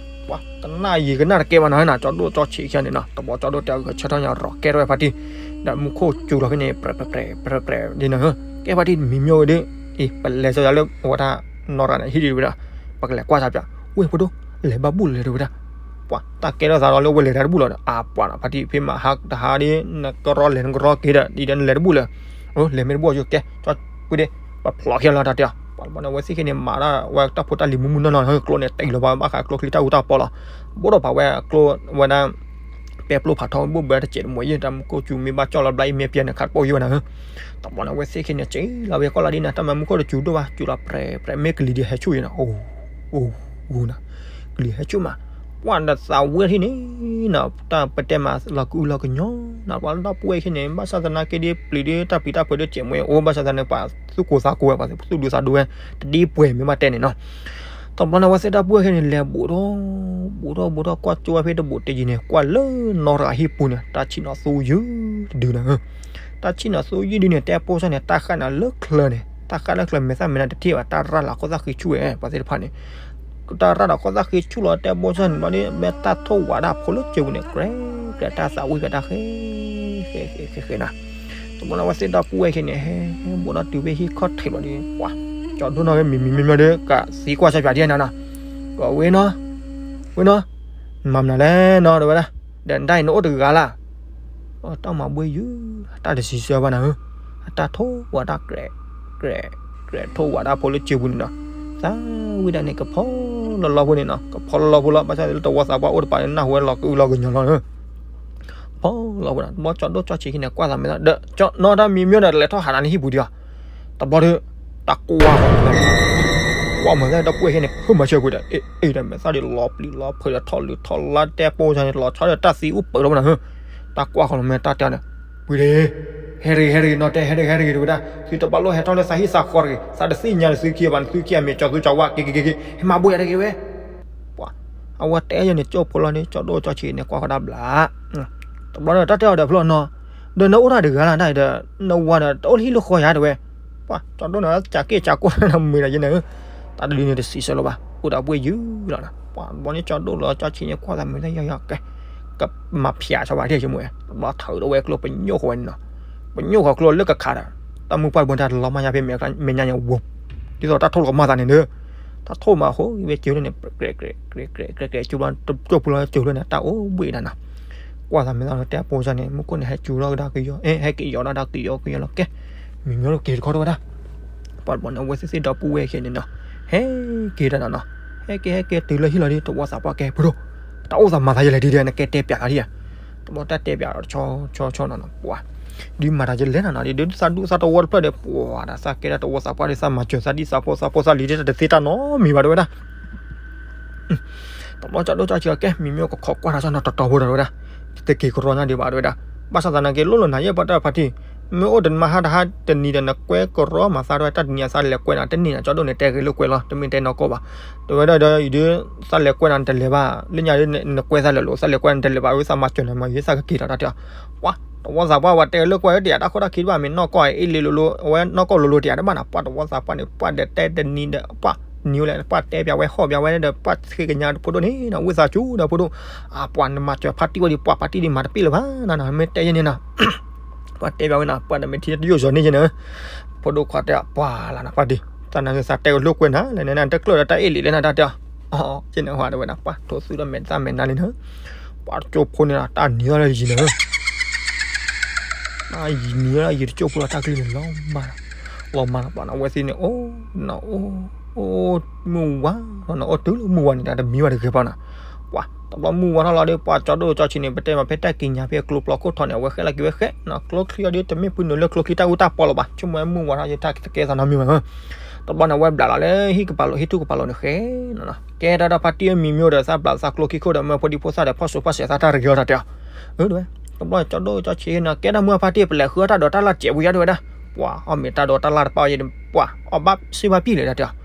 ပှၤတနၣ်ယံၤကနၣ်တကဲဘၣ်နၤဧၢနၤ, ကၠီဒိၣ်ကၠီဆံးခံဂၤန့ၣ်နီၤ တဘျီကၠီဒိၣ်တဲအဂဲၤဆၢထၢၣ်ညါရီၤကဲထီၣ်ဝဲဖါတံၢ်, ဒီးမူခိၣ်စူၤလီၤဖဲန့ၣ် ပြဲးပြဲးပြဲးပြဲးဒ်နၤဧၢ, ကဲဖါတံၢ်မံၤမ့ၢ်ဝဲဒီး, အံၤ ပလဲၤစီၤယၤလၢအဝဲဒၣ်နီၢ်ရၤန့ၣ် ဟံၣ်ဒံးဝဲဒၣ်, ပကလဲၤကွၢ်စၢ်ပၠး, ဝ့ၢ်ဖိဒိၣ်, လဲၤဘၣ်ဘူၣ်လဲၤတဲဝဲဒၣ်, ပှၤတၢ်ကဲထီၣ်သးဒီးလၢဝဲလဲၤတၢ်တဘူၣ်လီၤဒီး အါပှၤနီၤ ဖါတံၢ်ဖဲမဟါတဟါဒီး နကရီလဲၤနကရီက့ၤဒီး ဒ်ဒီးနလဲၤတဘူၣ်လၢ လဲၤမ့ၢ်တဘူၣ်အကၠိကဲ, ကၠီကွံဒ့, ပဖျိးခဲလီၤတၢ်တဲအီၤ, ပှၤတဘျီန့ၣ် အဝဲသ့ၣ်ခဲန့ၣ် မၤဒၣ်ဝဲတၢ်ဖိတၢ်လံၤမုၢ်မုၢ်နီၢ်နီၢ်န့ၣ် ကျိန့ၣ်တ့ၢ်လီၤဘၣ် ဘၣ်ဃးကျိချံတၢ်အူတၢ်ပီလီၤ, ဘိၣ်ဒီးပာ်ဝဲကျိဝဲဒၣ် ပဲပျိဖးထီ ဘိၣ်ဘၣ်တစဲးတမှဲၤယဲၢ် တၢ်မူခိၣ်စူၤမ့ၢ်ဘၣ်ကၠီၣ်လီၤဘျါအံၤမ့ၢ်ပျဲန့ၣ် ခးတပိၢ်ယဲၢ်ဝဲနၤဧၢ, တဘျီန့ၣ် အဝဲသ့ၣ်ခဲန့ၣ် စ့လီၤဝဲကီၢ်လီၤဒ်နၤ တၢ်မၤမူခိၣ်တစူၤဒိၣ်ဘၣ် စူၤလီၤပြဲးပြဲး မ့ၢ်ကလံၤဒ်ဟဲဆူၣ်ယဲၢ်နၤ အိၣ် အိၣ်နၤ, ကလံၤဟဲဆူၣ်မး, ပှၤဒီးသးဝံၣ်ထံၣ်န့ၣ်နီၤ တၢ်ပတဲမးလီၤကအုလီၤကညီနၤ ပှၤလၢတၢ်ပဝဲခဲန့ၣ် ဘၣ်ဆၣ်သနာ်က့ဒ် ပျံၤဒ်တၢ်ပျံၤတၢ်ဖုးဒ်စဲးမွဲအိၣ် ဘၣ်ဆၣ်သနာ်က့ ပှၤသူၣ်ကိၢ်သးကိၢ်ဝဲ ပှၤသူၣ်ဒူသးဒူဝဲ တဒ်ပှဲၤမ့ၢ်ဘၣ်တဲန့ၣ်နီၤ တဘျီန့ၣ် အဝဲသ့ၣ်တၢ်ပဝဲခဲန့ၣ် လဲၤဘူးထီၣ် ဘူးထီၣ်ဘူးထီၣ် ကွၢ်ကၠိဝဲဖဲတဘူးတယံၤန့ၣ် ကွၢ်လၢနီၢ်ရၤဟံၣ်ပူၤန့ၣ် တၢ်ဆံၣ်နီၤသူယုၢ်တဒုနၤဧၢ, တၢ်ဆံၣ်နီၤသူယုၢ်ဒုန့ၣ် တဲပိၢ်စၢ်န့ၣ် တၢ်ဃၣ်န့ၣ်လၢချၢန့ၣ် တၢ်ဃၣ်လၢချၢ မဲာ်သၣ်မဲာ်နၤတထံၣ်ဘၣ် တၢ်ရၤလီၤကီၢ်သၣ်ဃံဆူၣ်ဝဲ ပှၤသ့ၣ်တဖၣ်န့ၣ် တၢ်ရၤလီၤကီၢ်သၣ်ဃံဆူၣ်လီၤ တဲပိၢ်စၢ်န့ၣ် ဘျီဒ် မ့ၢ်တၢ်ထိၣ်ဝးဒၣ်ဖိလၢကၠိပူၤန့ၣ် ကြဲးကြဲး တၢ်သးဝံၣ်ဖဲတၢ်ဃဲ ဃဲ ဃဲ ဃဲ ဃဲနၤ တဘျီန့ၣ် အဝဲသ့ၣ်တၢ်ပဝဲခဲန့ၣ် ဟဲဘူးထီၣ်တုၤဖဲဟံၣ်ခီၣ်ထံးလီၤဒီး ပှၤ ကၠီဒိၣ်နီၢ်ဖဲမံၤမံၤမံၤမံၤဒီး ကသံကွၢ်စၢ်ပၠးဒ်နၤနီၤ, ကဝဲနီၤ, ဝဲနီၤ, မၤမနုၤလဲၣ်နီၤ တဲဝဲဒၣ်, ဒီးနတၢ်အံၤနအိၣ်တဂၤလၢ် တၢ်မၤဘှ့ၣ်ယုၢ် တၢ်တဆံးဆၢဘၣ်နၤဧၢ, အတၢ်ထိၣ်ဝးတၢ်ကြဲး ကြဲး ကြဲးထိၣ်ဝးဒၣ်ဖိလၢကၠိပူၤန့ၣ်နီၤ, သးဝံၣ်ဒၣ်န့ၣ် ကဖီလီၤလီၤဖိန့ၣ်နီၤ, ကဖီလီၤလီၤဖိလီၤ ဘၣ်ဆၣ်လၢတဝီသးပှၢ်အိၣ်တပၤန့ၣ် နၢ်ဟူဝဲလီၤကအုလီၤကညီလီၤဧၢ ဖီလီၤဖိန့ၣ် တဘျီကၠီဒိၣ်ကၠီဆံးခံန့ၣ် ကွၢ်သးမဲာ်သၣ်ဒီး နီၢ်တၢ်မံၤမံၤဒီး လဲၤထီၣ်ဟးနၤလၢဟံၣ်ပူၤဒံးအီၤ, တဘျီဒီး တၢ်ကွၢ်ဃီၤမဲာ်သၣ်, ကွၢ်မဲာ်သၣ်ဒီး ပှဲၢ်ခဲန့ၣ် ဖုမၤဆၢကွံာ်ဒီး အ့ၣ် အ့ၣ်ဒီးမဲာ်သၣ်ဒီး လီၤပျံၤလီၤဖုးဒီး ထီၣ်လုးထီၣ်လါ တဲပိၢ်စၢ်န့ၣ် လီၤဆီဒီးတၢ်သံအိၣ်ပၢၢ်လီၤဖိနၤဧၢ, တၢ်ကွၢ်ဃီၤလီၤမဲာ်တၢ်တဲန့ၣ်, ဝံၤဒီး ဟဲတဂ့ၤ ဟဲတဂ့ၤ နီၢ်တဲ ဟဲတဂ့ၤ ဟဲတဂ့ၤ တဲဝဲဒၣ်, သုတဘၣ်လိၣ်ဟဲထီၣ်လၢသးဟံၣ်သးဃီတဂ့ၤ, သးတသ့ၣ်ညါဒီးသုခံဘၣ်န့ၣ် သုခံဂၤမ့ၢ်ကၠီၤသုကၠီၤဝါ က့ၤက့ၤက့ၤက့ၤ ဟဲမၤဘှ့ၣ်ယၤတဂ့ၤဝဲ ပှၤ အဝဲတဲယဲန့ၣ် ကၠိဖိလီၤန့ၣ် ကၠီဒိၣ်ကၠီဆံးန့ၣ် ကွၢ်ဃီၤဒၣ်ဘျါ, တဘျီန့ၣ် တၢ်တဲအီၤဒီးဖျိနီၤ, ဒီးနအိၣ်တၢ်တဂၤလၢ်တၢ်အံၤဒီး နဝၤဒီးတအိၣ်လၢဟံၣ်လၢဃီယၤတဲဝဲ, ပှၤကၠီဒိၣ်န့ၣ် ကးက့ၢ်ကးကိၢ်နမ့ၢ်ဒီးယဲန့ၣ်, တၢ်တဒုန့ၣ်တစံးဆၢလၢၤဘၣ် အိၣ်ဒီးဘှ့ၣ်ယုၢ်လီၤနီၤ, ပှၤတဘျီန့ၣ်ကၠီဒိၣ်လီၤကၠီဆံးန့ၣ် ကွၢ်သးမုာ်သးယီယီကဲ ကမၤဖျးဆီဘၣ်ဒ်ယမိၢ်, တဘျီထုးဒီးဝဲကျိပညိၣ်ဃီဝဲန့ၣ်နီၤ, ပညိၣ်ဃီကျိလၢကခးဒီး တၢ်မုၢ်ပှၢ်တဘိတၢ်တလီၤမၢ်ညါဖဲမဲာ်ညါန့ၣ် ဝိၤ, ဒ်သိးတၢ်ထိၣ်လီၤကမၢ်သးန့ၣ်ဒီး, တၢ်ထိၣ်မးအဃိ ဝဲစၢၤလၢန့ၣ် ကြဲးကြဲးကြဲးကြဲး ကၠိပူၤလီၤစၢၤလၢန့ၣ် တၢ်အိၣ်ဘှ့ၣ်ဒၣ်နီၤ, ကွၢ်သးမုာ်သးလီၤတဲပိစၢ်န့ၣ် မူခိၣ်န့ၣ် ဟဲစူၤလီၤကဒါကယီ, အဲ ဟဲက့ၤယီၤဒၣ်ကယီကယီလီၤကဲ, မံၤမံၤလီၤက့ၤတခီတဝဲဒၣ် ပှၤတဘျီန့ၣ် အဝဲသ့ၣ်သ့ၣ်ဒီပုၢ်ဝဲၢ်ခဲန့ၣ်နီၤ, ဟဲက့ၤတၢ်နီၤနီၤ, ဟဲက့ၤဟဲက့ၤတုၤလၢဟံၣ်လီၤဒီး တဝီသးပှၢ်ကဲဖိဒိၣ်, တၢ်အိၣ်သးမၤသးယလဲၣ်ဒ်ဒီး နကဲတဲပျးသးဒ်ဧါ, တဘျီတၢ်တဲပျးဒီးတဆီဆီဆီနီၤနီၤ, ပှၤ ဒ်မၤတၢ်ယလဲၣ်နီၤနီၤ ဒ်သးဒူသးတဝီတဖျၢၣ်ဒီး ပှၤဒီးသးကဲဒၣ်တဝီသးပှၢ်ဒီး သးမၤစၢၤသးဒ်သးဖိသးဖိသးလံၤဒ်တၢ်တသ့တၢ်နီတမံၤဘၣ်တဝဲဒၣ် တဘျီကၠီဒိၣ်ကၠီဆံးအကဲ မံၤမ့ၢ်ကခီကွၢ်တၢ်ဆီနီၤ တီတီဖိဒီးတဝဲဒၣ်, တက့ၤကရီညါဒံးဘၣ်တဝဲဒၣ်, ဘၣ်ဆၣ်သနာ်က့ လိၣ်လီၤနၤယဲၢ်ပှၤတၢ်ဖါတံၢ်, မ့ၢ်အိၣ်တနံၤမဟါတဟါတနံၤဒီး နကွဲကရီမၤသးတဝဲ တၢ်တနံၤအသးလဲၤကွဲနၤ တန့ၢ်နၤ ကၠီဒိၣ်န့ၣ် တဲဂ့ၤလိာ်ကွဲလီၤ တမ့ၢ်တဲနီၢ်ကီၢ်ဘၣ်, တဝဲဒၣ်ဒီးအံၤဒ် သးလဲၤကွဲနၤတလဲၤဘၣ် လၢညါဒ် နကွဲသးလၢာ်လိာ် သးလဲၤကွဲနၤတလဲၤဘၣ် အဝဲသးမၤစၢၤနၤမ့ၢ်ဂ့ၤ သးကက့ၤထီၣ်တၢ်တဲအီၤ, ပှၤ တဝီသးပှၢ်ဝဲတဲလၢကွဲတယာ်တၢ်ခိၣ်တၢ်ခံတဘၣ် မ့ၢ်နီၢ်ကီၢ်အံၤအ့ၣ်လ့လိၤလိၤ အဝဲနီၢ်ကီၢ်လိၤလိၤတယာ်တဘၣ်နၤ ပှၤတဝီသးပှၢ်န့ၣ် ပှၤဒီးတဲတနံၤဒီး ပှၤနံၤဝဲလဲၣ် ပှၤတဲပျးဝဲဟီၣ်ပျးဝဲဒီး ပှၤဃ့ကညးဖိဒိၣ်န့ၣ်နီၤ ဝံသးစူၤဒီးဖိဒိၣ်, အပှၤနမၤစၢၤဖါတံၢ်ဝဲဒီး ပှၤဖါတံၢ်ဒ်မၤတပ့ၢ်လၢၤဘၣ်နၤနီၤ မ့ၢ်တဲယဲန့ၣ်နီၤ ပှၤတဲပျးဝဲနၤ ပှၤဒီးမ့ၢ်ထံတယိၣ်စီၤန့ၣ်ယဲန့ၣ်, ဖိဒိၣ်ခွါတဲ ပှၤလၢနပှၤဒ် တၢ်နၤသးတဲကလိာ်ကွဲနၤ လဲၣ်နၤတကျၢၢ်ဒီးတၢ်အ့ၣ်လ့ၣ်လၢနၤတၢ်တဲအီၤ, ယဲန့ၣ်ဟီဒီးဝဲဒၣ် ပှၤထိးသူဒီးမဲာ်သၣ်မဲာ်နါလံနီၤ, ပှၤတကၠိဖိန့ၣ် တၢ်နံၤထီၣ်လၢယံၤန့ၣ် နံၤထီၣ်လၢယံၤတကၠိဖိလီၤ တၢ်ကလုၢ်န့ၣ် လီၤမၢ်, လီၤမၢ်လီၤ ပှၤနီၤ အဝဲသ့ၣ်န့ၣ် အိၣ်နီၤ အိၣ် အိၣ်မုၢ်ဝါထီၣ်နီၤ အိၣ်တုၤလၢမုၢ်ဝါန့ၣ် တၢ်တမံၤဘၣ်တဂ့ၤပှၤနီၤ, ပှၤ တဘျီမုၢ်ဝါထီၣ်လီၤဒီး ပှၤကၠီဒိၣ်ကၠီဆံးန့ၣ် ပတဲမးဖဲတၢ်က့ၤညါဖဲအကျိပျီခိၣ်ထီၣ်န့ၣ် အဝဲဃဲလီၤက့ၤဝဲဃဲနီၤ ကျိချံအီၤဒီး တမ့ၢ်ပုၢ်နုာ်လၢကျိချံတၢ်အူတၢ်ပီလီၤဘၣ် ဆိကမိၣ်ဝဲမုၢ်ဝါထီၣ်ယတၢ်ကသကဲသးနီတမံၤဘၣ် တဘျီန့ၣ် အဝဲဘျးလီၤလၢဟံၣ်ကပၤလိၤ ဟံၣ်ထူၣ်ကပၤလိၤန့ၣ်ဃဲနီၤနီၤ ကဲတၢ်ဒီးဖါတံၢ်မံၤမ့ၢ်အိၣ်ဒီး သးဘျးသးကျိခံခိၣ်ဒီး မၢဖိဒံဖိသၣ်ဒီး ဖီၣ်စိဖီၣ်စဲးသးတၢ်တဂ့ၤအီၤတၢ်တဲအီၤ, အၢ တဝဲ တဘျီကၠီဒိၣ်ကၠီဆံးနီၤ ကဲတၢ်မုၢ်အဖါတံၢ် ပလဲၤဃုအီၣ်တၢ်ဒိးတၢ်လၣ်စဲးဝံၤယါတဝဲဒၣ်, ပှၤ အီၣ်မ့ၤတၢ်ဒိးတၢ်လၣ်တပၣ်ယဲန့ၣ် ပှၤ အီၣ်ဘၣ်စ့ဘၣ်ပံၣ်လဲၣ်တၢ်တဲအီၤ,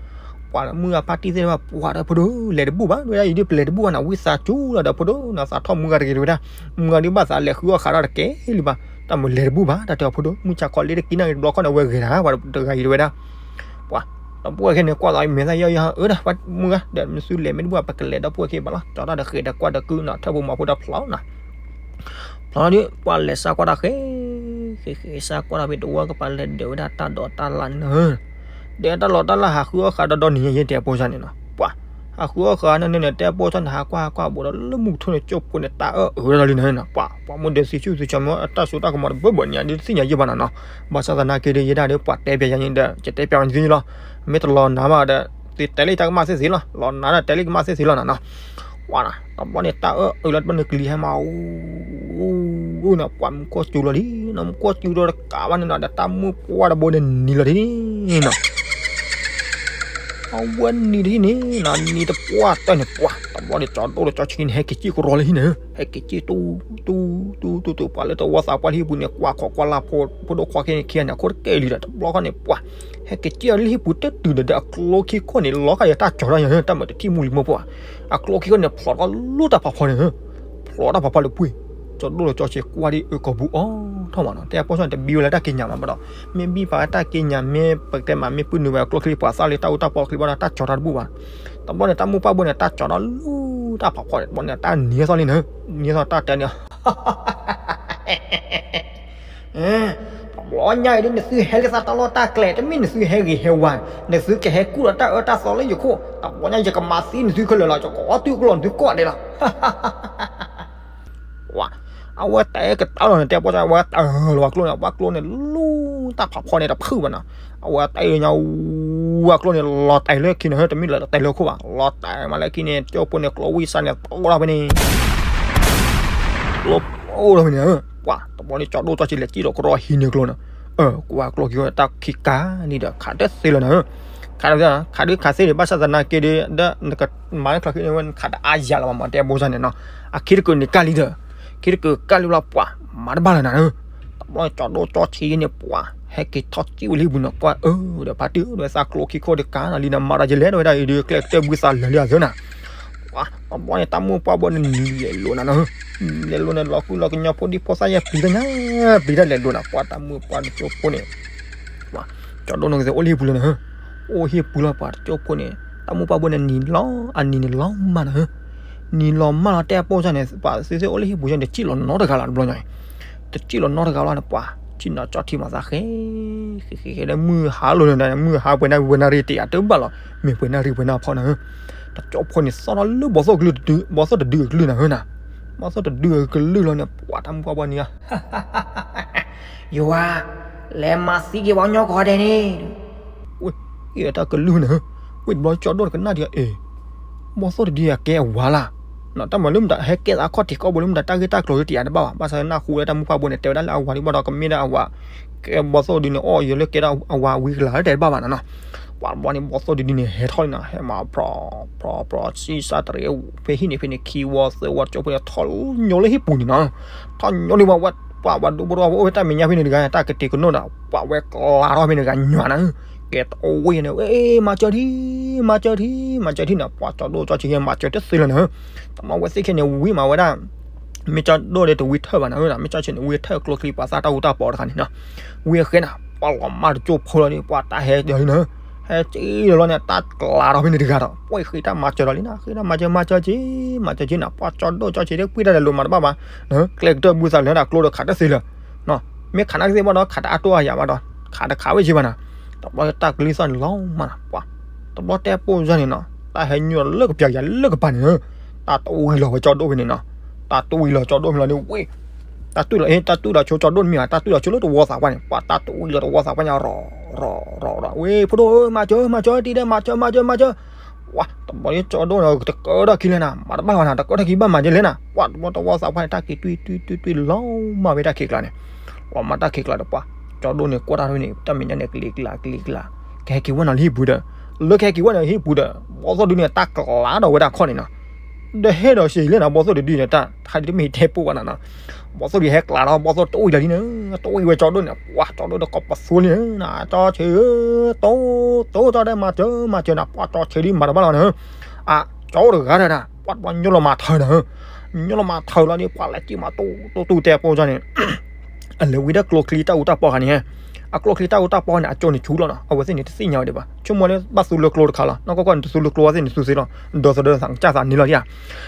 ပှၤမုၢ်အဖါတံၢ်သ့ၣ်တဖၣ် ပှၤဒီးဖိဒိၣ် လဲၤတဘူၣ်ဘၣ် တဝဲဒၣ်အံၤဒ်ပလဲၤတဘူၣ်ဘၣ်နီၤ ဝံသးစူၤလီၤဒီးဖိဒိၣ်နီၤ သးထီၣ်မုၢ်ဂၤတဂ့ၤတဝဲဒၣ်, မုၢ်ဂၤဒ်ဘၣ်သးလဲၤဃုအီၣ်ဃးတၢ်တကဲလံဘၣ်, တၢ်မုၢ်လဲၤတဘူၣ်ဘၣ် တၢ်တဲအီၤဖိဒိၣ် မုၢ်ဆါခီလ့တကံနၣ်ဂ့ၤတဘျီခီန့ၣ် အဝဲဂဲၤတၢ် ပှၤတဂၤအံၤတဝဲဒၣ် ပှၤ ဒီပုၢ်ဝဲၢ်ခဲန့ၣ် ကွၢ်သးမဲာ်သၣ်ယီၢ်ယီၢ် အၢ ဒၣ် မုၢ်ဂၤ ဒီးမ့ၢ်သုလဲၤမ့ၢ်တဘူၣ်ဘၣ် ပကလဲၤဒီပုၢ်ဝဲၢ်ခံဘၣ်လီၤ ကၠီတၢ်ဒီးဃ့ဒီးကွၢ်ဒီးကုနီၤ ထၢၣ်ဖိမၤဖိတၢ်ဖျီနီၤ ဖျီဒီး ပှၤလဲၤစးကွၢ်တၢ်ဃဲ ဃဲဃဲစးကွၢ်တၢ်ဖဲတဝီကပၤလဲၤဒၢးဝဲဒၣ်တၢ်ဒိးတၢ်လၣ်န့ၣ်, ဒီးတၢ်လီၢ်တၢ်လၣ်ဟးဃုအီၣ်ဃးဒီဒီနံၤယဲၢ်တဲအဖိစၢ်န့ၣ်နီၤ ပှၤ ဟးဃုအီၣ်ဃးန့ၣ်န့ၣ် တဲအဖိစၢ်န့ၣ် ဟးကွၢ်ဟးကွၢ်ဘူးဒီးလၢမုၢ်ကထိန့ၣ် ကၠိဖိန့ၣ် တၢ်အၢၣ်အၢလီၤလံန့ၣ်နီၤ ပှၤ ပှၤမ့ၢ်ဒဲးသံဆူၣ်သံဆါမ့ၢ် အတၢ်စိတၢ်ကမီၤတဘၢဘၢန့ၣ် ဒ်သ့ၣ်ညါယဲၢ်ဘၣ်နီၤနီၤ, ဘၣ်ဆၣ်သနာ်က့ဒီး ယဲဒၣ်ဒီး ပှၤတဲပျးယၤန့ၣ်ဒီး ယတဲပျးဝဲန့ၣ်သ့လီၤ, မ့ၢ်တလီၤနၤဘၣ်ဒီး သုတဲလၢယတၢ်ကမၣ်သ့ၣ်သ့လီၤ လီၤနၤဒီးတဲလၢယကမၣ်သ့ၣ်သ့လီၤနီၤနီၤ ပှၤနီၤ တဘျီန့ၣ် တၢ်အၢၣ်အၢလီၤတဘျီန့ၣ် ကလံၤဟဲမး အူ အူနီၤ ပှၤမူခိၣ်စူၤလီၤဒ်နီၤ မူခိၣ်စူၤဒီးတကးဘၣ်န့ၣ်နီၤ ဒီးတၢ်မုၢ်ပှၢ်တဘိန့ၣ်နံၤလီၤဒ်နီၤ အဝဲနံၤတဟံၣ်န့ၣ်နီၤ နံၤတပှၢ်တၢၢ်န့ၣ် ပှၤ တဘျီန့ၣ် ကၠီဒိၣ်ဒီးကၠီဆံးန့ၣ် ဟဲက့ၤစံၣ်ကရီလၢဟံၣ်န့ၣ် ဟဲက့ၤစံၣ်တူ တူ တူ တူ တူ ပှၤလၢတဝီသးပှၢ်လၢဟံၣ်ပူၤန့ၣ် ကွၢ်ခိးကွၢ်လၢ်ဖိ ဖိဒိၣ်ခွါခဲန့ၣ်ခံဂၤန့ၣ် အခိၣ်တကဲလံဒီး တဘျီခီန့ၣ် ပှၤ ဟဲက့ၤစံၣ်အီၤလၢဟံၣ်ပူၤတတုၤဒီး အကျိခံခိၣ်န့ၣ် လီၤဃာ်ယတၢ်ကၠီၤထီၣ်ယၤ တၢ်မၤတထံၣ်မူလံမိၢ်ပှၢ် အကျိခံခိၣ်န့ၣ် ဖျိးထီၣ်လၢတၢ်ဖးဖီန့ၣ် ဖျိးတၢ်ဖးဖီလၢပှ့ၤ ကၠီဒိၣ်ဒီးကၠီဆံးကွၢ်ဒ်အၢကီၢ်ပူၤအီၣ်ထီၣ်မးနီၤ တဲအဖိစၢ်န့ၣ် တဘံဝဲလၢတၢ်က့ၤညါမးဘၣ်ဒီး မ့ၢ်ဘံၣ်ပာ်ဝဲတၢ်က့ၤညါ မ့ၢ်ပတဲမး မ့ၢ်ပုၢ်နုာ်ဝဲအကျိချံ ပှၤသၣ်လၢတၢ်အူတၢ်ပီချံဘၣ်ဒီး တၢ်ကၠီၤတၢ်တဘူၣ်ဘၣ် တဘျီန့ၣ် တၢ်မိၢ်ပှၢ်ဘိန့ၣ် တၢ်ကၠီၤထီၣ်လၢတၢ်ဖးဖီန့ၣ် တဘျီန့ၣ် တၢ်နံၤအသီၣ်လံန့ၣ် နံၤအသီၣ်တၢ်တဲန့ၣ် တဘျီညါအံၤဒ် နသုဟဲလၢသးတၢ်လီၢ်တၢ်ကျဲ တမ့ၢ်နသုဟဲဂ့ၤဟဲဝါ နသုကဟဲကူၣ်ဒီးတၢ်အၢတၢ်သီလၢယခိၣ် တဘျီညါယကမၤသံနသုခဲလၢာ်လီၤ ယကအီၣ်တုၢ်ကျိၣ်နသုကိးဂၤဒဲးလီၤ ဝဲ အဝဲတဲကတၢၢ်လီၤန့ၣ် တဲပှၢ်စၢ် အဝဲတၢၢ်လီၤဝဲကျိန့ၣ် ပှၢ်ကျိန့ၣ် လူတၢ်ဖးဖီန့ၣ်တဖုၣ်ဘၣ်နီၤ အဝဲတဲညါ ဝဲကျိန့ၣ် လီၤတဲာ်လၢခံန့ၣ် တမ့ၢ်လီၤတဲာ်လၢခိၣ်ဘၣ် လီၤတဲာ်မးလၢခံန့ၣ် ကၠိဖိန့ၣ် ကျိဝံၣ်စၢ်န့ၣ် တိၢ်ထီၣ်ဖဲန့ၣ် ကျိတိၢ်ထီၣ်ဖဲန့ၣ် ပှၤ တဘျီန့ၣ် ကၠီဒိၣ်ကၠီဆံးလဲၤစံၣ်ဒီးကရီဟံးန့ၢ်ကျိန့ၣ် ကွၢ်ကျိခံခိၣ်န့ၣ် တၢ်ခံကါန့ၣ်ဒီး ခးတသ့လၢၤနီၤ ခးတသ့ ခးဒုးခးသ့န့ၣ် ဘၣ်ဆၣ်သနာ်က့ဒီး နကမၤလၢချီခံန့ၣ် နခးတအါယၤလီၤမး မၤတဲအဘိစၢ်န့ၣ်နီၤ အခံတကုာ်န့ၣ်ကၢ်လံဒီး ခံတကုာ်ကၢ်လံလီၤ ပှၤ မၤတဘၣ်လၢၤနၤဧၢ တဘျီန့ၣ် ကၠီဒိၣ်ကၠီဆံးန့ၣ် ပှၤ ဟဲက့ၤထီၣ်စံၣ်ဝဲလံပူၤန့ၣ် ကွၢ်အၢ ဒီးဖါတံၢ်ဒီး သးကျိခံခိၣ်ဒီးကါနီၤလံန့ၣ် မၤတၢ်ယလဲၣ် တဝဲဒၣ်အံၤဒီး ကျဲကတၢၢ်ဘုသးလၢာ်လံအသၢနၤ ပှၤတဘျီန့ၣ် တၢ်မုၢ်ပှၢ်ဘိန့ၣ် နံၤလဲၤလိၤနၤနီၤ, လဲၤလိၤန့ၣ် လီၤကုလီၤကညီဖိဒံဖိသၣ်ယဲၢ်ပျံၤတၢ်ညါ, ပျံၤတၢ်လဲၤလိၤနၤ, ပှၤတၢ်မုၢ်ပှၢ်တကၠိဖိန့ၣ် ကၠီဒိၣ်န့ၣ်ကသ့ၣ်အိၣ်လၢဟံၣ်ပူၤလၢနၤ, အိၣ်ဟံၣ်ပူၤလီၤ ပှၤတကၠိဖိန့ၣ်, တၢ်မုၢ်ပှၢ်ဘိန့ၣ် နံၤလီၤ အနံၤန့ၣ်လီၤမၢ်နၤ, နံၤလီၤမၢ်လီၤ တဲပိၢ်စၢ်န့ၣ် ပှၤသ့ၣ်သ့ၣ်အိၣ်လၢဟံၣ်ပူၤစၢ်န့ၣ် တစံၣ်လီၤနီတဂၤလီၤ တဘျီညါအံၤ တစံၣ်လီၤနီတဂၤလီၤန့ၣ် ပှၤ စံၣ်နီၤကၠီထံမၤသးဃဲ ဃဲဃဲဃဲလၢမုၢ်ဟါလိၤန့ၣ် မုၢ်ဟါပှဲၤနၣ်ရံၣ်ပှဲၤနၣ်ရံၣ်တယာ်တဘၣ်လီၤ, မ့ၢ်ပှဲၤနၣ်ရံၣ်ပှဲၤနၣ်ဖီနၤ, တကၠိဖိန့ၣ် သီၣ်ထီၣ်လၢဘီသိၣ်ကလုၢ်တဒု, ဘီသိၣ်တဒုအကလုၢ်နၤဧၢနၤ, ဘီသိၣ်တဒုအကလုၢ်လီၤန့ၣ် ပှၤတၢ်မုၢ်ပှၢ်ဘိန့ၣ် ယွၤ, လဲၤမၤသံက့ၤပှၤကညီကီၢ်ဒဲးန့ၣ်, ဝဲအံၤတၢ်ကလုၢ်န့ၣ်, ဝဲတဘျီကၠီဒိၣ်တကနၣ်ဒံးအီၤ အ့ၣ်, ဘီသိၣ်တဒုအကဲအဝၤလၢ်, တၢ်မၤလၢမတၤဟဲကဲသးခီၣ်ထံးခီၣ်ဘိလၢမတၤတၢ်ဂ့ၢ်တၢ်ကျိၤလၢတယာ်တဘၣ်ဘၣ်, ဘၣ်ဆၣ်နၢ်ဟူလၢတၢ်မုၢ်ပှၢ်ဘိန့ၣ် တဲဝဲဒၣ်လၢအဝၤဒံးဘၣ်ဒီး ကမ့ၢ်ဒၣ်အဝၤ, ကဲဘီသိၣ်ဒုန့ၣ် အီၣ်ယဲလၢကဲဒၣ်အဝၤဝံၤကလၤလၢတဲတဘၣ်ဘၣ်နၤနီၤ, ပှၤတဘျီန့ၣ် ဘီသိၣ်တဒုန့ၣ် ဟဲထီၣ်လံနၤ, ဟဲမၤဖြီ ဖြီ ဖြီ ဆံၣ်စၢ်တရံး ဖဲဟံၣ်န့ၣ်ဖဲန့ၣ် ခံဝီသၢဝီတကၠိဖိန့ၣ် ထီၣ်ညိလၢဟံၣ်ပူၤန့ၣ်နီၤ, ထီၣ်ညိလံ ပှၤဝဲဒိဘိဒီး ပှၤအိၣ်ဝဲတၢ်မဲာ်ညါဖဲန့ၣ်တဂၤ တၢ်ကတ့ၤကနိၣ်ဒီး ပှၤဝဲကျးထီၣ်ဖဲန့ၣ်တဂၤညါနၤ, ကဲတအိၣ်ဝဲန့ၣ် ဝဲမၤစၢၤထံ, မၤစၢၤထံ, မၤစၢၤထံနၤ, ပှၤကၠီဒိၣ်ကၠီဆံးမၤစၢၤတသ့လၢၤနၤ, တဘျီဝဲသ့ၣ်ခဲန့ၣ် ဝံၤမးဝဲဒၣ် မ့ၢ်ကၠီဒိၣ်ဒီးတဝံထၢၣ်ဘၣ်နၤ, မ့ၢ်ကၠီဆံးန့ၣ် ဝံထၢၣ်ကျိချံပှၤသၣ်တၢ်အူတၢ်ပီတခါန့ၣ်နီၤ, ဝံအဃဲနၤ ပှၤလီၤမၢ်တကၠိဖိလီၤန့ၣ် ပှၤတၢ်ဟဲဒီးလံနၤ, ဟဲက့ၤလီၤလီၤန့ၣ် တၢ်ကျးထီၣ်ဖဲန့ၣ်တဂၤဒီး ပှၤဃ့တၢ်မၤစၢၤဒီးလံနၤ, ဃ့တၢ်မၤစၢၤ မၤစၢၤက့ၤ, မၤစၢၤက့ၤနၤ, ပှၤကၠီဒိၣ်ကၠီဆံးဒီး ပှံၢ်တၢ်လဲၤလိာ်မၤတဘၣ်ဘၣ်, ကျဲကတၢၢ်ဘူသးလၢတၢ်ကျိဒီးခးတသ့လၢၤ မ့ၢ်ခးနၢ်ကသ့ၣ်ဘၣ်ဒီး ခးတအါတိၢ်အါယၤဘၣ်ဒီး ခးတခးဝဲက့ၤဘၣ်နၤ, တဘျီတၢ်ကလံၤသီၣ်န့ၣ်လီၤမၢ်နၤ, ပှၤ တဘျီတဲပိၢ်စၢ်န့ၣ်နီၤ, တၢ်ဟဲညိလၢကပျၢ်ယၤလၢကပၤန့ၣ်, တၢ်တဝံလီၤဝဲကၠီဒိၣ်ဖဲန့ၣ်နီၤ, တၢ်တဝံလီၤကၠီဒိၣ်ဖဲလီၤန့ၣ် ဝ့ၢ်, တၢ်တူၢ်လီၤ တၢ်တူၢ်လီၤဆိကၠီဒိၣ်တမ့ၢ်ဘၣ်, တၢ်တူၢ်လီၤဆိလၢတဝီသးပှၢ်န့ၣ်, ပှၤတၢ်တဝံလီၤတဝီသးပှၢ်န့ၣ် ရီၤ ရီၤ ရီၤ ဝ့ၢ် ဖိဒိၣ်ဧၢ မၤစၢၤ မၤစၢၤ တံၤဒဲး မၤစၢၤ မၤစၢၤ မၤစၢၤ, ပှၤ တဘျီန့ၣ်ကၠီဒိၣ်န့ၣ် တကၢထီၣ်ခံလဲၣ်နၤ, မၤတဘၣ်ဘၣ်နၤ, တကၢထီၣ်ခံဘၣ်မၤက့ၤလဲၣ်နၤ, ပှၤ တဘျီတဝီသးပှၢ်န့ၣ် တၢ်က့ၤတွံၢ်တွံၢ်တွံၢ်တွံၢ်လီၤမၢ်ဝဲတၢ်ခံးကျါန့ၣ်, လီၤမၢ်တၢ်ခံးကျါဒီးပှၤ ကၠီဒိၣ်န့ၣ် ကွၢ်တၢ်ဖဲန့ၣ် တၢ်မဲာ်ညါန့ၣ် ကလံၤကျါကလံၤကျါ, ကဟဲက့ၤဝဲနီၤလၢဟံၣ်ပူၤဒီး, လၢကဟဲက့ၤဝဲနီၤလၢဟံၣ်ပူၤဒီး ဘီသိၣ်ဒုန့ၣ် တၢ်ကျးဒီးဝဲဒၣ်ခီၣ်န့ၣ်နီၤ, ဒီးဟဲဒီးစံးလဲၣ်နၤ ဘီသိၣ်တဒုန့ၣ် တၢ်တခါဒ်တမ့ၢ်တဲပိၢ်ဘၣ်နၤနီၤ, ဘီသိၣ်ဒုဟဲကျးဒီး ဘီသိၣ်တဝံလီၤလံန့ၣ်, တဝံဝဲကၠီဒိၣ်န့ၣ် ပှၤကၠီဒိၣ်ဒီးကိးပသူလံန့ၣ်, ကၠီဆံးဧၢ, တိ တိ ကၠီဒဲး မၤစၢၤ မၤစၢၤနၤ, ပှၤကၠီဆံးဒုမၤတဘၣ်လီၤန့ၣ်, အ ကၠီအိၣ်တဂၤဒီး ပှၤတဘျီညိလီၤမၤထၢနၤ, ညိလီၤမၤထၢလီၤန့ၣ် ပှၤလဲၤက့ၤမၤတူတူတူတဲပိၢ်စၢ်န့ၣ် အလဲၤဝံၤဒီးကျိချံတၢ်အူတၢ်ပီခါန့ၣ်, အကျိချံတၢ်အူတၢ်ပီန့ၣ် အကၠိန့ၣ်ဆူလီၤနီၤ, အဝဲသ့ၣ်န့ၣ်တသ့ၣ်ညါဝဲဒံးဘၣ်, ဆိကမိၣ်လၢဘၣ်သူလၢကျိတခါလီၤ, နီၢ်ကီၢ်ကီၢ်န့ၣ် တသူလၢကျိဝဲသ့ၣ်န့ၣ်သူသ့လီၤ, ဒီးသဒၢသးကစၢ်သးန့ၣ်လီၤဒံးဧါ,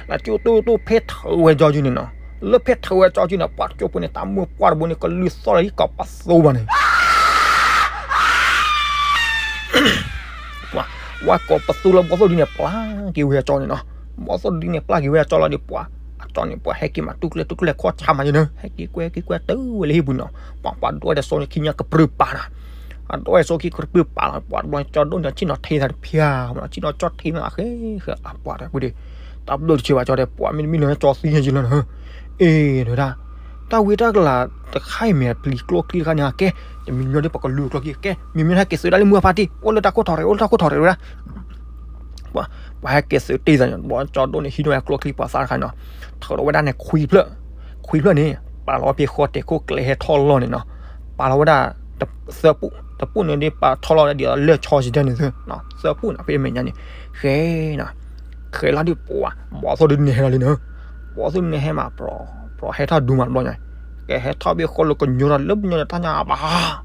လၢကၠိတူတူဖဲထၢဝဲကၠီကၠုန့ၣ်နီၤ, လၢဖဲထၢဝဲကၠီကၠုန့ၣ် ပှၤကၠိဖိန့ၣ် တၢ်မုၢ်ပှၢ်တဘိန့ၣ် ကလုၢ်သီၣ်လီၤဒ်ကိးပသူဘၣ်န့ၣ် ပှၤ ဝဲကိးပသူလၢဘီသိၣ်ဒုန့ၣ် ပျၢ်က့ၤဝဲအကၠီန့ၣ်နီၤ, ဘီသိၣ်ဒုန့ၣ် ပျၢ်က့ၤဝဲအကၠီလီၤဒီးပှၤ အကၠီန့ၣ် ပှၤဟဲက့ၤမၤတူၢ်ကျဲတူၢ်ကျဲခီၣ်ဆါမးန့ၣ်နီၤ, ဟဲက့ၤကွဲက့ၤကွဲတုၤဝဲလၢဟံၣ်ပူၤနီၤ, ပှၤ ပှၤဒွးဒီးစိန့ၣ် ခံညါကပြုၢ်ပာ်နၤ, အဒွးဒီးစိခံကပြုၢ်ပာ်လီၤ, ပှၤတဘျီကၠီဒိၣ်န့ၣ် ဆ့ၣ်နီၤထံသးတဖျၢၣ်မးနီၤ, ဆ့ၣ်နီၤကၠီထံသးဃဲဃဲအပှၤတပူၤဒီး, တၢ်ဘျုးတဆၢဘၣ်ကၠီဒီး ပှၤမ့တမ့ၢ်လၢကၠီသံဟဲယံၤလီၤနီၤ အ့ၣ် ဒိၣ်ဒၣ်, တၢ်ဝံတၢ်ကလၤတခါအံၤမ့ၢ်ပျံၤကျိချံတခါန့ၣ် ကဲ, တမံၤမံၤဒီးပကလုၢ်ကျိချံ ကဲ, မံၤမံၤဟဲက့ၤသုးဒၣ်လၢမုၢ်အဖါတံၢ် အိၣ်လၢတၢ်ခိၣ်ထီၣ်ရဲၣ် အိၣ်လၢတၢ်ခိၣ်ထီၣ်ရဲၣ်ဝဲဒၣ်, ပှၤ ပှၤဟဲက့ၤသုးတ့ၢ်သးန့ၣ် ဘီကၠီဒိၣ်န့ၣ် ဟံးန့ၢ်ဝဲကျိချံပှၤသၣ်တခါန့ၣ်နီၤ, ထုးထီၣ်ဝဲဒၣ်န့ၣ်ခွံဖျၢၣ်, ခွံဖျၢၣ်န့ၣ် ပာ်လီၤဝဲဖဲဃီတဲာ်ခိၣ်ကျဲဟဲထီၣ်လီၢ်န့ၣ်နီၤ, ပာ်လီၤဝဲဒၣ် သၢပူၣ်, တပူၣ်န့ၣ်ဒ် ပာ်ထီၣ်လီၤဒ်သိးလၢၢ်ဆီစံးတၢ်န့ၣ်သု, သၢပူၣ်န့ၣ် ဖဲမဲာ်ညါန့ၣ်, ဃဲနီၤ, ဃဲလီၤဒ်ပှၤ ဘီသိၣ်ဒုန့ၣ်ဟဲလီၤလံန့ၣ်, ဘီသိၣ်ဒုန့ၣ်ဟဲမး ပြီ ပြီ ဟဲထီၣ်ဒူမးတဘျီညါ, ကဲဟဲထီၣ်ဘၣ်ဃီလၢကညိထီၣ်လၢပညိၣ်န့ၣ် တၢ်ညါဘၣ်,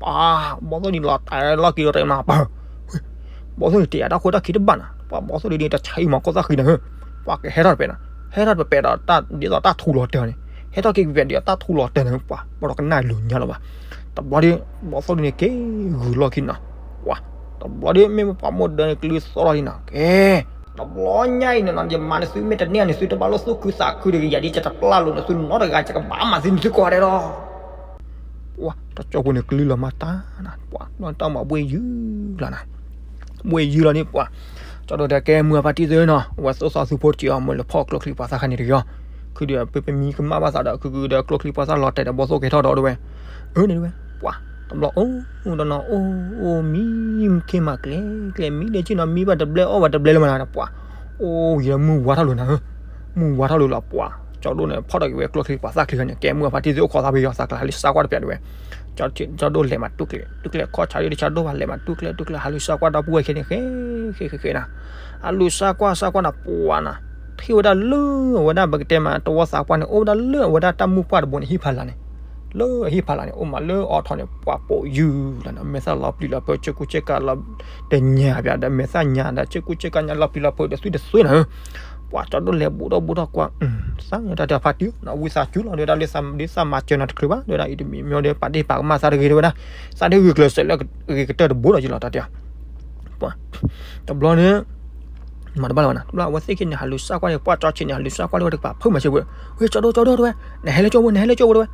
ပှၤ ဘီသိၣ်ဒုလီၤတဲာ်လီၢ်က့ၤဒီးတဲမး ပှၤ ဘီသိၣ်ဒုတယာ်တၢ်ခိတၢ်ခံတဘၣ်နီၤ, ပှၤ ဘီသိၣ်ဒုန့ၣ်တဆံးမးခိၣ်သၣ်ဃံန့ၣ်, ပှၤကဟဲထီၣ်တပဲာ်နီၤ, ဟဲထီၣ်တပဲာ်ဒီးတၢ်ဒ်သိးတၢ်ထူလီၤတဲာ်န့ၣ်, ဟဲထီၣ်က့ၤကပဲာ်ဒ်သိးတၢ်ထူလီၤတဲာ်န့ၣ် ပှၤ ဘီဒီးကနၣ်လိၤညါလီၤဘၣ်, တဘျီဒီး ဘီသိၣ်ဒုန့ၣ်က့ၤဂုာ်လီၢ်ခံနီၤ, ပှၤ တဘျီဒီးမ့ၢ်ပှၤမိၢ်ဒၢန့ၣ်ကလုၢ်သီၣ်လီၤဒ်နီၤ, ကဲ တဘျီညါအံၤန့ၣ်နီၤ ယမၤန့ၢ်သုမ့ၢ်တန့ၢ်န့ၣ် သုတဘၣ်လိၣ်သူၣ်ခုသးခုဒီး ယၤဒ်ယတပျၢ်လိာ်န့ၣ် သုနီတဂၤ ယကဘၣ်မၤသံန့ၢ်သုကိးဂၤဒဲးလီၤ. ပှၤ တၢ်ကၠီဖိန့ၣ်ကလုၢ်လီၤမၢ်တၢ်နၤ ပှၤ တၢ်မၤဘှ့ၣ်ယုၢ်လီၤနၤ, ဘှ့ၣ်ယုၢ်လီၤန့ၣ် ပှၤ ကၠီဒိၣ်တဲကဲမုၢ်အဖါတံၢ်သုနီၤ ဝဲသိၣ်သီသုဖိတက့ၢ်အီၤ မ့ၢ်လဲၤဖီၣ်ကျိချံပှၤသၣ်ခါန့ၣ်တဂ့ၤအီၤ, ခုဒီးပမံကမၣ်ဘၣ်သးဒီး ခုကဒီးကျိချံပှၤသၣ်လီၤတဲာ်ဒီးဘီသိၣ်ကဲထီၣ်ဒီးဝဲ, အၢန့ၣ်ဝဲ, ပှၤ တဘျီအိၣ်ဒီးနီၤ အိၣ်အိၣ်မံ ခ့မၤကျဲကျဲ မံလၢဆ့ၣ်နီၤ မံဘၣ်တဘျဲအီၣ်ဘၣ်တဘျဲလၢမနၤဒီး ပှၤ အိၣ်ယဲမုၢ်ဝါထီၣ်လိာ်နၤဧၢ, မုၢ်ဝါထီၣ်လိာ်လီၤ ပှၤ ကၠီဒိၣ်န့ၣ် ဖီၣ်ထီၣ်က့ၤဝဲကျိချံပှၤသၣ်ချံခါန့ၣ် ကဲမုၢ်အဖါတံၢ်သုအိၣ်ခိးသးဖဲယီၤသးကျါ ဟးလံစၢကွၢ်တပျးဒၣ်ဝဲ, ကၠီဒိၣ်လဲၤမၤတူၢ်ကျဲ တူၢ်ကျဲခီၣ်ဆါဒ်တၢ်ကၠီဒိၣ်ဘၣ် လဲၤမၤတူၢ်ကျဲ တူၢ်ကျဲ ဟးလံစၢကွၢ်ဒီပုၢ်ဝဲၢ်ခဲန့ၣ် ဃဲ ဃ့ဃ့ဃ့နၤ, အလူၤစါကွၢ်စါကွၢ်နၤ ပှၤနၤ, ထံၣ်ဝဲဒၣ်လၢအဝဲဒၣ်ပကတဲမး တဝီသးပှၢ်န့ၣ် အိၣ်ဝဲဒၣ်လၢအဝဲဒၣ်တၢ်မုၢ်ပှၢ်တဘိန့ၣ် ဟံၣ်ဖးလာ်န့ၣ်, လၢအဟံၣ်ဖးလာ်န့ၣ် အိၣ်မးလၢအီထီန့ၣ် ပှၤပိာ်ယုၢ်လီၤနၤ, မဲာ်သၣ်လီၤပျံၤလီၤဖုး ဆ့ကူဆ့ကၤလီၤ, တညၣ်ပၠးဒီး မဲာ်သၣ်ညါဒီး ဆ့ကူဆ့ကၤညါလီၤပျံၤလီၤဖုးဒီးသွံၣ်တသွံၣ်နၤဧၢ, ပှၤကၠီဒိၣ်လဲၤဘူးထီၣ်ဘူးထီၣ်ကွၢ်, သးတၢ်တဖါတံၢ် ဝံသးစူၤလီၤ တဲဝဲဒၣ်လၢသးမၤစၢၤနၤတချုးဘၣ် တဲဝဲဒၣ် အံၤတမံၤမ့ၢ်ဒီး ပာ်တ့ၢ်ပာ်ကမၣ်သးတဂ့ၤ တဲဝဲဒၣ်, သးဒ်ဂုာ်ကျဲးစၢးလၢအဂ့ၤကတၢၢ်တဘိလီၤ ယလီၤတၢ်တဲအီၤ တဘျီန့ၣ် မၤတဘၣ်လၢၤဘၣ်နၤ, တဘျီအဝဲသ့ၣ်ခံန့ၣ် ဟးလူၤစါကွၢ်န့ၣ် ပှၤကၠီဆံးန့ၣ် ဟးလူၤစါကွၢ်လၢဝဲတကပၤ ဖုမၤဆၢပှဲၤ, ဝဲကၠီဒိၣ်ကၠီဒိၣ်တဲဝဲ, နဟဲလၢကၠိပူၤ နဟဲလၢကၠိပူၤတဲဝဲ,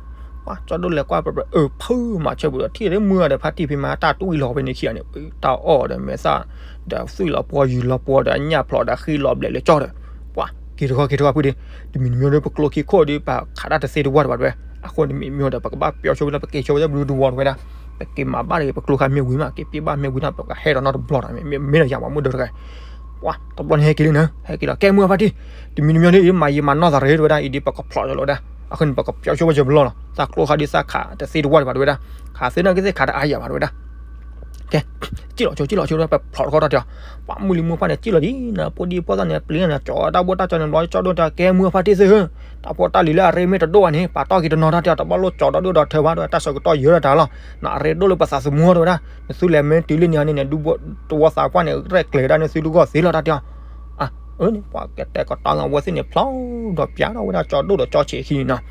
ပှၤကၠီဒိၣ်လဲၤကွၢ်ပှဲၤပှဲၤ အၢ ဖုမၤဆၢပှဲၤဒီး ထံၣ်ဒ်မုၢ်ဂၤဒီးဖါတံၢ်ဖံးမၤတၢ်တူၢ်ဝံၤလီၤဖဲန့ၣ်ခံဂၤန့ၣ် တၢ်အီၣ်ဒီးမဲာ်သၣ် ဒီးသွံၣ်လီၤပှီၤယုၢ်လီၤပှီၤဒီးအညၣ်ဖျိးဒီးဃံလီၤဘျဲးလၢကၠီဒီး, ပှၤက့ၤတခီက့ၤတခီဖုဒ့, တမံၤတမံၤဒီးပကျိခံခိၣ်ဒီး ပခးတၢ်တသ့တဝၢ်တဘၣ်တဲဝဲ, အဃိန့ၣ်တမံၤမ့ၢ်ဒီး ပကဘၣ်ပျီဆိဝဲလၢပက့ၤဆိဝဲလၢဘျုးတဝီတဲဝဲဒၣ်, ပက့ၤမၤဘၣ်တဂ့ၤ ပကျိခါမ့ၢ်ဝံၤမး က့ၤပ့ၢ်ဘၣ်မ့ၢ်ဝံၤဒီး ပကဟဲဒီးနီတဘျီဒီး မ့ၢ်ဒီးယၤမၤမုၢ်ဒီးတဂၤ ပှၤတဘျီန့ၣ်ဟဲက့ၤလံနၤ ဟဲက့ၤလီၤ ကဲမုၢ်ဖါတံၢ်, တမံၤတမံၤဒီး မၤယံာ်မၤနီၢ်သးတဂ့ၤတဲဝဲဒၣ် အံၤဒီးပကဖျိးလီၤဝဲဒၣ်, အဃိန့ၣ် ပကပျီဆိဝဲယဘျီလီၤ သးကျိခါဒီးသးခးတသ့တဝၢ်တဘၣ်တဲဝဲဒၣ်, ခးသ့နီၢ်က့သ့ၣ်ခးတအါယၤဘၣ်တဲဝဲဒၣ် ကဲ, စံၣ်လီၤဆိ စံၣ်လီၤဆိ ပဖျိးတခီတၢ်တဲအီၤ, ပှၤမုၢ်လံၤမုၢ်ဖါန့ၣ် စံၣ်လီၤဒ်နၤ ဖိဒံဖိသၣ်န့ၣ် ပျံၤန့ၣ် ကၠီတၢ်ဘိၣ်တၢ်ကၠီန့ၣ် ဘျီကၠီဒိၣ်တဲ ကဲမုၢ်ဖါတံၢ်သ့ၣ်ဧၢ, တၢ်ဖိတၢ်လံၤလၢအရ့မ့ၢ်တဒိၣ်ဘၣ်န့ၣ် ပာ်တီၢ်က့ၤတနီၤတၢ်တဲအီၤ တဘၣ်လိၣ်ကၠီဒီဒိၣ်ဒီထၢဘၣ်တဲဝဲ တၢ်ဆၢကတီၢ်ယၢၤတၢ်လီၤ, နအရ့ဒိၣ်လၢပသးသမူတဲဝဲဒၣ်, နသုလဲၤမ့ၢ်တုၤလၢန့ၣ်န့ၣ် ဒူတဝီသးပှၢ်န့ၣ် ရဲၣ်ကျဲၤဝဲဒၣ်န့ၣ်သုတဂီၢ်သ့လီၤတၢ်တဲအီၤ အၢန့ၣ် ပှၤကတဲာ်ကတီၤအဝဲသ့ၣ်န့ၣ် ဖျိးဒီးပျးထီၣ်ဝဲဒၣ်ကၠီဒိၣ်ဒီးကၠီဆံးခံန့ၣ်နီၤ,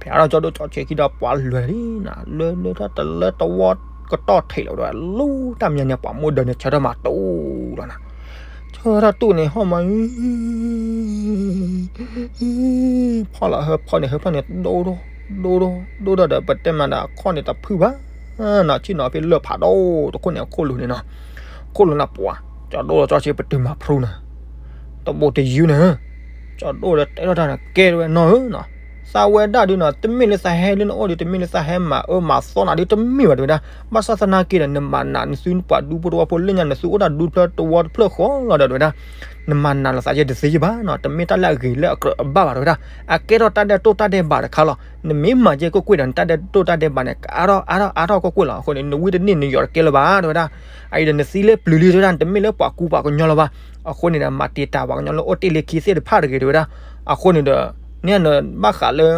ပျးထီၣ်ကၠီဒိၣ်ကၠီဆံးခံဒီးပှၤလဲၤလံနၤ လၢလၢထီၣ်တလၢတဝီကတီၢ်ထံးလီၤဒီး လူတၢ်မညါန့ၣ် ပှၤမိၢ်ဒၢးန့ၣ် ဆၢထၢၣ်မၤတူၢ်လီၤနၤ, ဆၢထၢၣ်တူၢ်န့ၣ် ဟီၣ်မး ဖီၣ်လီၤဟၢဖီၣ်န့ၣ် ဟၢဖီၣ်န့ၣ် ဒိၣ်ဒိၣ်ဒိၣ်ဒိၣ်ဒီး ပတဲမးဒီးအခီၣ်န့ၣ်တဖုၣ်ဘၣ် နီၤ ဆ့ၣ်နီၤဖဲလၢၢ်ဖးဒိၣ်တခိၣ်န့ၣ် အခိၣ်လိၤန့ၣ်နီၤ, ခိၣ်လိၤနၤပှၤ ကၠီဒိၣ်ဒီးကၠီဆံးပတုာ်မၤဖျိနၤ, တဘိတယုၢ်န့ၣ် ကၠီဒိၣ်ဒီးတဲထီၣ်တၢ်န့ၣ် ကဲဝဲနီၤဧၢနီၤ, သးဝဲဒၣ်ဒုနီၤ တမ့ၢ်လၢသးဟဲလၢနအိၣ်ဒီး တမ့ၢ်လၢသးဟဲမၤအၢမၤသီနၤဒု တမ့ၢ်ဘၣ်တဲဝဲဒၣ်, ဘၣ်ဆၣ်သနာ်က့ဒီး နမၤနးနသုပှၤဒူဖိတဝီဖိလၢညါ နသုအိၣ်ဒၣ်ဒူတဖျၢၣ်တဝီတဖျၢၣ်ဃီလီၤဒီးတဲဝဲဒၣ်, နမၤနးလီၤသးယဲတသ့ယဘၣ်နီၤ တမ့ၢ်တၢ်လၢအဂ့ၤလၢအကြၢးအဘၣ်ဘၣ်တဲဝဲဒၣ်, အကဲထီၣ်တၢ်ဒဲးတိၢ်တၢ်ဒဲးဘးတခါလီၤ, နမ့ၢ်မၤယဲကွ့ၢ်ကွ့ၢ်ဒီး နတၢ်ဒဲးတိၢ်တၢ်ဒဲးဘးန့ၣ် ကအါထီၣ်အါထီၣ်အါထီၣ်ကွ့ၢ်ကွ့ၢ်လီၤ, အဃိန့ၣ် နဝံတန့ၢ်နယီၤတကဲလၢၤဘၣ်တဲဝဲဒၣ်, အအံၤဒီးနသံလၢပျုၤလံတဲဝဲဒၣ် နတမ့ၢ်လၢပှၤကူပှၤကညီလၢၤဘၣ်, အဃိန့ၣ်ဒီး မၤတံာ်တာ်ပှၤကညီလၢအိၣ်တ့ၢ်လၢခံသ့ၣ်တဖၣ်တဂ့ၤတဲဝဲဒၣ်, အဃိန့ၣ်ဒီး န့ၣ်နဘၣ်ဃးလၢ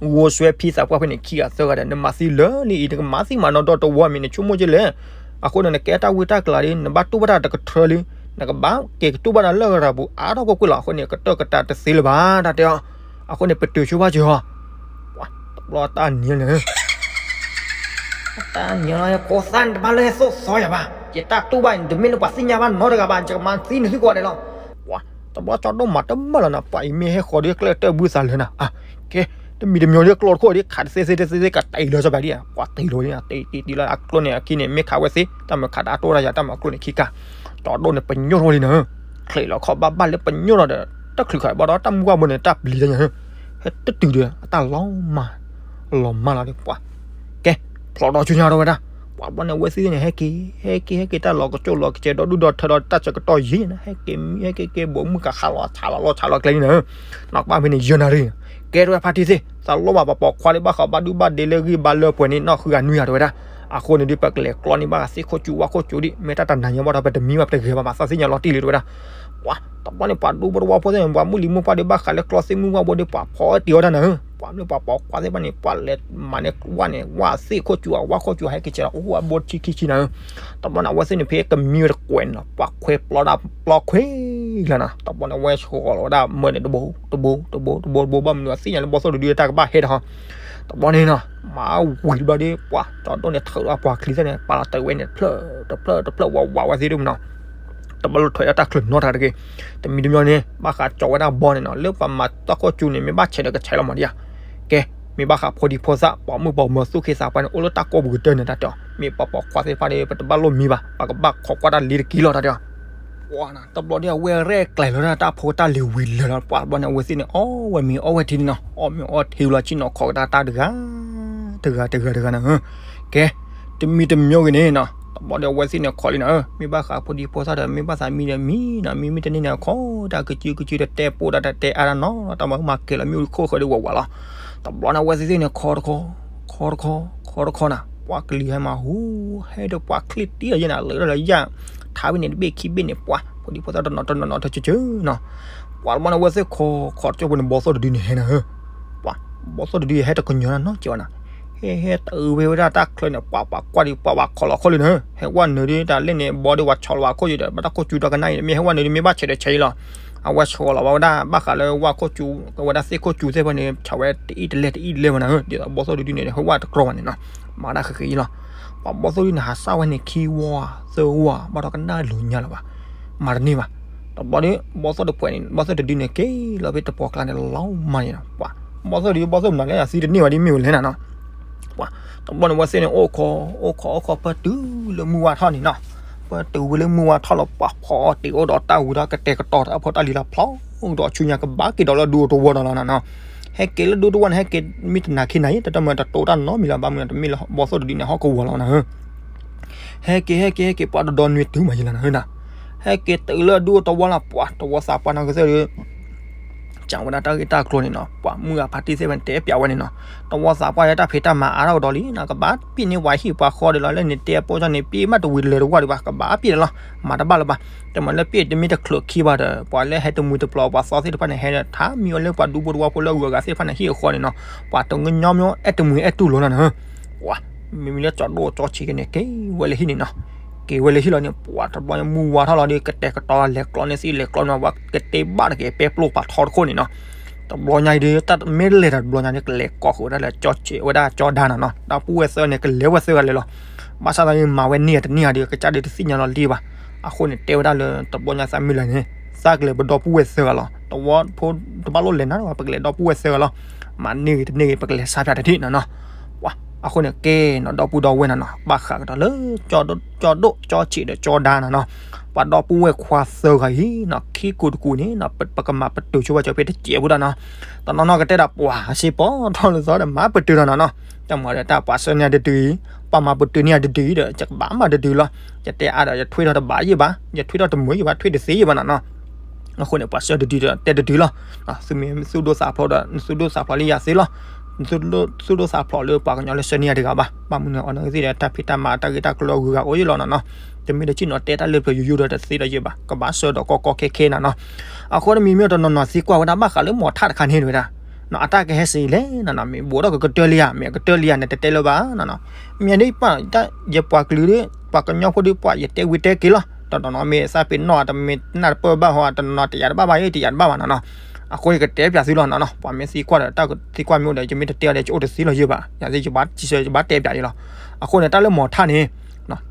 ဂိၢ်စွဲဖံသးပှၢ်ဖဲန့ၣ်ခံဂၤသၢဂၤဒီး နမၤသံလၢာ်လံအံၤ နကမၤသံမၤနီၢ်ဒီတဝီမ့ၢ် နဆိကမိၣ်က့လဲၣ်, အဃိန့ၣ် နကဲတၢ်ဝံတၢ်ကျးလံ နဘၣ်တူၢ်ဘၣ်တၢ်တကထၢလံ, နကဘၣ်က့ၤကတူၢ်ဘၣ်တၢ်လၢအရၤပူၤအါထီၣ်ကွ့ၢ်ကွ့ၢ်လီၤ, အဃိန့ၣ် ကတၢၢ်ကတၢၢ်တသ့လၢၤဘၣ်တၢ်တဲအီၤ, အဃိန့ၣ် ပတုာ်ဆိဘၣ်စၢၤအီၤ တဘျီတၢ်နံၤန့ၣ် တၢ်နံၤလီၤ ဖိသၣ်န့ၣ်တဘၣ်လၢဟဲသိၣ်သီယၤဘၣ်, ယတၢ်တူၢ်ဘၣ်န့ၣ် တမ့ၢ်လၢပှၤသ့ၣ်ညါဘၣ်နီတဂၤဘၣ်, ယကမၤသံနသုကိးဂၤဒဲးလီၤ, ပှၤ တဘျီကၠီဒိၣ်မၤတမၢလီၤနၤ, ပှၤအံၤမ့ၢ်ဟဲဃီၤဒီးကျဲတၢၢ်ဘုသးလၢနၤ, ကဲ တမံၤတမံၤဒီးကျိတခိၣ်ဒီး ခးတသ့သ့တသ့သ့ ကတံၤလီၤစီၤပၤဒ်, ပှၤတံၤလီၤဝဲဒၣ် တံၤတံၤတံၤလီၤ အကျိန့ၣ်အခံန့ၣ် မ့ၢ်ခးဝဲသ့ တၢ်မၤခးတၢ်အတိၢ်တၢ်ယၤ တၢ်မၤကျိန့ၣ်ခံကါ, ကၠီဒိၣ်န့ၣ် ပညိၣ်ထီၣ်လံနၤ ချံးလီၤခီၣ်ဘၣ်ဘၣ်လၢပညိၣ်ထီၣ်ဒီး တၢ်ချုးခးဘၣ်ဒီးတၢ်မုၢ်ဝါဘိန့ၣ် တၢ်ပျံၤတၢ်ညါ, ဟဲတတုၤဒီး အတၢ်လီၤမၢ်, လီၤမၢ်လီၤဒီးပှၤ, ကဲ, ဖျိးဒီးဆူညါထီၣ်ဝဲဒၣ်, ပှၤဘျီန့ၣ် အဝဲသ့ၣ်န့ၣ် ဟဲက့ၤ, ဟဲက့ၤ ဟဲက့ၤ တၢ်လီၤကစိၣ်လီၤကစဲး ဒီးဒူၣ်ဒီးထၢဒီးတၢ်ဆၢကတီၢ်ယံၤန့ၣ် ဟဲက့ၤမံ ဟဲက့ၤက့ၤ ဘိးမုၢ်ကဆးလီၤဆးလီၤလီၤဆးလီၤကျဲန့ၣ်, နီၢ်ကဘၣ်ဖဲန့ၣ် ယဲၢ်နၣ်ရံၣ်, ကဲထီၣ်ဝဲဖါတံၢ်သ့ၣ် သးလိၣ်ဘၣ်ပှၤပိာ်ခွါလၢဘၣ်ဃးဘၣ်ဒုဘၣ်ဒ့လၢဂံၢ်ဘါလၢပှဲၤန့ၣ် နီၢ်ဃုဂၤနွံဂၤတဲဝဲဒၣ်, အဃိန့ၣ်ဒီး ပကလဲၤကျီန့ၢ်ဘၣ်သ့ၣ်ခိၣ်ကၠူဝါခိၣ်ကၠူဒံး မ့ၢ်တၢ်တနၤညါဘၣ်ဒီး ပတမံဘၣ်ပတဂဲၤဘၣ် ပှၤသးသ့ၣ်ညါလီၤတံၢ်လံတဲဝဲဒၣ်, ပှၤ တဘျီန့ၣ် ပှၤဒူဖိတဝီဖိသ့ၣ်န့ၣ် ပှၤမုၢ်လံၤမုၢ်ပှၢ်ဒီး ဘၣ်ဃးလၢကျီသ့ၣ်မုၢ်ဝါဘိဒီး ပှၤဖီတ့ၢ်အီၣ်တၢ်နၤဧၢ, ပှၤမ့ၢ်ပှၤပိာ်ခွါသ့ၣ်တဖၣ်န့ၣ် ပှၤလဲၤမၤန့ၢ်ဝါန့ၣ် ဝါသ့ၣ်ခိၣ်ကၠူ အဝါခိၣ်ကၠူ ဟဲက့ၤစဲးလီၤ အိၣ်ဝဲဘိခံခံဆံနၤဧၢ, တဘျီန့ၣ် အဝဲသ့ၣ်န့ၣ် ဖဲကမံဝဲတကွဲးန့ၣ်လီၤ ပှၤခွဲးပျီဒၣ်ပျီခွဲးလီၤနၤ, တဘျီန့ၣ် အဝဲဆှီလီၤဝဲဒၣ်မၢန့ၣ် တဘိ တဘိ တဘိ တဘိ တဘိ ဘၣ်မနုၤအသ့ၣ်ညါလၢဘီသိၣ်တဒုတၢ်ကဘၣ်ဟဲတဟီ, တဘျီန့ၣ်နီၤ မၤဝံၤတဘျီဒီး ပှၤ ကၠီဒိၣ်န့ၣ် ထုးလီၤပှၤချံသ့ၣ်န့ၣ် ပာ်လီၤတၢ်ဝဲန့ၣ် တဖျၢၣ် တဖျၢၣ် တဖျၢၣ် ဝးဝးဝဲသ့ၣ်ဒိၣ်မးနီၤ, တဘျီလၢထွဲးဒီးတၢ်ချုးနီတဂၤတဂ့ၤ, တမံၤတမံၤန့ၣ် ဘၣ်ဃးကၠီဝဲဒၣ်ဘီန့ၣ်နီၤ လၢပှၤမၤတၢ်ခိၣ်ကၠူန့ၣ် မ့ၢ်ဘၣ်ဆဲးဒီးကဆဲးလီၤမးဒံးဧါ, ကဲ မ့ၢ်ဘၣ်ဃးဖိဒံဖိသၣ် ပိာ်မုၣ်ပိာ်မၢၤသူၣ်က့သးပှၢ်န့ၣ် အိၣ်လၢတၢ်ကိးပူၤကတၢၢ်န့ၣ် တၢ်တဲအီၤ မ့ၢ်ပှၤပိာ်ခွါသ့ၣ်တဖၣ်ဒီး ပတဘၣ်လိၣ်မံဘၣ် ပကဘၣ်ခိးကွၢ်တၢ်လ့ၤတက့ၢ်လီၤ တၢ်တဲအီၤ ပှၤနၤ တဘျီဒီး အဝဲရဲၣ်ကျဲၤလီၤတၢ်ဖိတၢ်လံၤဝံၤလၢာ်လီၤ ပှၤဘျီန့ၣ် အဝဲသ့ၣ်န့ၣ် အီၣ်ဝဲမ့ၤအီၣ်ဝဲထံန့ၣ်နီၤ အီၣ်မ့ၤအီၣ်ထံဝံၤလီၤ ဆ့ၣ်နီၤခိးကဒါတၢ်တဂၤ တဂၤတဂၤတဂၤနၤ ကဲ တမံၤတမံၤဂ့ၤန့ၣ်နီၤ တဘျီဒီး အဝဲသ့ၣ်န့ၣ်ခိးလံနၤ မ့ၢ်ဘၣ်ဃးဖိဒံဖိသၣ်ဒီး မ့ၢ်ဘၣ်သးမံဒီးမံနီၤ မံမ့ၢ်တန့ၢ်န့ၣ် ခိးတၢ်ကစုကစုဒီး တဲပိာ်တၢ်တတဲအါတၢ်နီၤ တၢ်မၤမၤကဲၤလီၤ မ့ၣ်အူခိၣ်ဃၢၤဒီးဝးဝးလီၤ တဘျီန့ၣ် အဝဲသ့ၣ်န့ၣ် ခိးတခီ ခိးတခီ ခိးတခီနၤ ပှၤကလံၤဟဲမၤဟူ ဟဲဒီးပှၤချ့တံၢ်အယဲၢ်နၤ လၢတၢ်လၢယၢ် ထ ထါဝဲန့ၣ်တဘ့ၣ်ခံဘ့ၣ်န့ၣ် ပှၤဖိဒံဖိသၣ်တနီၤတနီၤနီၤတကၢကၢနီၤ, ပှၤတဘျီန့ၣ် အဝဲသ့ၣ်ခိးခိးတကၠိဖိန့ၣ် ဘီသိၣ်တဒုန့ၣ်ဟဲနၤဧၢ, ပှၤ ဘီသိၣ်တဒုဟဲတကညီၤနၤနီၤကဲဝဲနၤ, ဟဲဟဲတအုးဝဲဝဲဒၣ်တၢ်ချၢန့ၣ် ပှၤပှၤကွၢ်ဒံး ပှၤပှၤခိးလီၤခိၣ်လံနၤဧၢ, ဟဲဝဲနုာ်ဒ်တၢ်လဲၣ်န့ၣ် ဘီဒ်ပှၤဆီလီၤဝဲခိၣ်ယံၤဒီး ဘၣ်တၢ်ခိၣ်ကၠူဒီကနၣ်အံၤ မ့ၢ်ဟဲဝဲနုာ်ဒ်မ့ၢ်ဘၣ်ဆဲးဒီးဆဲးအံၤလီၤ, အဝဲဆီလီၤဝဲဒၣ်ဘၣ်ဃးလၢဝၣ်ခိၣ်ကၠူ ဝဲဒၣ်သ့ၣ်ခိၣ်ကၠူသ့ၣ်တဖၣ်န့ၣ် ဆးဝဲတအံၣ်တလဲၢ်တအံၣ်လဲၢ်ဝဲနၤဧၢ, ဒ်သိးဘီသိၣ်တဒုန့ၣ် ဟဲဝဲတကြီဝဲန့ၣ်နီၤ, မၤဒၣ်ဃဲဃဲအံၤလီၤ, ပှၤဘီသိၣ်တဒုန့ၣ် ဟးစၢ်ဝဲန့ၣ်ခံဝီသၢဝီ ဘၣ်ဒီးကနၣ်လိာ်ညါလၢၤဘၣ်, မၤတန့ၢ်ဘၣ်, တဘျီဒီး ဘီသိၣ်တဖှဲးန့ၣ် ဘီသိၣ်တဒုန့ၣ် က့ၤလီၤဖဲတပှီၤကျါန့ၣ်လီၤမၢ်န့ၣ်နီၤ, ပှၤ ဘီသိၣ်တဒု ဘီသိၣ်မနုၤလဲၣ် သံတန့ၢ်ဝဲဒ်မ့ၢ်ဝဲလဲၣ်နၤနီၤ ပှၤ တဘျီန့ၣ် ဝဲသ့ၣ်န့ၣ် အိၣ်ခိး အိၣ်ခိး အိၣ်ခိး ပၢၢ်တုၤလၢမုၢ်ဝါထီၣ်န့ၣ်နီၤ, ပၢၢ်တုၤဝဲလၢမုၢ်ဝါထီၣ်လီၤ ပှၤဖီအီၣ်တ့ၤအိၣ်ဒီးတၢ်ဝံၤဒီးကတဲာ်ကတီၤတၢ်အဖီတၢ်လံၤလီၤ ဖျိဒီးဆူညါကဘၣ်က့ၤဒီးလၢဒူတဝီဒီးလီၤနၤနီၤ, ဟဲက့ၤလၢဒူတဝီန့ၣ် ဟဲက့ၤမ့ၢ်တနၤခံနၤအံၤ တတၢ်မၤတတိၤတၢ်နီတမံၤလၢၤဘၣ် မုၢ်တမ့ၢ်လၢဘီသိၣ်တဒုန့ၣ် ဟီၣ်ကဝီၤလီၤနၤဧၢ ဟဲက့ၤ ဟဲက့ၤ ဟဲက့ၤ ပှၤတဒီနွံတုၤမးယံၤလီၤနၤဧၢ, ဟဲက့ၤတုၤလၢဒူတဝီလီၤ ပှၤတဝီသးပှၢ်နီၢ်ကစၢ်ဒီး ကၠီဝဲဒၣ်တၢ်ဂ့ၢ်တၢ်ကျိၤန့ၣ်နီၤ, ပှၤမုၢ်အဖါတံၢ်သ့ၣ်ဝဲန့ၣ် တဲပၠးဝဲန့ၣ်နီၤ, တဝီသးပှၢ်လၢတၢ်ဖံးတၢ်မၤအါထီၣ်ကဒီးလံနီၤ, ကဘၣ်ပံၣ်န့ၢ်ပှၤဟံၣ်ပှၤဃီဒီးလီၤ, လၢန့ၣ်တဲအပိၢ်ကၠီန့ၣ် ပံၣ်မးတဝံၤလၢာ်တဝီဒီးဘၣ် ကဘၣ်ပံၣ်ဒီးလီၤ, မၤတဘၣ်လၢၤဘၣ်, တမ့ၢ်လၢပံၣ်တမ့ၢ်တချုးခံဘၣ်ဒီး ပှၤလၢဟဲတမှံၤတပျီၤ ပှၤသီသ့ၣ်တဖၣ်န့ၣ် ဟဲထါမံဝဲလၢပှၤဒူဖိတဝီဖိလၢအဂုၤအဂၤသ့ၣ်တဖၣ်န့ၣ် ဟံၣ်အဃီန့ၣ်နီၤ, ပှၤတညီညီအဲၣ်တမှံၤအဲၣ်တူၢ်လိာ်လီၤနၤဧၢ ပှၤ မ့မ့ၢ်လၢကၠီဒိၣ်ကၠီဆံးက့ၤန့ၣ် က့ၤဝဲလၢဟံၣ်န့ၣ်နီၤ, က့ၤဝဲလၢဟံၣ်လီၤန့ၣ် ပှၤတဘျီညါမုၢ်ဝါထီၣ်လီၤဒီး ကတဲာ်ကတီၤလဲၤကျီန့ၢ်သံ လဲၤကျီန့ၢ်ဝဲ ကတဲဘၣ်တက့ၢ် ပဲပျိၢ်ပာ်ထီတခိၣ်န့ၣ်နီၤ, တဘျီညါအံၤဒီး တၢ်မ့ၢ်လဲၤတၢ်တဘျီညါန့ၣ် ကလဲၤကိးဃုာ်ဝဲဒၣ်လၢကၠီဆံး ဝဲဒၣ်ကၠီဒါနၤနီၤ, ဒီပုၢ်ဝဲၢ်သၢဂၤန့ၣ် ကလဲၤဝဲသၢဂၤလဲၤလီၤ, ဘၣ်ဆၣ်သနာ်က့ မၤဝဲန့ၢ်တန့ၢ်ဧါဒီး ကစၢ်ဒုးတသ့ၣ်ညါလီၤလံဘၣ်, အဃိန့ၣ် တဲဝဲဒၣ်လၢတဘျီညါသးမုၢ်လၢ်န့ၣ် သးကလဲၤပဒီပုၢ်ဝဲၢ်သၢဂၤလီၤ, တဝီဖိတဘၣ်လိၣ်လဲၤနၤ ပကလဲၤဒီပုၢ်ဝဲၢ်သၢဂၤလီၤ, မၤန့ၢ်ဂ့ၤတန့ၢ်ဂ့ၤ ပကလဲၤဆါဖၠးတထံၣ်နၤနီၤ ပှၤ အဃိန့ၣ်ကဲနီၤ ဒီပုၢ်ဒီဝဲၢ်နၤနီၤ ဘၣ်ဃးကဒီးလၢ ကၠီဒိၣ် ကၠီဆံးဒီးကၠီဒါနၤနီၤ, ပှၤဒီပုၢ်ဝဲၢ်ခွါသၢဂၤအံၤနီၤ ခံကူတကူန့ၣ်နီၤ ပကမၤပတုာ်ဆိဝဲကၠီဖဲတစဲးဖိဒၣ်နီၤ, တနီၤနီၤကတဲဒၣ်ပှၤအစ့ပီၣ်ထီၣ်လၢသီဒီးမၤပတုာ်နီၤနီၤနီၤ, တၢ်မၤဒီးတၢ်ပှၤဆှၢန့ၢ်ယၤတတုၤအံၤ, ပှၤမၤပတုာ်န့ၢ်ယၤတတုၤအံၤဒီး ယကဘၣ်မၤတတုၤလီၤ, ယတဲအါဒီး ယထွ့ထီၣ်တဘၣ်ယံၢ်ဘၣ်, ယထွ့ထီၣ်တမုာ်ယံၢ်ဘၣ် ထွ့တသ့ယံၢ်ဘၣ်နီၤနီၤ အဃိန့ၣ် ပှၤဆှၢတဒုဒီးတဲတဒုလီၤ, သုမ့ၢ်သူၣ်ဒိၣ်သးဖျိးဒီး နသူၣ်ဒိၣ်သးဖျိးလၢယၤသ့လီၤ, နသူၣ်ဒိၣ်သးဖျိးလၢပှၤကညီလၢဆှၢန့ၢ်ယၤတဂၤဘၣ်, ဘၣ်မနုၤအီၤနီၢ်ကသံၣ်ဒီး တၢ်ဖံးတၢ်မၤတၢ်ဂ့ၢ်တၢ်ကျိၤအဂုၤအဂၤအိၣ်ယံၢ်လီၤနီၤနီၤ, တမ့ၢ်တစံၣ်နီၤတဲတၢ်လၢပျၢၤယူၤယူၤဒီးတသ့ဒီးယံၢ်ဘၣ်, ကဘၣ်ဆှၢဒီးကီကီခဲခဲနီၤနီၤ, အဃိတမံၤမ့ၢ်တနီၤနီၤသံကွၢ်ဝဲဒၣ်ဘၣ်ဃးလၢမီၤထၣ်တခါန့ၣ်တဝဲဒၣ် အတၢ်ကဟဲစ့လဲၣ်နီၤနီၤ မ့ၢ်ဘူးဒီးကကတၢၢ်လံဧါ မ့ၢ်အကတၢၢ်လံဧါ မ့ၢ်အကတၢၢ်လံဧါန့ၣ် တတဲလၢၤဘၣ်နီၤနီၤ, မ့ၢ်ဒ်ပှၤ ယပှၤကလုာ်ဒီး ပှၤကညီဖိဒီးပှၤ ယတဲဝံၤတဲက့ၤလီၤ, တနီၤနီၤမ့ၢ်သးပ့ၤနီၣ် တမ့ၢ်နၢ်တပၢၢ်ဘၣ်ဟီ တနီၤနီၤတယာ်တဘၣ်ဘၣ် ယတယာ်တဘၣ်ဘၣ်နီၤနီၤ, အဃိယကတဲပၠးသုလီၤနီၤနီၤ, ပှၤမ့ၢ်သံကွၢ်ဒီး တၢ်သံကွၢ်မ့ၢ်အိၣ်ဒီး ယမ့ၢ်တတဲအီၤဒီး ယအိၣ်တသ့လီၤယံၢ်ဘၣ်, ယၤသ့ၣ်ယဘၣ်စံးဆၢ ယဘၣ်တဲပၠးယံၢ်လီၤ, အဃိန့ၣ် တၢ်လၢမီၤထၣ်န့ၣ်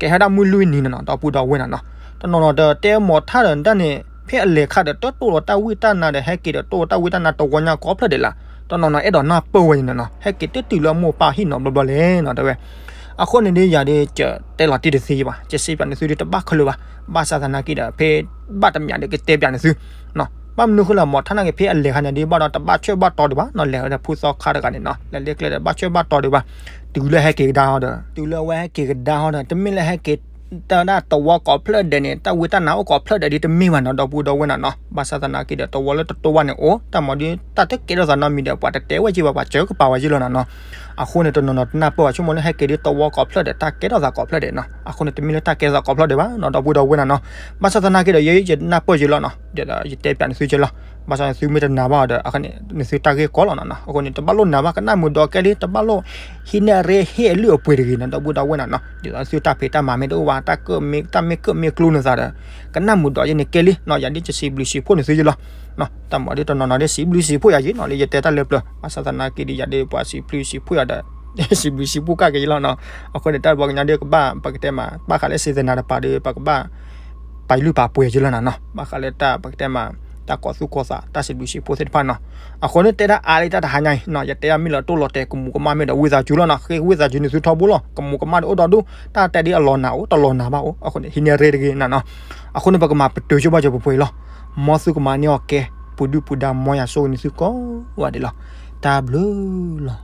ကဲဟဲဒၣ်မုၢ်လွံၢ်နံၤနီၤနီၤ ဒီပုၢ်ဒီဝဲၢ်နီၤနီၤ, တနီၤနီၤဒီးတဲမီၤထၣ်ဒီးတၢ်န့ၣ် ဖဲအလဲၤခါဒီး တတိၢ်လီၤတၢ်ဝံၣ်တၢ်နါဒီး ဟဲက့ၤဒီးတိၢ်လီၤတၢ်ဝံၣ်တၢ်နါတဝီညါကိးဖျၢၣ်ဒဲးလၢ်, တနီၤနီၤအဲၣ်ဒိးနၢ်ပၢၢ်ဝဲန့ၣ်နီၤနီၤ ဟဲက့ၤတတုၤလၢအမိၢ်ပၢ်ဟံၣ်နီၤဘျီဘျီလဲၣ်နီၤ တဲဝဲ, အဃိန့ၣ်ဒီးယၤဒီး ကတဲလီၤတံၢ်တသ့ဘၣ်, ကစံးပၠးန့ၢ်သုဒီးတဘၣ်ခဲလၢာ်ဘၣ်, ဘၣ်ဆၣ်သနာ်က့ဒီး ဖဲဘၣ်တမံၤဒီးကတဲပၠးန့ၢ်သု ဘၣ်မနုၤဃိလၢမီၤထၣ်နာ်က့ ဖဲအလဲၤခါန့ၣ်ဒီး ဘၣ်ဒီးတဘၣ်ဆၢဘၣ်တီၤဒံးဘၣ်နီၤ, လဲၤဝဲဒၣ်ဖုသီခါတဂၤန့ၣ်နီၤ လဲၤလၢကျဲဒီးဘၣ်ဆၢဘၣ်တီၤဒံးဘၣ်, တုၤလၢဟဲက့ၤကဒါဟီဒီး တုၤလၢအဝဲဟဲက့ၤကဒါဟီဒီး တမ့ၢ်လၢဟဲက့ၤ တၢ်ဝဲဒၣ်တဝီကိးဖျၢၣ်ဒဲးန့ၣ် တၢ်ဝံၣ်တၢ်နါအိၣ်ကိးဖျၢၣ်ဒဲးဒ်တမ့ၢ်ဘၣ်နီၤ ဒီပုၢ်ဒီဝဲၢ်နီၤနီၤ, ဘၣ်ဆၣ်သနာ်က့ဒီး တဝီလၢတတိၢ်ဘၣ်န့ၣ်အိၣ် တၢ်မၤဒ်တၢ်တကဲထီၣ်သးနီတမံၤဒီး ပှၤတတဲဝဲက့ၤဘၣ် ပှၤစၢကပၤဝဲက့ၤလီၤနီၤနီၤ, အဃိန့ၣ် တနီၤနီၤတနၢ်ပၢၢ်ဘၣ် ဆိကမိၣ်လၢဟဲက့ၤဒ်တဝီကိးဖျၢၣ်ဒဲး တၢ်ကဲထီၣ်သးကိးဖျၢၣ်ဒဲးနီၤ, အဃိန့ၣ် တမ့ၢ်လၢတၢ်ကဲထီၣ်သးကိးဖျၢၣ်ဒဲးဘၣ်နီၤ ဒီပုၢ်ဒီဝဲၢ်နီၤနီၤ, ဘၣ်ဆၣ်သနာ်က့ဒီး ယဲယနၢ်ပၢၢ်ယံၤလီၤနီၤ, ဒီးယတဲပၠးန့ၢ်သုက့လီၤ, ဘၣ်ဆၣ်န့ၣ်သုမ့ၢ်တနာ်ဘၣ်ဒီး န့ၢ်သုတၢ်ဂ့ၢ်ကီလီၤနီၤနီၤ, အဃိန့ၣ် တဘၣ်လိၣ်နာ်ဘၣ် ကနၣ်မုာ်ဒီးကဲလံ တဘၣ်လိၣ် ဟံးန့ၢ်ရ့ဟ့ၣ်အလုၢ်အပှ့ၤတဂ့ၤနီၤ ဒီပုၢ်ဒီဝဲၢ်နီၤနီၤ, ဒ်သိးသုတၢ်ဖံးတၢ်မၤမ့ၢ်တအိၣ်ဘၣ် တၢ်မ့ၢ်ကၢၣ်မ့ၢ်ကျိနသးဒီး ကနၣ်မုာ်ဒီးယဲန့ၣ်ကဲလံနီၤ, ယၤဒ်ယစံးဘျုးစံးဖှိၣ်န့ၢ်သုယ့လီၤ, တၢ်မၤဒ်တနီၤနီၤဒ်စံးဘျုးစံးဖှိၣ်ယၤယ့နီၤ လၢယတဲတၢ်လၢပျၢၤ ဘၣ်ဆၣ်သနာ်က့ဒီး ယၤဒ်ပှၤစံးဘျုးစံးဖှိၣ်ယၤဒီး စံးဘျုးစံးဖှိၣ်ကၢ်က့ၤယ့လီၤနီၤ, အဃိန့ၣ် တၢ်ပှၤကညီဒ်ကဘၣ် ပကတဲမး ဘၣ်ဃးလၢ season တပၤဒီး ပကဘၣ် ပာ်လုၢ်ပာ်ပှ့ၤယ့လီၤနီၤနီၤ, ဘၣ်ဃးလၢတၢ်ပကတဲမး တၢ်ကီၢ်သူၣ်ကီၢ်သး တၢ်စံးဘျုးစံးဖှိၣ်သ့ၣ်တဖၣ်နီၤ, အဃိန့ၣ် တဲဒၣ်အါလံတၢ်တဟါညါအံၤနီၤ ယတဲဒၣ်မ့ၢ်လီၤတိၢ်လီၤတဲာ် ကမူးကမၣ်မ့ၢ်ဒီး ဝံသးစူၤလီၤနီၤ, ဃ့ဝံသးစူၤန့ၢ်သုထီဘိလီၤ, ကမူးကမၣ်ဒီးအိၣ်ဒီးဒူၣ် တၢ်တဲဒ်အလီၤနာ်အိၣ် တလီၤနာ်ဘၣ်အိၣ် အဃိန့ၣ် ဟံးန့ၢ်ရ့တဂ့ၤနီၤနီၤ, အဃိန့ၣ် ပကမၤပတုာ်ဆိဘၣ်ကၠီၤပှဲၤပှဲၤလီၤ, မ်သုကမၤန့ၢ်အီၤကဲ ပူၤဒုၣ်ပူၤဒါ မ်ယွၤဆိၣ်ဂ့ၤန့ၢ်သုကိးဂၤဒဲးလီၤ, တၢ်ဘျုးလီၤ.